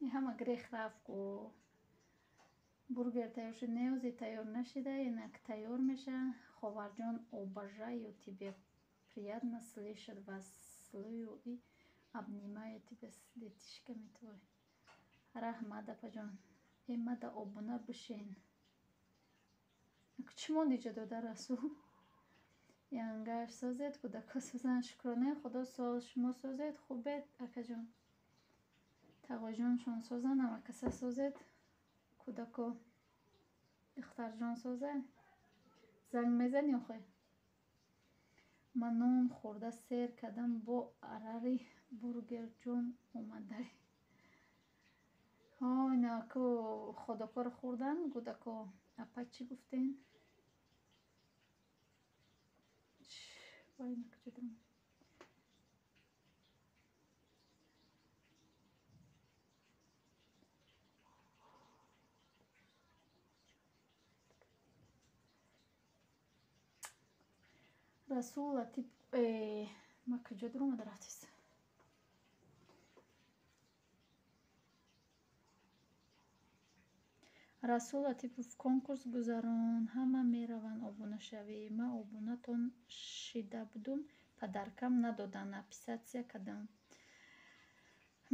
И ҳама грех рафт ку. Бургер тайёр шуд. Не ози тайёр нашида, инак тайёр меша. Ховарҷон, обожаю тебя. Приятно слышать вас. Целую и обнимаю тебя с детишками твой. Раҳмат апаҷон. Э мада обуна бишен. Чӣ монди иҷа дода Расул? Янгаш созед, кӯдакҳо созанд. Шукронаи Худо соз. Шумо созед, хубед акаҷон. Тағоҷоншон созанд, ҳама каса созед. Кӯдако духтарҷон созад. Занг мезанӣ охе? Ман нон хӯрда сер кардам бо арари бургерҷон омадай. Ҳо инаку ходокоро хӯрдан кӯдако. Апа чӣ гуфтен? Вай ина куҷо дорам? Расул Латип ма куҷо дуромада рафтис? Расул Латипов конкурс гузарон. Ҳама мераванд обунашавӣ. Ман обунатон шида будум, падаркам надоданд, написаться кардам.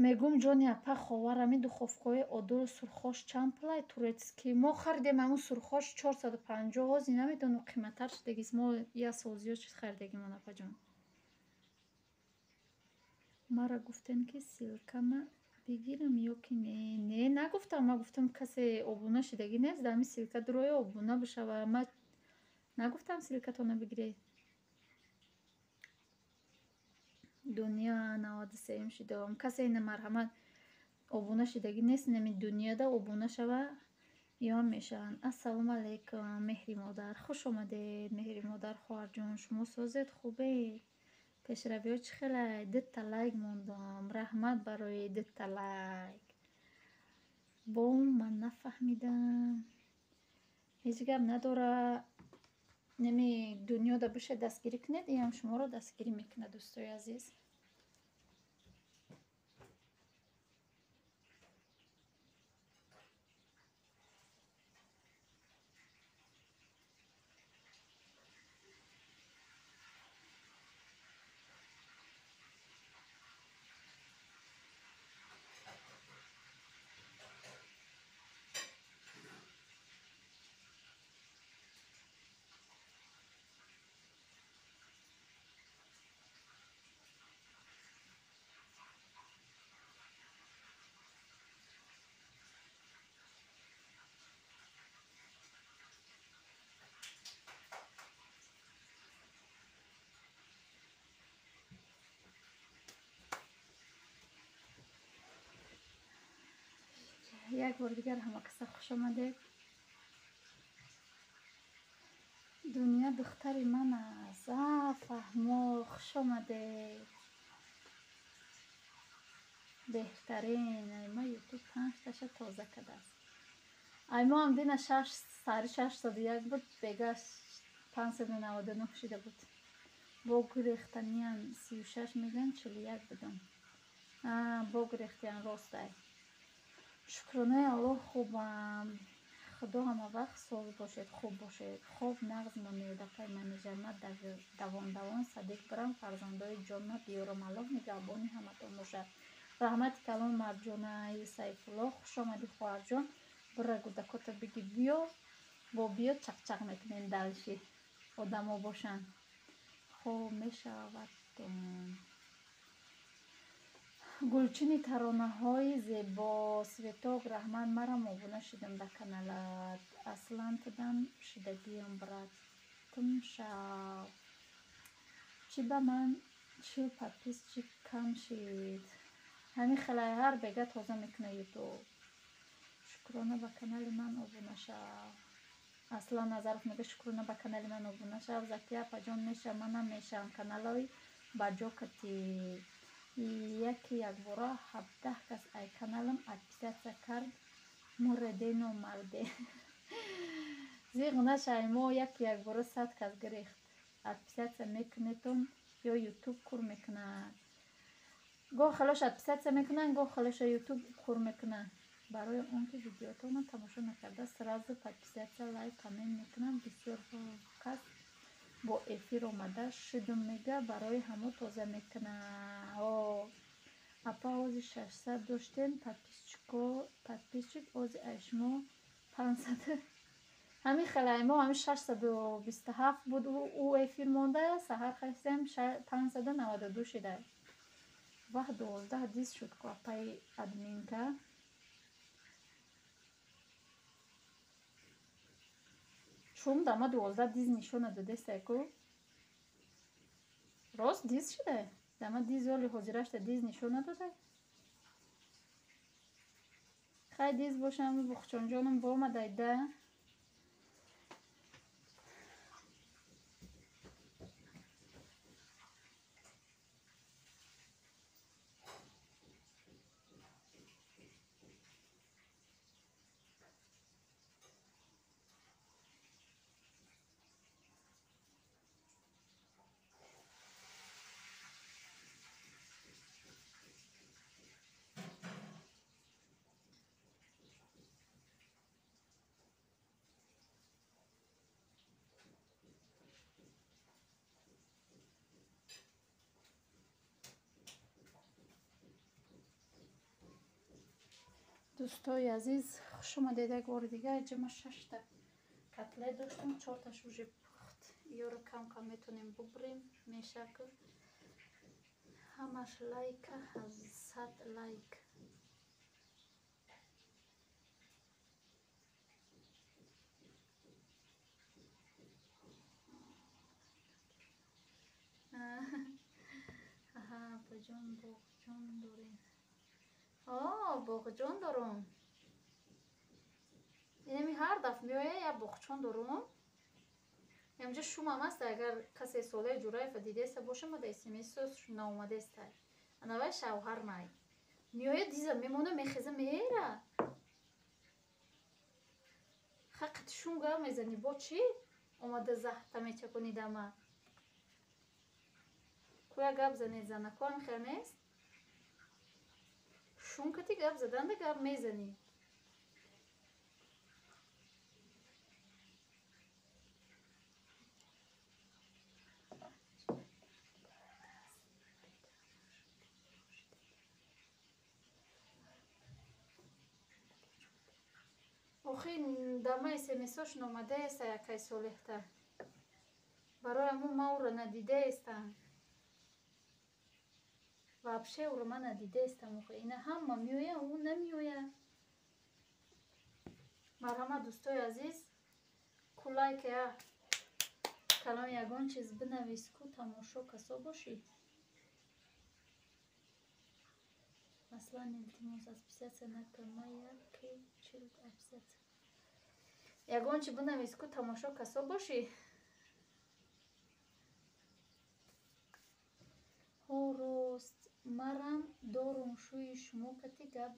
Мегум ҷони апа ховар ами духовкаҳои одол сурхош чанд пулай турецкий? Мо харидем ҳамун сурхош 450 ҳози намедонам қиматтар шудагист. Мо як сол зиёд шуд харидагимон апаҷон. Мара гуфтем ки ссылкама бигирам ё ки не? Не, нагуфтам. Ман гуфтам касе обуна шудагӣ нест, дар ҳамин ссылка дуроя обуна бишава. Ман нагуфтам ссылкатонро бигиред. Дунё 93-м шудам. Касе ина марҳамат обуна шудагӣ нест, инами дунёда обуна шава ё мешаванд. Ассалому алайкум, меҳри модар. Хуш омадед, меҳри модар хоҳарҷон. Шумо созед, хубед? Пешравиҳо чӣ хелай? Дута лайк мондам. Раҳмат барои дута лайк. Бо ман нафаҳмидам. Ҳеҷ гап надора. Нами дунёда бишед дастгирӣ кунед, иам шуморо дастгирӣ мекунад дӯстои азиз. Як бор дигар ҳама каса хуш омадед. Дунё духтари ман аст. Фаҳмо, хуш омадед. Беҳтарин. Ай ма ютуб панҷташа тоза кардааст. Ай мо ҳам дина сари 601 буд, бега 599 шида буд. Бо гурехтаниян 36 мегӯян, 41 будам. Бо гурехтиян ростай. Шукронаи Аллоҳ, хубам. Худо ҳама вақт соз бошед, хуб бошед. Хоб нағз монед, апай Манижа. Ман давон давон садиқ бирам, фарзандои ҷонма биёрам. Аллоҳ нигаҳбони ҳаматон бошад. Раҳмати калон, Марҷонаи Сайфулло, хуш омадӣ, хоҳарҷон. Бира гудакота биги биё, бо биё чақчақ мекунем дальше. Одамо бошанд. Хоб мешавадтон. Гулчини таронаҳои зебо. Светок, раҳмат, марам обуна шидам ба каналат. Аслан тудам шидагиам, братум шав. Чӣ ба ман 40 подписчик кам шид? Ҳамин хелай ҳар бега тоза мекуна ютуб. Шукрона, ба канали ман обуна шав. Аслан Назаров мега, шукрона, ба канали ман обуна шав. Закия апаҷон, мешавам, манам мешавам. Каналҳои баҷо кати. Яке якбора 17 кас ай каналам отписаться кард. Муреде номарде. Зиғ нашай, мо яке якбора 100 кас гирехт. Отписаться мекунетон ё ютуб кур мекунад? Гоҳ халош отписаться мекунанд, гоҳ халоша ютуб кур мекунад. Барои он ки видеотонро тамошо накарда сразу подписаться, лайк, коммент мекунам. Бисёр кас бо эфир омада шудум мега, барои ҳамо тоза мекунад. Апа, ози 600 доштем подписчик, ози ай шумо 500. Ҳамин хелай мо ҳамин 627 буд ӯ эфир монда, саҳар хастем, 592 шида. Ваҳ, 12 диз шуд ку, апаи админка. Чум дама 12 диз нишона додестай ку? Рост диз шида? Дама диз оли ҳозирашта диз нишон надодай? Хай, диз бошам, бухчонҷоном боомадай да. Дӯстои азиз, хуш омадед як бори дигар. Инҷа ма шашта котлет доштам, чорташ уже пухт. Ёро кам кам метонем бубурем, мешакл. Ҳамаш лайка, 100 лайк. Аҳа, апаҷон, боғҷон дорем. Боғҷон дорум. Инами ҳар дафъ меоя, як боғчон дорум. Инҷа шумам аст, агар касе Солеҳ Ҷураева дидаеста боша, ма да смсос наомадаестай. Анавай шавҳар май. Меоя, диза мемона, мехеза, меера. Хаққати шум гап мезанӣ, бо чӣ? Омада заҳта мечаконӣ дама. Куя гап занед, занако ҳам хел нест? Шум кати гап заданда гап мезанӣ. Охи, дама смсош номадаеста якай Солеҳта. Барои ҳамун ман ӯро надидаестам. Вообще ӯро ман надидаестам. Охи, ина ҳама меоя, ӯ намеоя. Марҳамат, дӯстои азиз, ку лайк я калон ягон чиз бинавис, ку тамошо касо бошӣ. Аслан, илтимос, отписаться накун. Ма яки чил отписаться. Ягон чи бинавис ку, тамошо касо бошӣ. Ҳо, рост, марам дорум шӯи шумо кати гап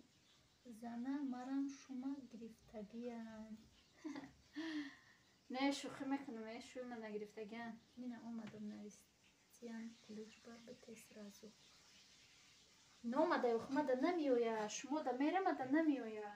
зана, марам шума гирифтагиям. Не, шӯхӣ мекунам, э, шӯи ма нагирифтагиам. Ина омадам, навистиян ключ ба бите сразу. Номада охмада намеоя, шумода мерамада намеоя.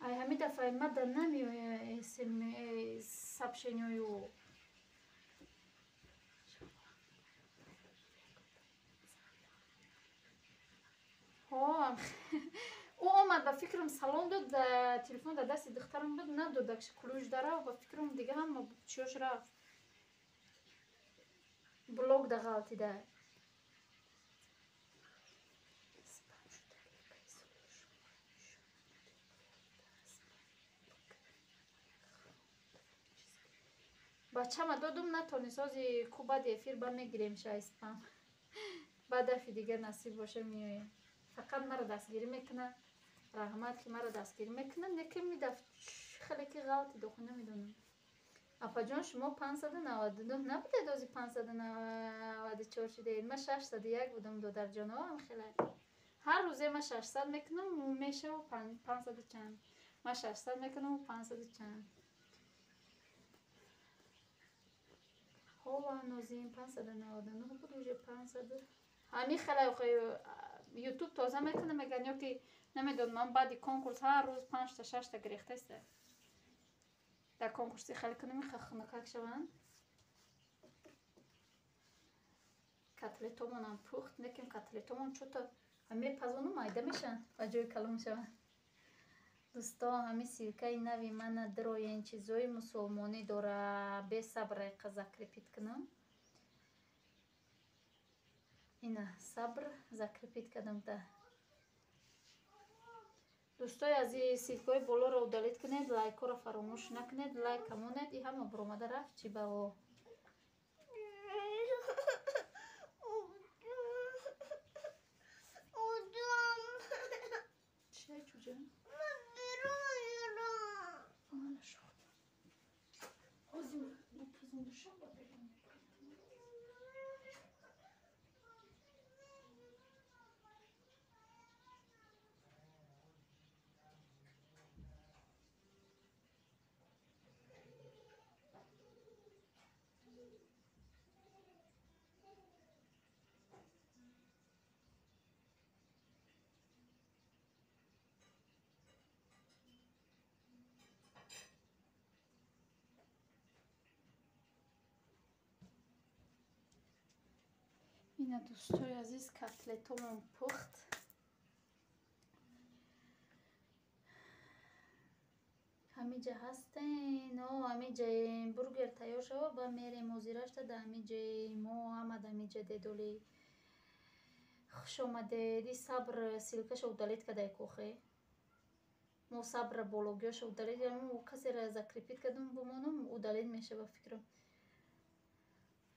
Ай, ҳамин дафъа мада намеоя сообщениҳои ӯ. Ҳо, ӯ омад, ба фикрам, салом дод, телефон дар дасти духтарам буд, надод, ключ дара, ба фикрам, дига ҳама чиёш рафт. Блок да ғалтида. Бачама додум, натонист, ҳози ку баъди эфир ба мегирем шайспам. Баъд дафъи дигар насиб боша меоем. Фақат маро дастгирӣ мекунад. Раҳмат, ки маро дастгирӣ мекунад, неки мидаф хеле ки ғалати доху намедонам. Апаҷон, шумо 599 набудед, ози 594 шудед. Ман 601 будам, додарҷоно, ам хеле. Ҳар рӯзе ман 600 мекунам, мешава 500 чанд. Ман 600 мекунам, 500 чанд. Ҳова, нозим, 599 буд, уже 500. Ҳамин хеле ютуб тоза мекунам, мегӯянд, ё ки намедонам, ман баъди конкурс ҳар рӯз панҷта, шашта гирехтаста. Дар конкурси хеле кунам, хунукак шаванд. Котлетомонам пухт, некем котлетомон чӯто мепазону майда мешаванд, ба ҷои калон шаванд. Дӯстон, ҳамин ссылкаи нави мана дроен, чизои мусулмонӣ дора, бесабр айқа закрепить кунам. Ина сабр закрепить кардам та. Дӯстои азиз, ссылкаҳои болоро удалить кунед, лайкҳоро фаромӯш накунед, лайка монед, и ҳама буромада рафт, чӣ бао. Чай, чӯҷа? Ҳозир бупазондушам, ба берун мекунам. Ина, дӯстои азиз, котлетомон пухт. Ҳамиҷа ҳастен, о, ҳамиҷаем. Бургер тайёр шава, ба мерем ҳозирашта да ҳамиҷаем. Мо ҳама да ҳамиҷа дедоли. Хуш омадед. И сабр ссылкаша удалить кадай кохе. Мо сабра бологиёша удалить кардем, касеро закрепить кардем, бумонам, удалить мешава, фикрам.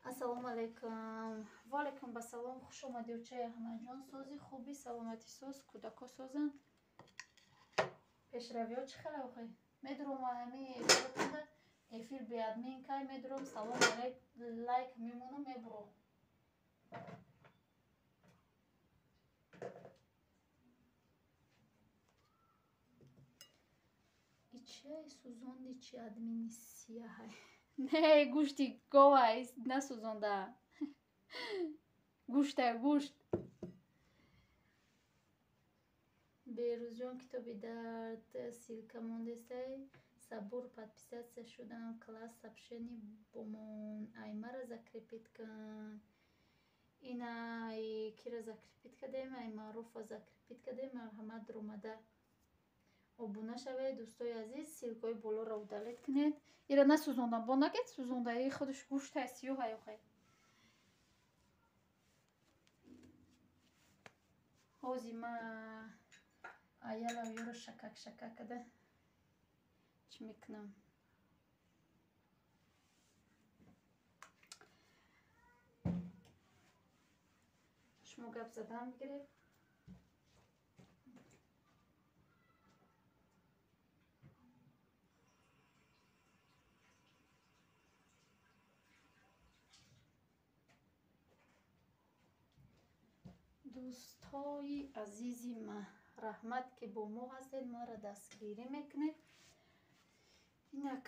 Ассалому алайкум. Ва алайкум басалом. Хуш омадӣ, очаи Аҳмадҷон. Сози, хуби, саломатӣ соз, кӯдако созанд. Пешравиҳо чӣ хеле охи? Медуром ҳами эфиротонда, эфир беадмин кай медуром, салом алайк, лайк мемонам, мебуром. И чиай сӯзонди, чи админи сияҳай? Не, гӯшти говай насӯзонда. Гӯшта, гӯшт. Берӯзҷон, китоби дард ссылка мондестай. Сабур, подписаться шудам, класс сообщение бумон. Ай мара закрепить кун. Ина ай кира закрепить кардем, ай Маъруфа закрепить кардем, марҳамат, ромада. Обуна шавед, дӯстои азиз, ссылкаҳои болоро удалить кунед. Ира насӯзондам, бо нагед сӯзонда, и худаш гӯштай сиёҳай охе. Ҳози ма аяла ёро шакак шакак када чӣ мекунам? Шумо гап задан бигиред. Дӯстҳои азизи ма, раҳмат, ки бо мо ҳастед, маро дастгирӣ мекунед. Инак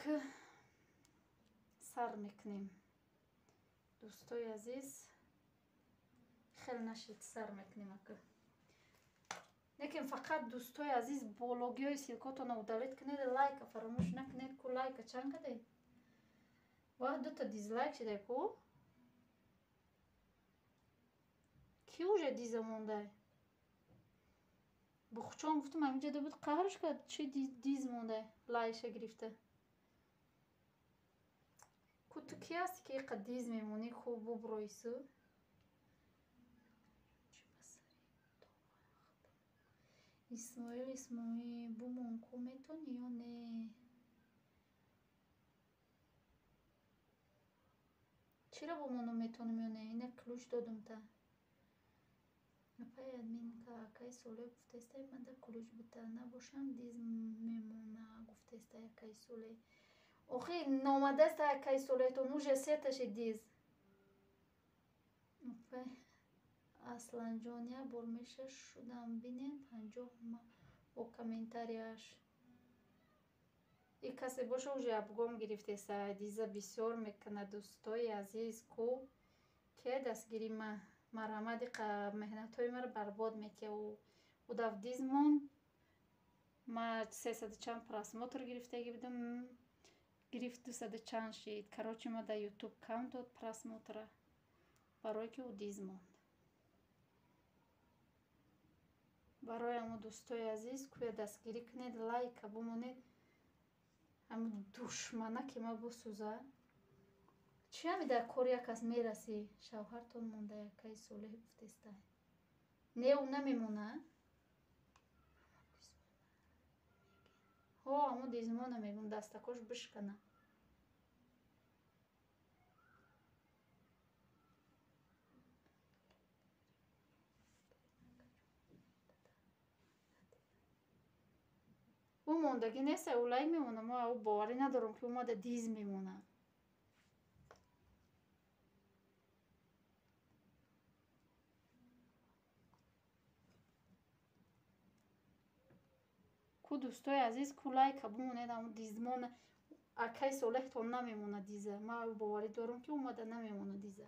сар мекунем. Дӯстои азиз, хел нашид, сар мекунем ака. Лекин фақат дӯстои азиз, бологиҳои ссылкотонро удалить кунед, лайка фаромӯш накунед. Ку лайка чанд кардед? Ва дута дизлайк шидай ку? Ки уже диза мондай? Бухчон гуфтам, ҳаминҷода буд, қаҳрш кард, чи диз мондай, лайша гирифта. Ку ту ки ҳасти, ки иқа диз мемонӣ, хуб буброису? Исмоил, Исмоил, бумон ку метонӣ ё не? Чиро бумону метонам ё не? Ина ключ додум та. Апай админка, акай Солеҳ гуфтаистай, мада ключ бита, набошам диз мемона, гуфтаистай акай Солеҳ. Охи номадаста акай Солеҳтон, уже сеташи диз. Апай Асланҷон, як бор меша шудам, бинен 50 ма бо комментарияш. И касе боша уже обгом гирифтеса, диза бисёр мекунад, дӯстои азиз, ку ке дастгири ма? Марҳамат, иқа меҳнатҳои маро барбод метия. Удав диз монд, ма 300 чанд просмотр гирифтаги будам, гирифт 200 чанд шид. Короче, ма дар ютуб кам дод просмотра, барое ки ӯ диз монд. Барои ҳамо дӯстои азиз, кӯя дастгирӣ кунед, лайка бумонед. Ҳамо душмана ки ма бисӯза. Чӣ ҳами дар кори як кас мерасӣ? Шавҳартон монда, якаи Солеҳ гуфтестай. Не, ӯ намемона? Ҳо, ҳамо дизмона мегӯм, дастакош бишкана. Ӯ мондагӣ неста, ӯ лайк мемона, ма ӯ боварӣ надорам, ки ӯ мада диз мемона. Ку дӯстои азиз, ку лайка бумонед, ҳамо дизмона акай Солеҳтон намемона диза. Ма боварӣ дорам, ки ӯ мада намемона диза.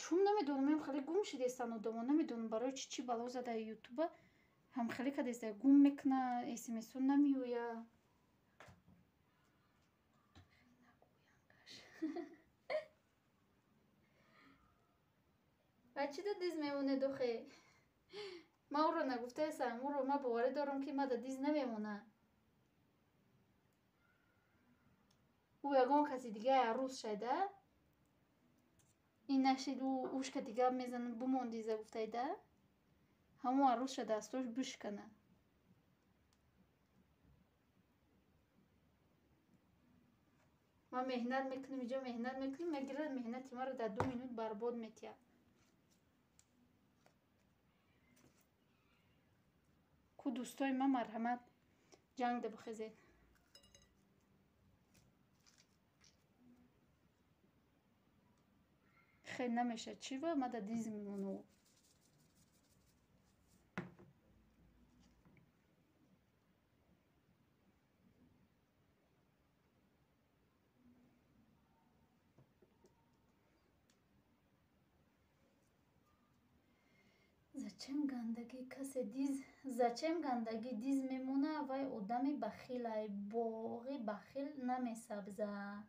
Чун намедонам, ям хеле гум шидестан одамо, намедонам барои чӣ чӣ бало зада ютуба, ҳам хеле кадеста гум мекуна, смсо намеоя. Ва чӣ да диз мемонед охе? Ма ӯро нагуфтаесам, ӯро ма боварӣ дорам, ки мада диз намемона. Ӯ ягон каси дига арӯз шайда? Ин нашид, ӯ ушка дига мезанад, бумон диза гуфтайда? Ҳамон арӯзша дастош бишкана. Ман меҳнат мекунам, иҷо меҳнат мекунам, мегирад меҳнати маро дар 2 минут барбод метиҳад. Ку дӯстои ман, марҳамат, ҷангда бихезед. Хел намешад, чӣ ва мада диз мемона ӯ. Зачем гандагӣ касе диз, зачем гандагӣ диз мемона, вай одами бахилай, боғи бахил намесабза.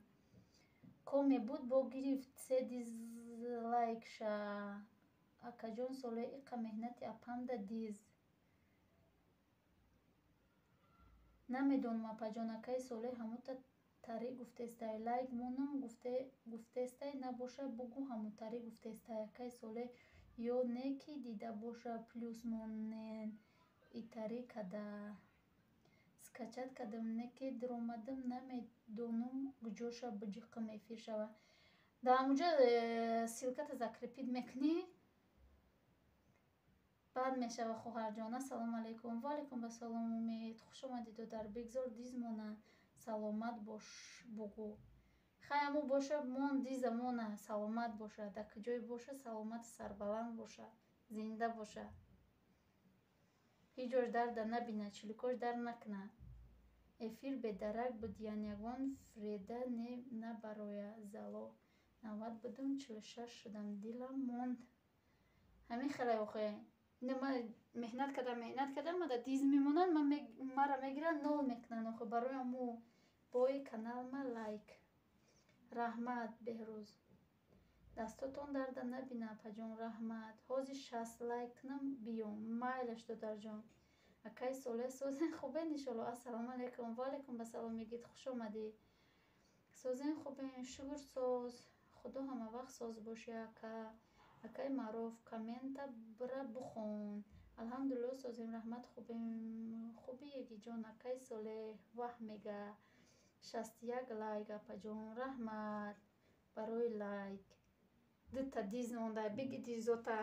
Коме буд бо гирифт се дизлайкша. Акаҷон Солеҳ, иқа меҳнати апамда диз. Намедонам, апаҷон, акаи Солеҳ ҳамута тари гуфтестай. Лайк монам гуфтестай, набоша бугӯ ҳамутари гуфтестай. Акаи Солеҳ ё не ки дида боша плюс монен итари када. Скачать кардам, не ки дуромадам, намедонум куҷоша биҷиқам эфир шава. Дар ҳамуҷа ссылката закрепить мекунӣ, баъд мешава, хоҳарҷон. Ассалому алайкум. Ва алайкум ассалом, Умед. Хуш омадӣ, додар. Бигзор диз мона, саломат бош бугӯ. Хай, ҳаму боша, мон диза мона, саломат боша. Дар куҷое боша, саломату сарбаланд боша, зинда боша. Ҳеҷ ҷош дарда набина, чиликош дар накуна. Эфир бедарак буд, яъне ягон фреда не набароя зало. 90 будум, 46 шудам, дилам монд. Ҳамин хеле охе. Ина ма меҳнат кардам, меҳнат кардам, мада диз мемонанд, мара мегиранд, нол мекунанд охе. Барои ҳаму бои каналма лайк. Раҳмат, Беҳрӯз. Дастотон дарда набина, апаҷон, раҳмат. Ҳозир 60 лайк кунам, биём. Майлаш, додарҷон. Акаи Солеҳ, созен хубен иншолло. Ассалому алайкум. Ва алайкум ассалом, Йигит, хуш омадӣ. Созен хубен, шукр соз. Худо ҳама вақт соз бошӣ, ака. Акаи Маъруф, коммента бира бихон. Алҳамдулилло созем, раҳмат, хубем. Хуби, Йигитҷон, акаи Солеҳ ваҳ мега. 61 лайк, апаҷон, раҳмат барои лайк. Дута диз монда, биги дизота.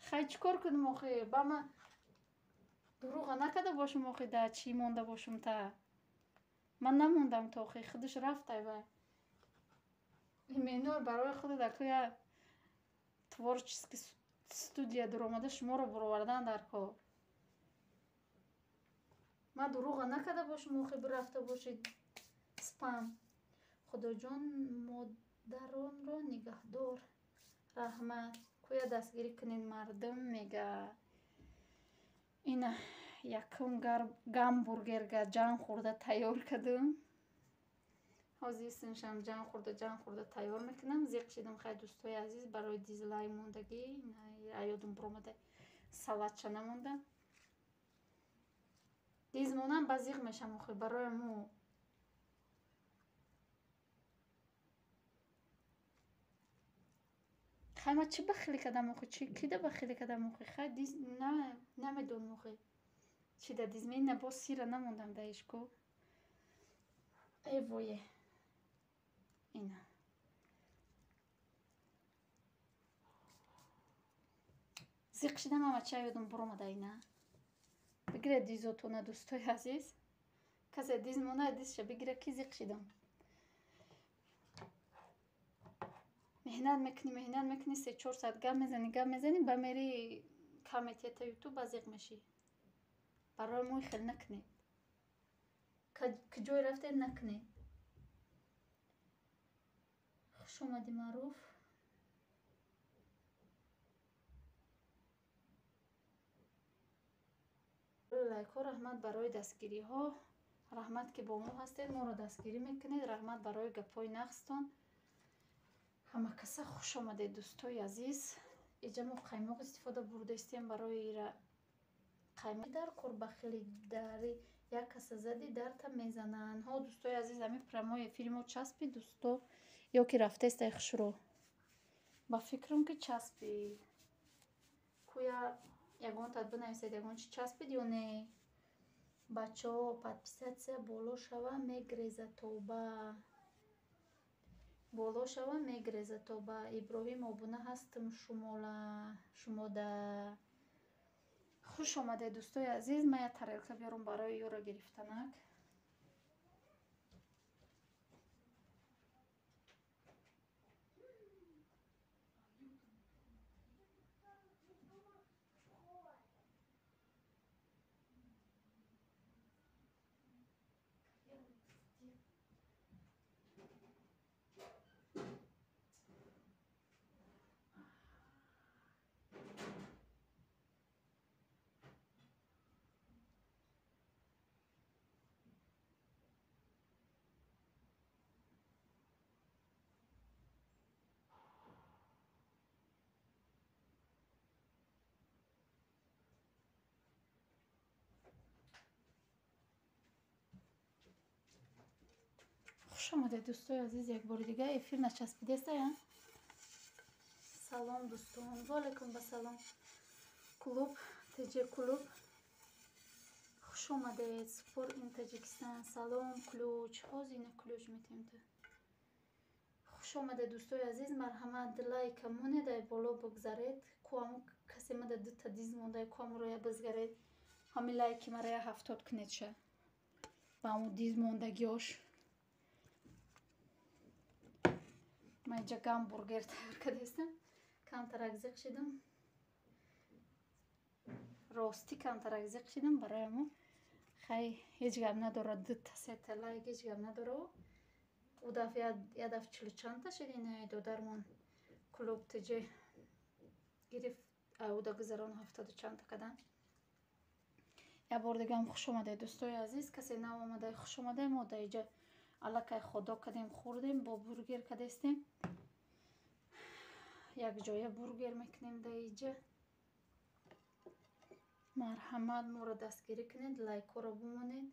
Хай, чӣ кор кунем охе? Ба ма дурӯға накарда бошум охе, да чӣ монда бошум та. Ман намондам то охе, худаш рафтай вай. Именно барои худат акоя творческий студия дуромада шуморо буровардан дар кор. Ман дурӯға накарда бошум охе, бирафта бошед спам. Худоҷон модаронро нигаҳдор. Раҳмат. Кӯя дастгирӣ кунед мардум мега. Ина якум гамбургерга ҷанг хӯрда тайёр кардам. Ҳозир синшам ҷанг хӯрда, ҷанг хӯрда тайёр мекунам. Зиқ шидам, хай, дӯстои азиз, барои дизлайк мондагӣ аёдум буромада салатча намонда. Диз монам ба зиқ мешам охир барои мо. Хай, ма чӣ бахилӣ кардам охир? Чӣ кида бахилӣ кардам охир? Хай, диз намедонам охир. Чӣ да диз ина боз сира намондам да ишко. Э вое. Ина. Зиқ шидам, ама чай ёдум буромада ина. Бигиред дизотона, дӯстои азиз. Касе диз мона, дизша бигира, ки зиқ шидам. Меҳнат мекунӣ, меҳнат мекунӣ, 3-4 соат гап мезанӣ, гап мезанӣ, ба мери каметията ютуб ба зиқ мешӣ. Барои мо хел накунед. Куҷое рафтед, накунед. Хуш омадӣ, Маъруф. Лайкҳо раҳмат, барои дастгириҳо раҳмат, ки бо мо ҳастед, моро дастгирӣ мекунед. Раҳмат барои гапҳои нағзтон. Ҳама каса хуш омадед, дӯстои азиз. Иҷа мо қаймоқ истифода бурдаистем барои қаймоқ. Дар кор бахили дари як каса зади дарта мезананд. Ҳо, дӯстои азиз, ҳамин прямой эфири мо часпид, дӯсто, ё ки рафтаистай хушрӯ? Ба фикрам, ки часпид. Кӯя ягонтат бинависед, ягон чи часпид ё не? Бачаҳо, подписаться боло шава мегреза тоба. Боло шава мегреза тоба. Иброҳим, обуна ҳастам шумода. Хуш омадед, дӯстои азиз. Ман як тарелка биёрам барои ёро гирифтанак. Хуш омадед, дӯстои азиз, як бори дига эфир начаспидестая. Салом, дӯстон. Ваалайкум басалом. Клуб, ТЖ клуб. Хуш омадед. Спор ин Таҷикистон. Салом, ключ. Ҳозир ина ключ метем та. Хуш омадед, дӯстои азиз. Марҳамат, лайка монед, ай боло бигзаред. Ку ҳамун касе мада дута диз монда, ку ҳамуро я бизгаред. Ҳамин лайки мара я 70 кунед ша. Ба ҳамун диз мондагиёш. Ман инҷа гамбургер тайёр кардастам. Камтарак зиқ шидам. Ростӣ камтарак зиқ шидам барои ҳамун. Хай, ҳеҷ гап надорад, дута сета лайк ҳеҷ гап надорад. Ӯ дафъа я дафъ чилу чандта шид ина додармон клуб ТЖ гирифт, ӯда гузарон 70 чандта кадан. Як бор дигаам хуш омадед, дӯстои азиз. Касе нав омада, хуш омада. Мо дар инҷа аллакай худо кардем, хӯрдем, бо бургер кардастем. Якҷоя бургер мекунем дар инҷа. Марҳамат, моро дастгирӣ кунед, лайкҳоро бимонед.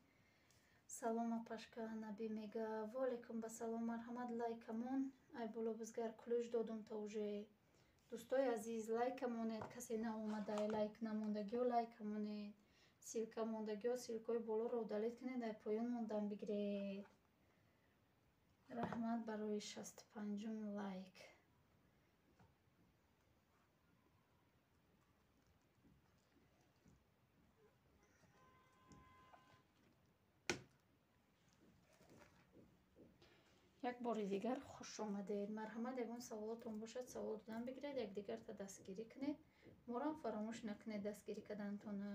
Салом, апашка Наби мега. Ваалайкум басалом. Марҳамат, лайкамон. Ай боло бизгар, ключ додум та уже. Дӯстои азиз, лайка монед. Касе наомада, лайк намондагиё лайка монед. Ссылка мондагиё ссылкаҳои болоро удалить кунед, ай поён мондан бигиред. Раҳмат барои 65-ум лайк. Як бори дигар хуш омадед. Марҳамат, ягон саволотон бошад, савол додан бигиред, якдигарта дастгирӣ кунед. Морам фаромӯш накунед дастгирӣ кардантона.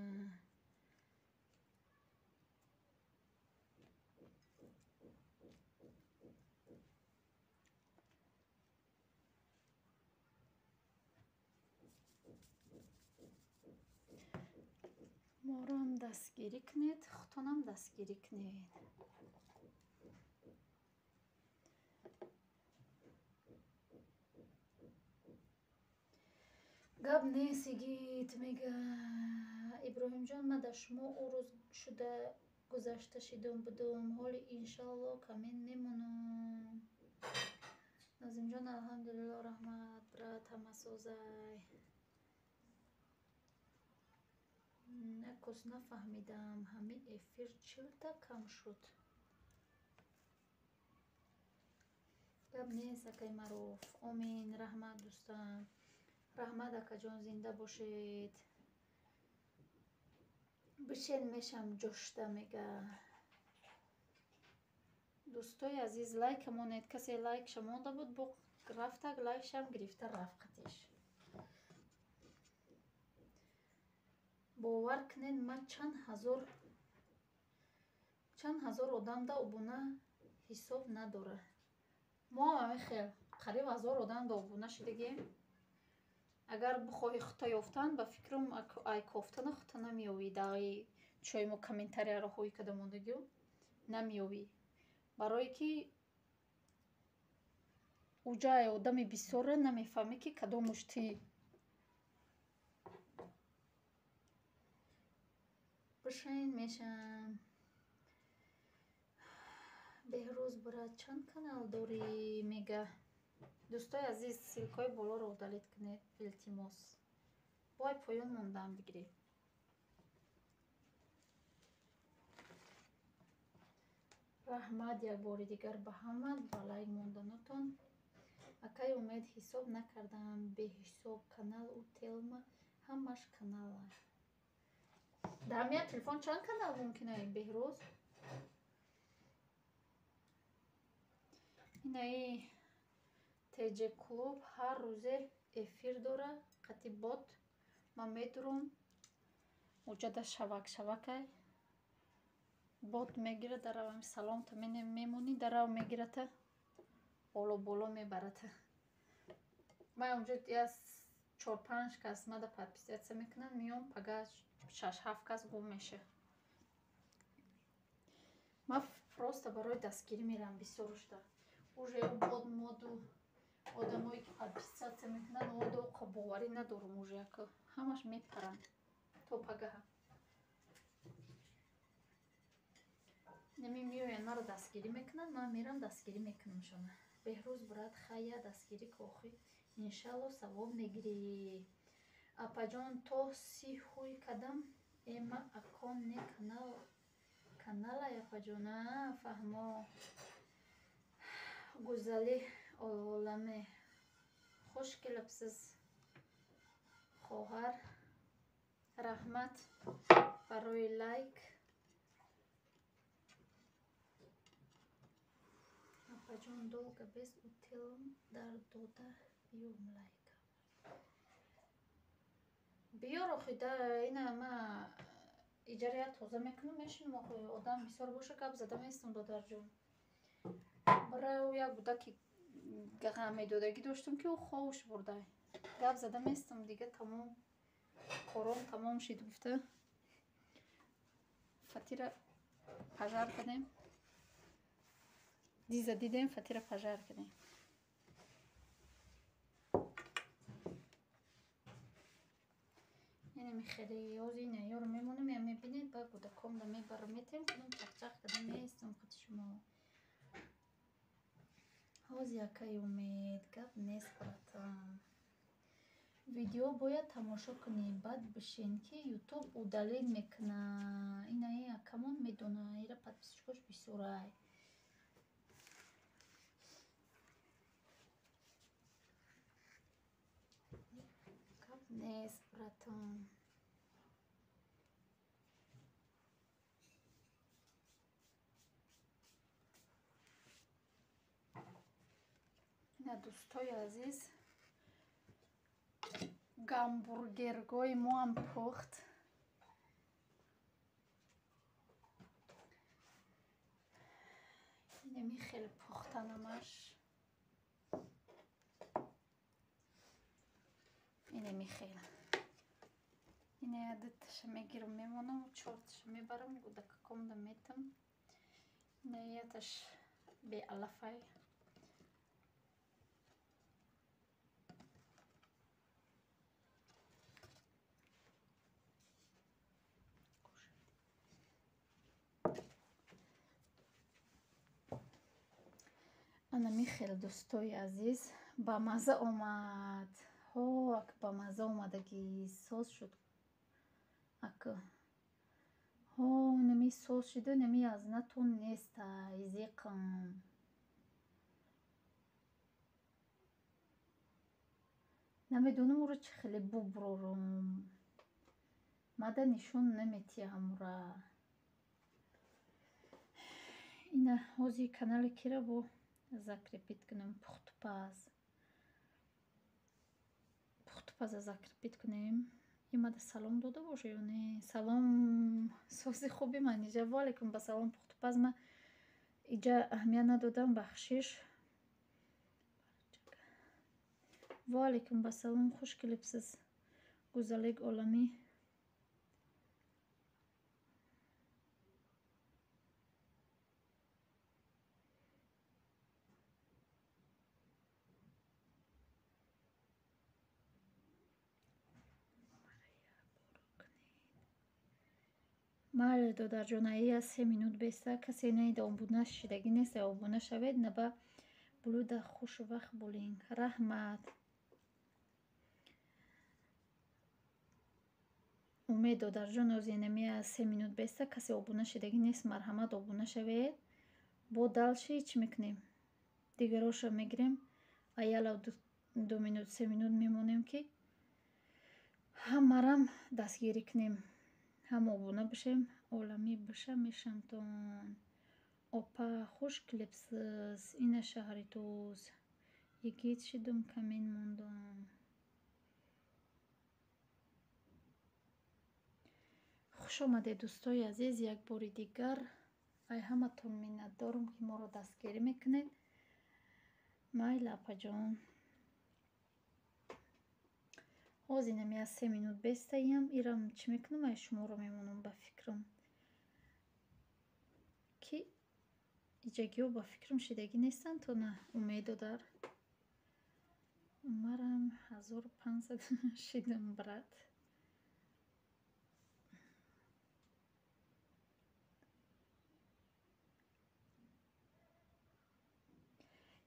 Морам дастгирӣ кунед, худтонам дастгирӣ кунед. Гап нест, игит мега. Иброҳимҷон, ман дар шумо ӯ рӯз шуда гузашта шидом будум. Ҳоли иншалло камин мемонам. Назимҷон, алҳамдулилло, раҳмат, брат, ҳамасозай. Накос нафаҳмидам, ҳамин эфир чилта кам шуд. Гап нест, акай Маъруф. Омин, раҳмат, дӯстам. Раҳмат, акаҷон, зинда бошед. Бишен мешам ҷошта мега. Дӯстои азиз, лайка монед. Касе лайкша монда буд, бо рафтак лайкшам гирифта рафт қатиш. Бовар кунед, ман чанд ҳазор одамда обуна ҳисоб надора. Мо ҳам ҳамин хел қариб 1000 одамда обуна шидагем. Агар бихоҳӣ хута ёфтан, ба фикрам ай кофтана хута намеёвӣ. Даи чои мо комментарияро ҳоӣ карда мондагиё намеёвӣ. Барое ки уҷа ай одами бисёрра намефаҳмӣ ки кадомуш ти. Бишен мешам. Беҳрӯз брат, чанд канал дорӣ мега. Дӯстои азиз, ссылкаҳои болоро удалить кунед, илтимос. Бой поён мондаам бигиред. Раҳмат як бори дигар ба ҳама ба лайк монданотон. Акай Умед, ҳисоб накардам, беҳисоб канал у телма ҳамаш канала. Дар ҳамин телефон чанд канал мумкин ай Беҳрӯз? Инаи ТЖ клуб ҳар рӯзе эфир дора, қати бот. Ман медурам, уҷада шавак шавакай. Бот мегирад, дарав ҳами саломта мемонӣ, дарав мегирата, боло боло мебарата. Ман унҷо я 4-5 кас мада подписаться мекунанд, меом пага 6-7 кас гум меша. Ман просто барои дастгирӣ мерам бисёрушта. Уже бот моду одамое ки подписаться мекунанд, одоқа боварӣ надорум уже яко. Ҳамаш мепаранд то пагаҳа. Нами меоянд, маро дастгирӣ мекунанд, ман мерам дастгирӣ мекунамшон. Беҳрӯз брат, хая дастгирӣ кохӣ, иншалло савоб мегирӣ. Апаҷон, то си ҳуй кадам эма акон не канал каналай апаҷон, а фаҳмо. Гузали оламе, хуш келибсиз, хоҳар. Раҳмат барои лайк. Апаҷон, долго без утилам дар дода биём лайк. Биёр охи, да ина ма иҷара я тоза мекунам, мешинам охи, одам бисёр боша гап зада местам, додарҷон. Бара як будаки ғам медодагӣ доштам, ки ӯ ховш бурда. Гап зада местам, дига тамом кором тамом шид гуфта. Фатира пажар кардем. Диза дидем, фатира пажар кардем. Инами хеле ёзи ина ёро мемонам, я мебинед, ба кӯдакомда мебарам, метем, кудам чақчақ кардам местам худи шумо. Ҳози акаи Умед, гап нест, братан. Видео бояд тамошо кунӣ, баъд бишин, ки ютуб удалить мекуна. Инаи акамон медона, ира подписчикош бисёрай. Гап нест, братан. Ина дӯстои азиз, гамбургергои моам пухт. Инами хеле пухтанамаш. Инами хел. Ина я дуташа мегирам, мемонам, чорташа мебарам, гудакакомда метам. Ина яташ беалафай. Анами хел, дӯстои азиз, ба мазза омад. Ҳо, ак ба мазза омадагӣ, соз шуд. Ак ҳо, нами соз шида, нами аз натон нестай, зиқам. Намедонам ӯро чӣ хеле буброрум. Мада нишон наметиҳам ӯра. Ина ҳози канали кира бо закрепить кунем, пухтупаз. Пухтупаза закрепить кунем. Имада салом дода боша ё не? Салом сози хуби манижа. Ва алайкум ба салом пухтупаз, ма иҷа аҳамият надодам, бахшиш. Ва алайкум ба салом, хуш келибсиз, гузалик оламӣ. Майли, додарҷон, аия 3 минут беста, касе наида обуна шидагӣ нест, обуна шавед, наба блюда хушвақт булинг. Раҳмат. Умед додарҷон, ози намия 3 минут беста, касе обуна шидагӣ нест, марҳамат обуна шавед. Бо дальше чӣ мекунем? Дигароша мегирем, аяла 2 минут, 3 минут мемонем, ки ҳамарам дастгирӣ кунем. Ҳам обуна бишем, оламӣ биша мешамтон. Опа, хуш келибсиз, ина шаҳри туз. Йигит шидум, камин мондум. Хуш омадед, дӯстои азиз, як бори дигар. Ай ҳаматон миннатдорам, ки моро дастгирӣ мекунед. Майли, апаҷон. Ҳозир инами аз 3 минут бестаям, ирам чӣ мекунам, ай шуморо мемонам ба фикрам. Ки иҷагиҳо ба фикрам шидагӣ нестанд, то на Умед додар. Умарам 1500 шидам, брат.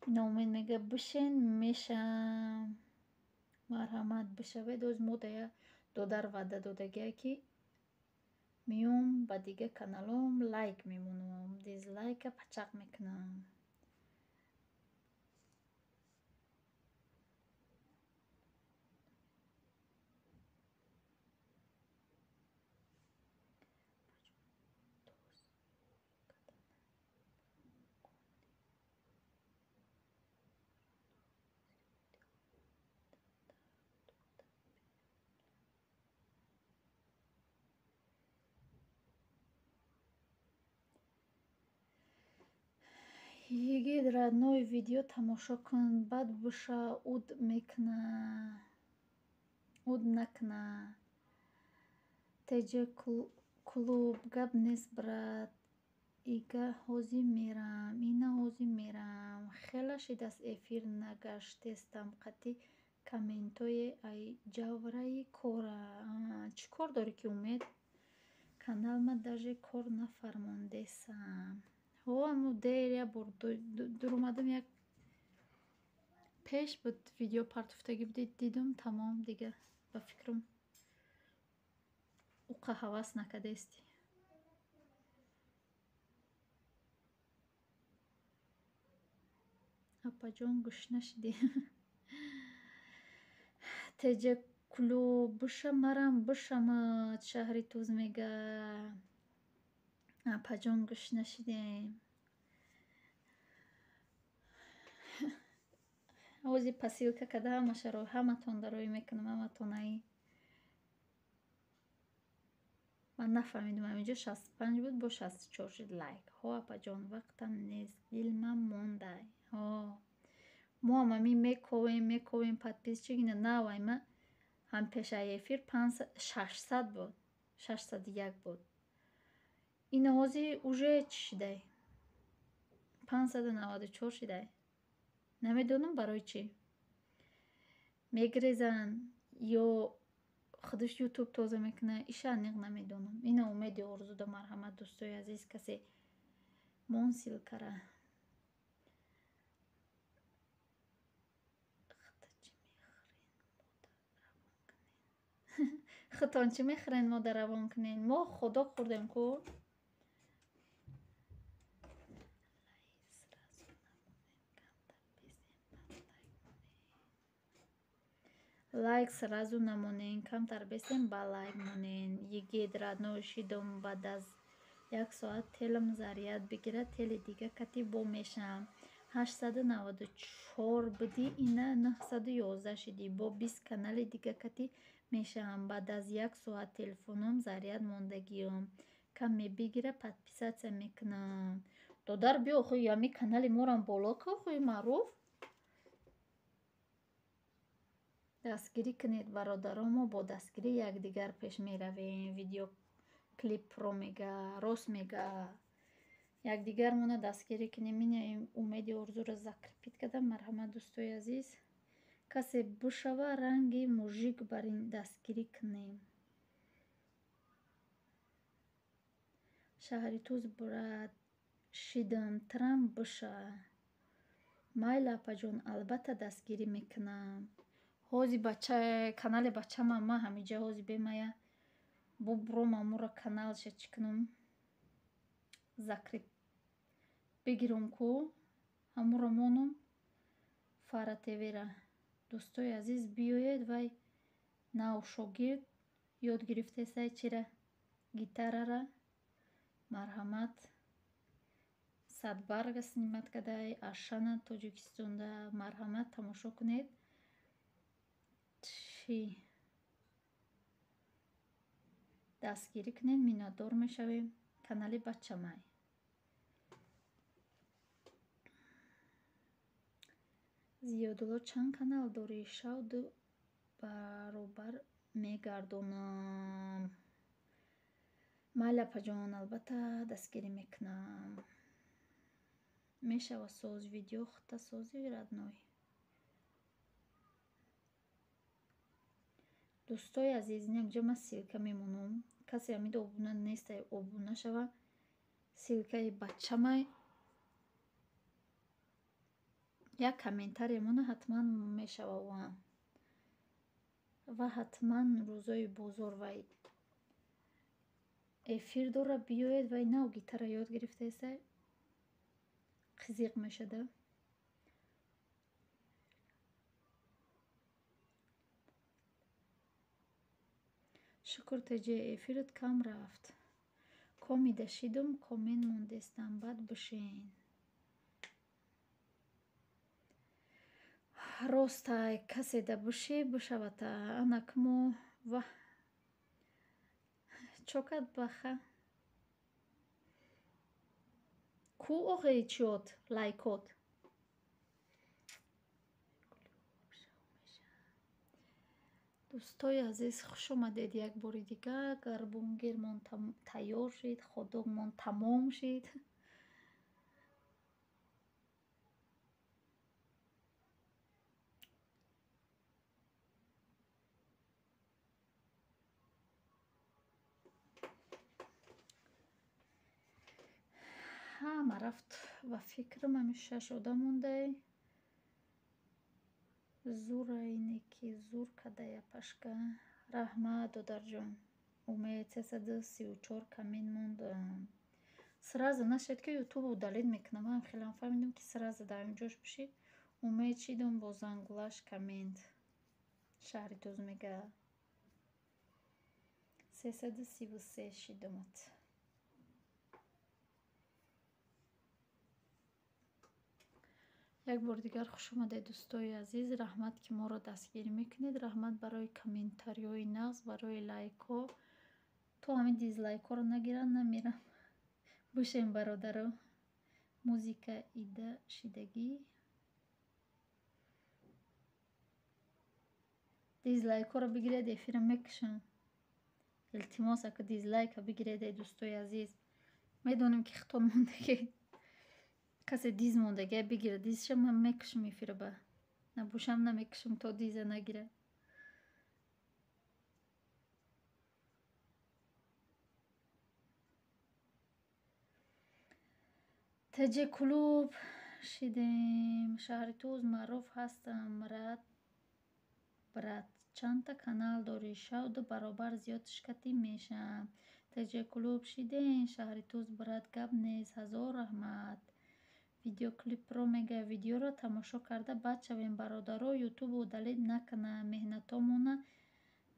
Ина Умед мега бишен мешам. Марҳамат бишавед. Оз мо да як додар ваъда додагия, ки меом ба дига каналом лайк мемонам, дизлайка пачақ мекунам. Йигит родной, видео тамошо кун, баъд буша уд накна. Теҷа клуб гап нест, брат. Ига ҳозир мерам, ина ҳозир мерам. Хела шидаст, эфир нагаштестам, қати комментое ай ҷавраи кора. Чӣ кор дорӣ ки, Умед? Каналма даже кор нафармондесам. Ҳо, аммо дер як бор дуромадам, як пеш буд, видео партофтагӣ будӣ, дидум, тамом, дига ба фикрам уқа ҳавас накардестӣ. Апаҷон, гушна шидӣ? Теҷа клуб буша, марам бушамад, шаҳри Туз мега. Апаҷон, гушна шидем. Ҳозир посылка карда ҳамашаро ҳаматон дароӣ мекунам, ҳаматон аи. Ман нафаҳмидам, ҳаминҷо 65 буд, бо 64 шуд лайк. Ҳо, апаҷон, вақтам нест, дилмам мондай. Ҳо. Мо ҳам ҳамин мековем, мековем, подписчик ина навай ма ҳам пешаи эфир 600 буд, 601 буд. Ина ҳозир уже чӣ шидай? 594 шидай. Намедонам барои чӣ. Мегирезанд ё худаш ютуб тоза мекунад, иша аниқ намедонам. Ина Умеди Орзуда, марҳамат, дӯстои азиз, касе мон ссылкара. Худтон чӣ мехӯрен, мода равон кунен? Мо худо хӯрдем ку. Лайк сразу намонен, камтар бесем, ба лайк монен. Йигит родной, шидум, баъд аз як соат телам заряд бигирад, тели дига кати бо мешавам. 894 будӣ, ина 911 шидӣ, бо 20 канали дига кати мешавам. Баъд аз як соат телефоном заряд мондагиём. Каме бигира, подписаться мекунам. Додар, биё охи ами канали морам боло ку, охи маъруф. Дастгирӣ кунед, бародаро, мо бо дастгирии якдигар пеш меравем. Видеоклипро мега, рост мега. Якдигармона дастгирӣ кунем. Ина Умеди Орзуро закрепить кардам. Марҳамат, дӯстои азиз. Касе бушава, ранги мужик бар ин дастгирӣ кунем. Шаҳри Туз, брат, шидам, трам буша. Майли, апаҷон, албатта дастгирӣ мекунам. Ҳози бача канали бачамам ма ҳамиҷа ҳози бемая бубром амура каналша чӣ кунам, закреп бигирам ку, ҳамуро монам Фара ТВра. Дӯстои азиз, биёед, вай нав шогирд ёд гирифтесай чира гитарара. Марҳамат, садбарга снимать кадай Ашана Тоҷикистонда. Марҳамат, тамошо кунед. Чӣ дастгирӣ кунед, миннатдор мешавем. Канали бачамай. Зиёдулло, чанд канал дорӣ? Шав ду баробар мегардонам. Майли, апаҷон, албатта дастгирӣ мекунам. Мешава соз видео худта сози, родной. Дӯстои азиз, инакҷа ман ссылка мемонам. Касе ҳамида обуна нестай, обуна шава. Ссылкаи бачамай. Як комментария мона, ҳатман мешава ва. Ва ҳатман рӯзои бозор вай эфир дора, биёед. Вай нав гитара ёд гирифтаеста, қизиқ мешада. Шукр, теҷаи эфират кам рафт. Комида шидум, комент мондестам, баъд бишен. Ростай, касе да бишӣ бишавата. Анак мо ваҳ чо кард баха? Ку охи чиёт лайкот? Дӯстои азиз, хуш омадед як бори дигар. Гарбунгирмон тайёр шид, ходокмон тамом шид. Ҳама рафт ба фикрам, ҳами шаш одам мондай. Зурайне ки зур кардая пашка. Раҳмат, додарҷон. Умед, 334 коммент мондам. Сразу нашед, ки ютуб удалить мекунам. Ман хелам фаҳмидам, ки сразу дар ҳамин ҷош бишид. Умед шидум бо зангулаш коммент. Шаҳри Туз мега. 333 шидумат. Як бори дигар хуш омадед, дӯстои азиз. Раҳмат, ки моро дастгирӣ мекунед. Раҳмат барои комментариҳои нағз, барои лайкҳо. То ҳамин дизлайкҳоро нагиранд, намерам. Бишем, бародаро. Музика ида шидагӣ. Дизлайкҳоро бигиред, эфира мекушам. Илтимос, ака, дизлайка бигиред, эй дӯстои азиз. Медонем, ки хитон мондагӣ. Касе диз мондагия бигира дизша, ман мекушам эфира ба. Набошам, намекушам, то диза нагира. Теҷе клуб шидем. Шаҳри Туз маъруф ҳастам. Рад брат, чандта канал дорӣ? Шав ду баробар зиёд шикатӣ мешам. Теҷе клуб шидем. Шаҳри Туз, брат, гап нест. Ҳазор раҳмат. Видеоклипро мега, видеоро тамошо карда баъд шавем, бародаро, ютуб удалить накуна.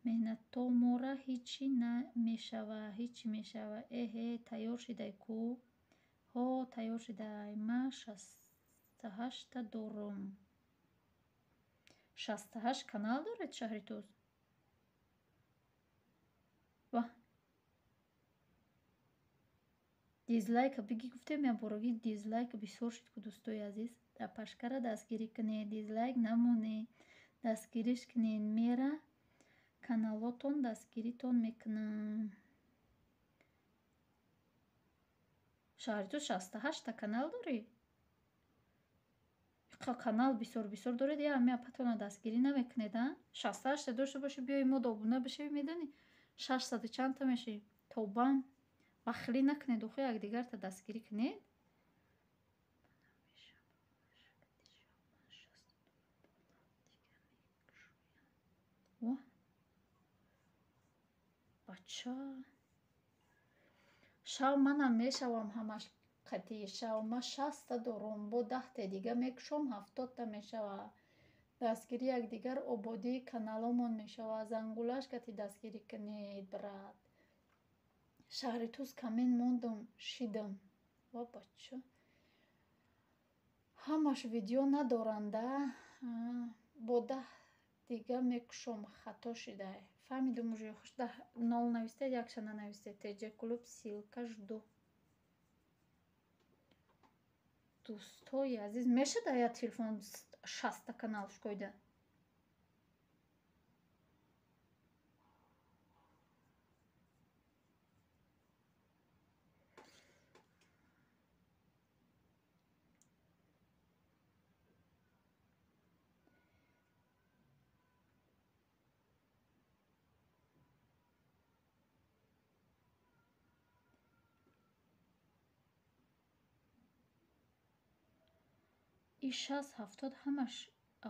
Меҳнатомора ҳичи мешава, ҳичи мешава. Эҳе, тайёр шидай ку? Ҳо, тайёр шидай. Ман 68-та дорум. 68 канал доред, шаҳри Туз? Ва дизлайка биги гуфтем, як бороги дизлайк бисёр шуд ку, дӯстои азиз. Пашкара дастгирӣ кунед, дизлайк намонед, дастгириш кунед, мера каналотон дастгиритон мекунам. Шаҳри Туз, 68-та канал дорӣ? Иқа канал бисёр бисёр доред, я ҳами апатона дастгирӣ намекунед, а? 68-та дошта бошӣ, биёи мо обуна бишавӣ, медонӣ? 600 чандта мешавӣ. Тобам. Бахилӣ накунед, охи якдигарта дастгирӣ кунед. Бача. Шав манам мешавам ҳамаш қатъӣ. Шав ман 60-та дорум, бо 10-та дига мекушом, 70-та мешава. Дастгирӣ якдигар ободии каналомон мешава. Зангулаш кати дастгирӣ кунед, брат. Шаҳри Туз коммент мондум, шидам. Ва бача. Ҳамаш видео надоранда. Бо 10 дига мекушом, хато шидай. Фаҳмидум уже, хуш даҳ нол навистед, якша нанавистед. Теҷе клуб ссылка жду. Дӯстои азиз, мешада я телефон 60-та канал шукоида? И 60-70 ҳамаш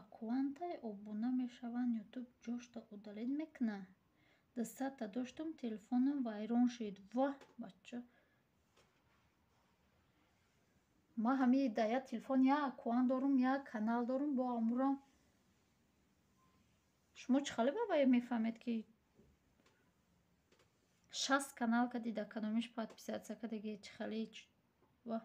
аккаунтай обуна мешаванд, ютуб ҷошта удалить мекуна. 200-та доштум, телефонам вайрон шид. Воҳ, бача. Ман ҳамаи дар як телефон як аккаунт дорум, як канал дорум, бо амурам. Шумо чӣ хеле ба вай мефаҳмед, ки 60 канал кади дар кадомиш подписаться кадаги, чӣ хеле воҳ.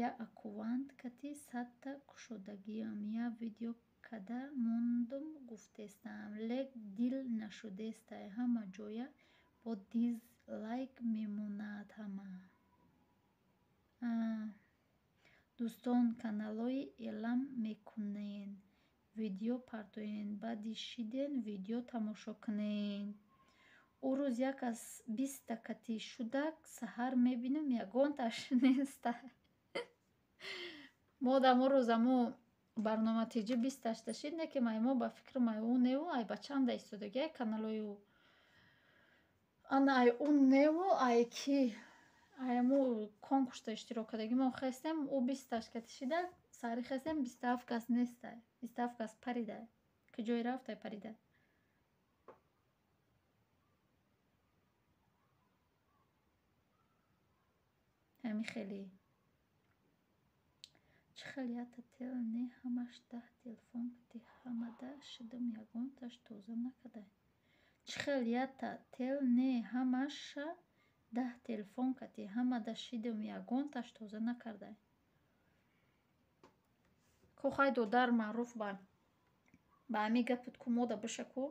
Я аккаунт кати 100-та кушодагиам, я видео када мондум гуфтестам, лек дил нашудестай, ҳама ҷоя бо дизлайк мемонад ҳама. Дӯстон, каналҳои элам мекунен, видео партоен, баъди шиден видео тамошо кунен. Ӯ рӯз як аз 20-та кати шудак, саҳар мебинам ягонташ неста. Мо дамо рӯзамо барнома тиҷи 20-ташта шид, не ки маймо ба фикри май ӯ неву ай ба чанда истодаги ай каналҳои ӯ. Ана ай ӯ неву ай ки ай мо конкурсда иштирок кардаги мо хестем, ӯ 20-таш кати шида, саҳари хестем 27 кас нестай, 27 кас паридай. Куҷое рафтай паридай. Ҳами хеле. Чӣ хел ята тел не ҳамаш 10 телефон кати ҳамада шидам ягонташ тоза накардай. Чӣ хел ята тел не ҳамаша 10 телефон кати ҳамада шидам ягонташ тоза накардай. Ко хай додар маъруф ба ҳамин гапат ку мода биша ку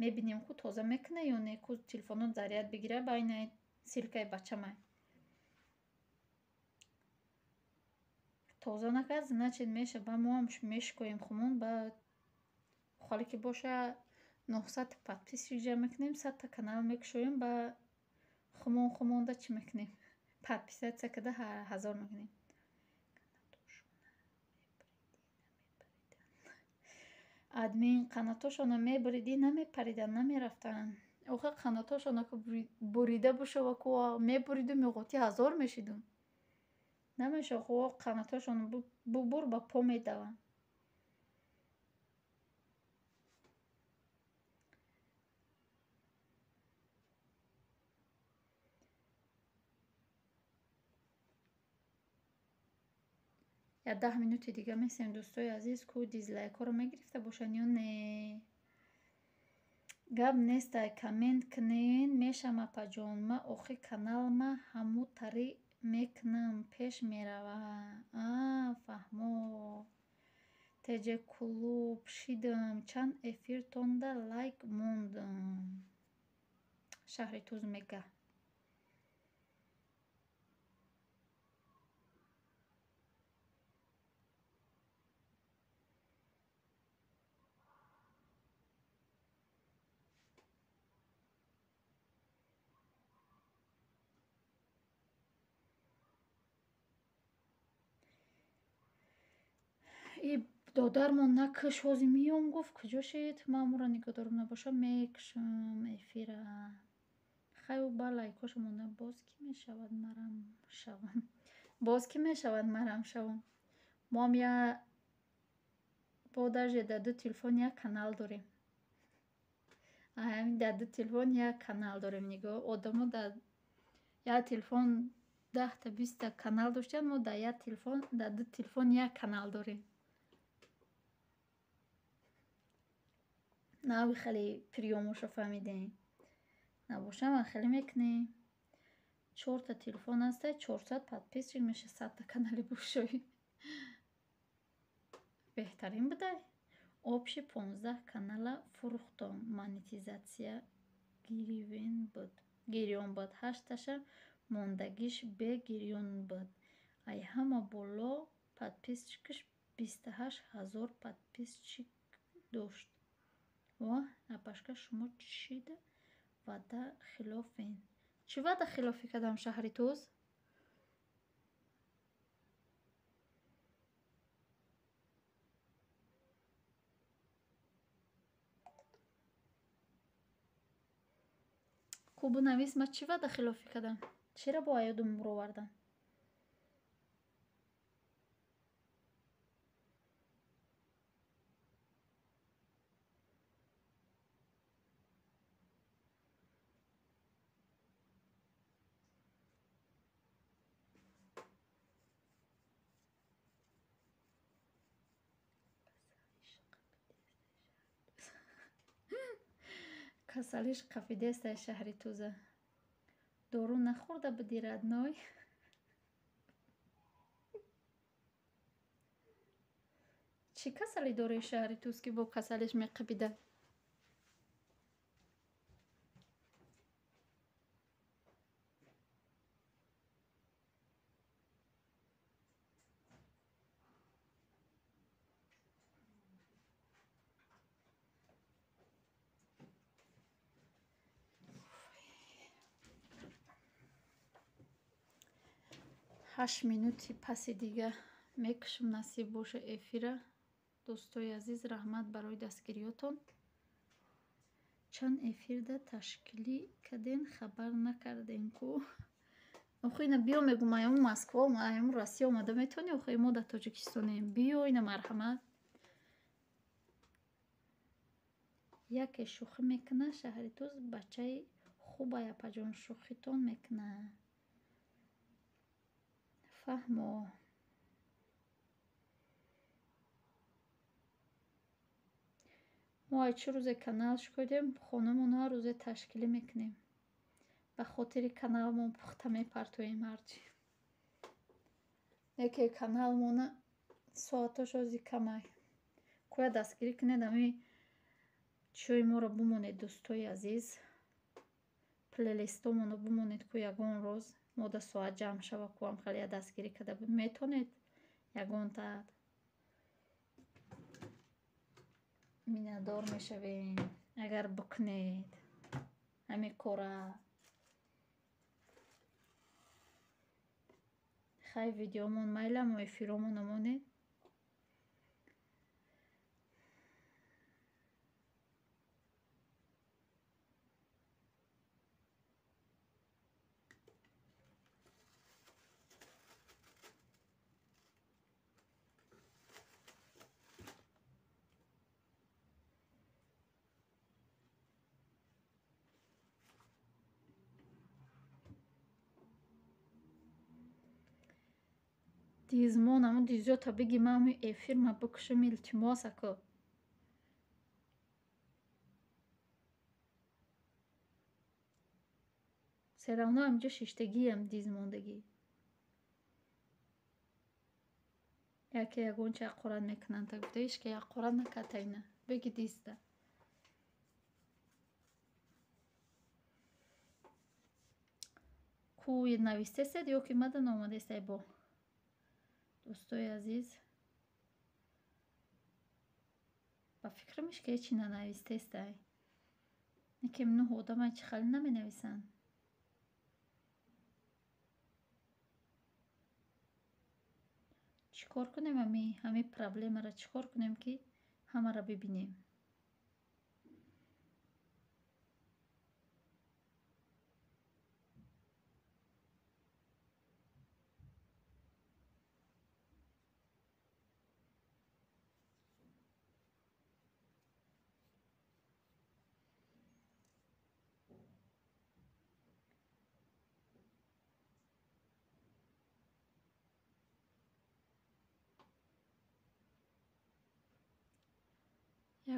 мебинем ку тоза мекуна ё не, ку телефонот заряд бигира, ба ина ссылкаи бачамай. Тоза накард, значит меша ба моам мешикоем хумон, ба холе ки боша 900 подписчик ҷамъ мекунем, 100-та канал мекушоем, ба хумон хумонда чӣ мекунем? Подписаться карда 1000 мекунем. Админ қанатошона мебуридӣ, намепариданд, намерафтанд. Охир қанатошона ку бурида бошава ку мебуриду меғоти 1000 мешидум. Намешава ху қанатошона бубур ба по медаванд. Я 10 минути дига месем, дӯстои азиз, ку дизлайкҳоро мегирифта бошанд ё не. Гап нестай, коммент кунен, мешам апаҷон, ма охи каналма ҳаму тари мекунам, пеш мерава. А, фаҳмо. ТЖ клуб шидам, чанд эфиртонда лайк мондам. Шаҳри Туз мега. И додармон накш, ҳози миём гуфт, куҷо шид? Ман амуро нигоҳ дорум набошам, мекушам эфира. Хай ӯ ба лайкҳоша монда, боз кӣ мешавад марам шавам? Боз кӣ мешавад марам шавам? Моам я бо даже дар ду телефон як канал дорем. Ҳамин дар ду телефон як канал дорем, нигоҳ. Одамо дар як телефон 10-та 20-та канал доштанд, мо дар як телефон, дар ду телефон як канал дорем. Нави хеле приёмошо фаҳмидем. Набошам ва хеле мекунем. 4-та телефон ҳастай, 400 подписчик меша, 100-та канали бушоӣ. Беҳтарин будай. Общий 15 канала фурӯхтам. Монетизатсия гирён буд. 8-таша мондагиш бе гирён буд. Ай ҳама боло подписчикаш 28 000 подписчик дошт. Воҳ, апашка, шумо чида ваъда хилофен? Чӣ ваъда хилофӣ кардам, шаҳри Туз? Ку бинавис, ман чӣ ваъда хилофӣ кардам? Чиро бо аёдум муровардам? Касалиш қафидеста шаҳри Туза. Дору нахӯрда будӣ, родной? Чӣ касалӣ дорӣ шаҳри Туз, ки бо касалиш меқабида? Ҳашт минути паси дига мекушам, насиб боша эфира. Дӯстои азиз, раҳмат барои дастгириётон. Чанд эфирда ташкилӣ карден, хабар накарден ку? Охи ина биё, мегум, аём Москва, аём Россия омада метавонӣ, охи мо дар Тоҷикистонем. Биё ина, марҳамат. Яке шӯхӣ мекуна, шаҳри Туз бачаи хубай, апаҷон, шӯхитон мекуна. Фаҳмо. Мо ай чӣ рӯзе канал шукодем, хонамон ҳар рӯзе ташкилӣ мекунем. Ба хотири каналмон пухта мепартоем ҳарчи. Яке каналмона соатош ози камай. Кӯя дастгирӣ кунед, ами чиёи моро бимонед, дӯстои азиз. Плейлистомонро бимонед, ку ягон рӯз мода соат ҷамъ шава, куам хеле дастгирӣ карда метонед ягонта миннатдор мешавем, агар бикунед ҳамин кора. Хай, видеомон майла, мо эфиромон монед. Дизмон, ҳамун дизёта биги, ман ҳамин эфир ма бикушам, илтимос ако. Все равно ҳаминҷо шиштагиам дизмондагӣ. Яке ягонча ҳақорат мекунанд, та гуфта ҳеч ки ҳақорат накард, та ина. Биги дизда. Ку навистесед ё ки мада наомадестай бо? Дӯстои азиз, ба фикрам ҳеч ки ҳечи нанавистестай. Некем нӯҳ одамай, чӣ хеле наменависанд. Чӣ кор кунем, ами ҳамин проблемаро чӣ кор кунем, ки ҳамаро бибинем?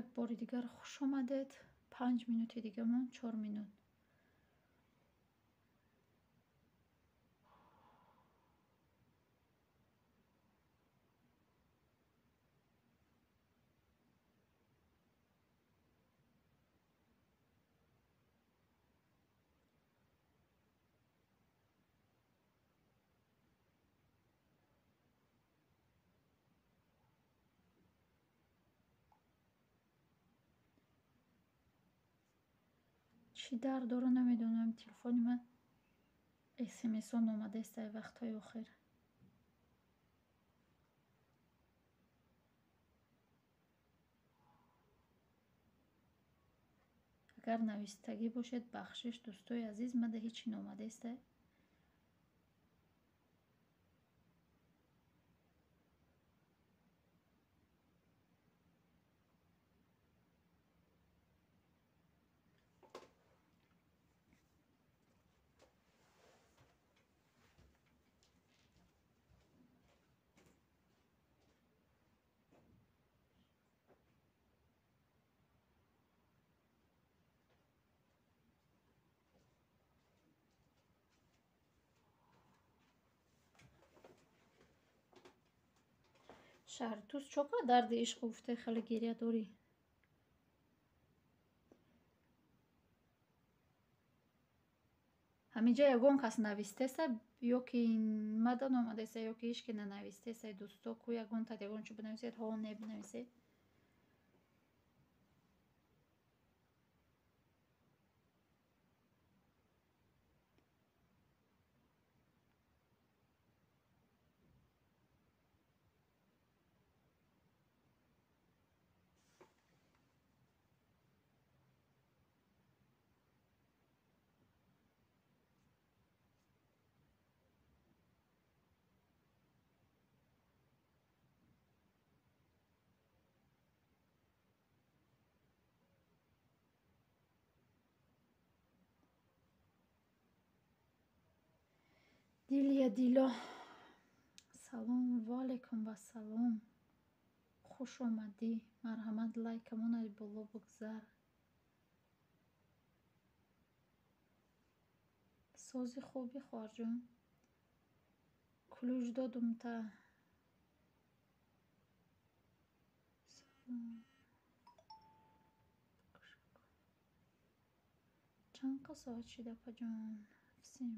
Як бори дигар хуш омадед. 5 минути дига мон, 4 минут. Чӣ дард дора, намедонам, телефони ман смсо наомадааст ай вақтҳои охир. Агар навистагӣ бошед, бахшиш, дӯстои азиз, мада ҳечи наомадааст. Шаҳри Тус чока дарди ишқ гуфта хеле гиря дорӣ. Ҳаминҷа ягон кас навистеса, ё ки мадан омадеса, ё ки ҳеч ки нанавистеса, дӯсто, ку ягон та ягон чӣ бинависед, ҳо не бинависед. Дилия Дило, салом, ваалайкум вассалом, хуш омадӣ, марҳамат, лайкамон аз боло бигзар. Сози хуби, хоҳарҷон, ключ додум та. Чанд қа соат шида, апаҷон? Всем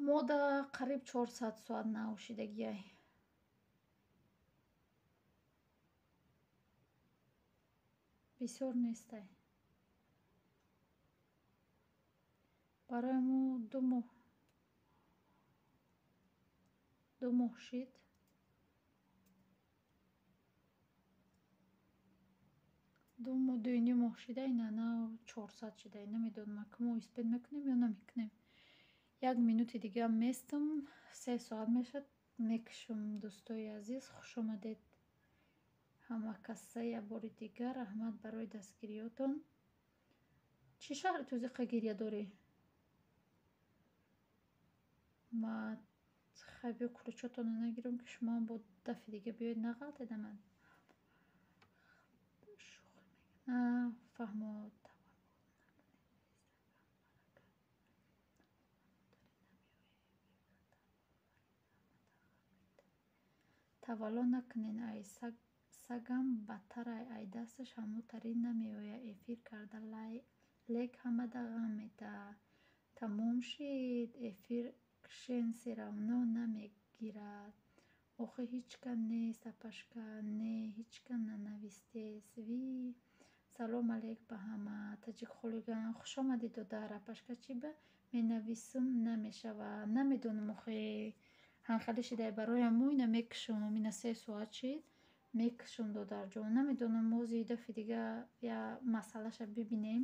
мода қариб 400 соат нав шидагиай. Бисёр нестай. Барои мо 2 моҳ шид. 2 моҳ, 2,5 моҳ шида, ина нав 400 шида. Намедонам, ки мо успеть мекунем ё намекунем. Як минути дига местам, 3 соат мешавад, мекушам. Дӯстои азиз, хуш омадед ҳама каса як бори дигар, раҳмат барои дастгириётон. Чӣ шаҳри тузиқа гиря дорӣ? Ма хай, биё, ключотонро нагирам, ки шумоам бо дафъи дига биёед, нағалтеда ман. Фаҳмо. Тавалло накунен, ай сагам бадтарай, ай дасташ ҳамотарӣ намеояд эфир карда, лек ҳамада ғам медаҳад. Тамом шид, эфир кшен, всё равно намегирад. Охи ҳичка нест, апашка, не, ҳичка нанавистес. Ви, салом алейк ба ҳама. Таҷик хулиган, хушомадӣ, додар. Апашка, чӣ ба менависум намешавад? Намедонам, охи ҳанхалӣ шидай. Бароям мо ина мекушам, ина 3 соат шид, мекушам, додарҷон. Намедонам, мози дафъи дига я масъалаша бибинем.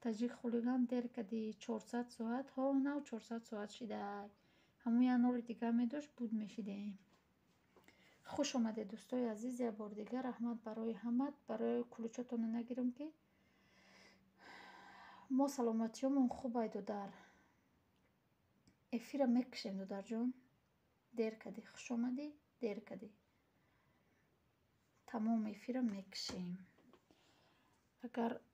Таҷик хулиган, дер кардӣ, 400 соат. Ҳо, нав 400 соат шидай. Ҳамун як ноли дига медошт, буд мешидем. Хуш омадед, дӯстои азиз, як бори дигар раҳмат барои ҳамат. Барои ключотонро нагирам, ки мо саломатиёмон хубай, додар. Эфира мекушем, додарҷон. Дер кардӣ, хуш омадӣ, дер кардӣ. Тамом, эфира мекушем. Агар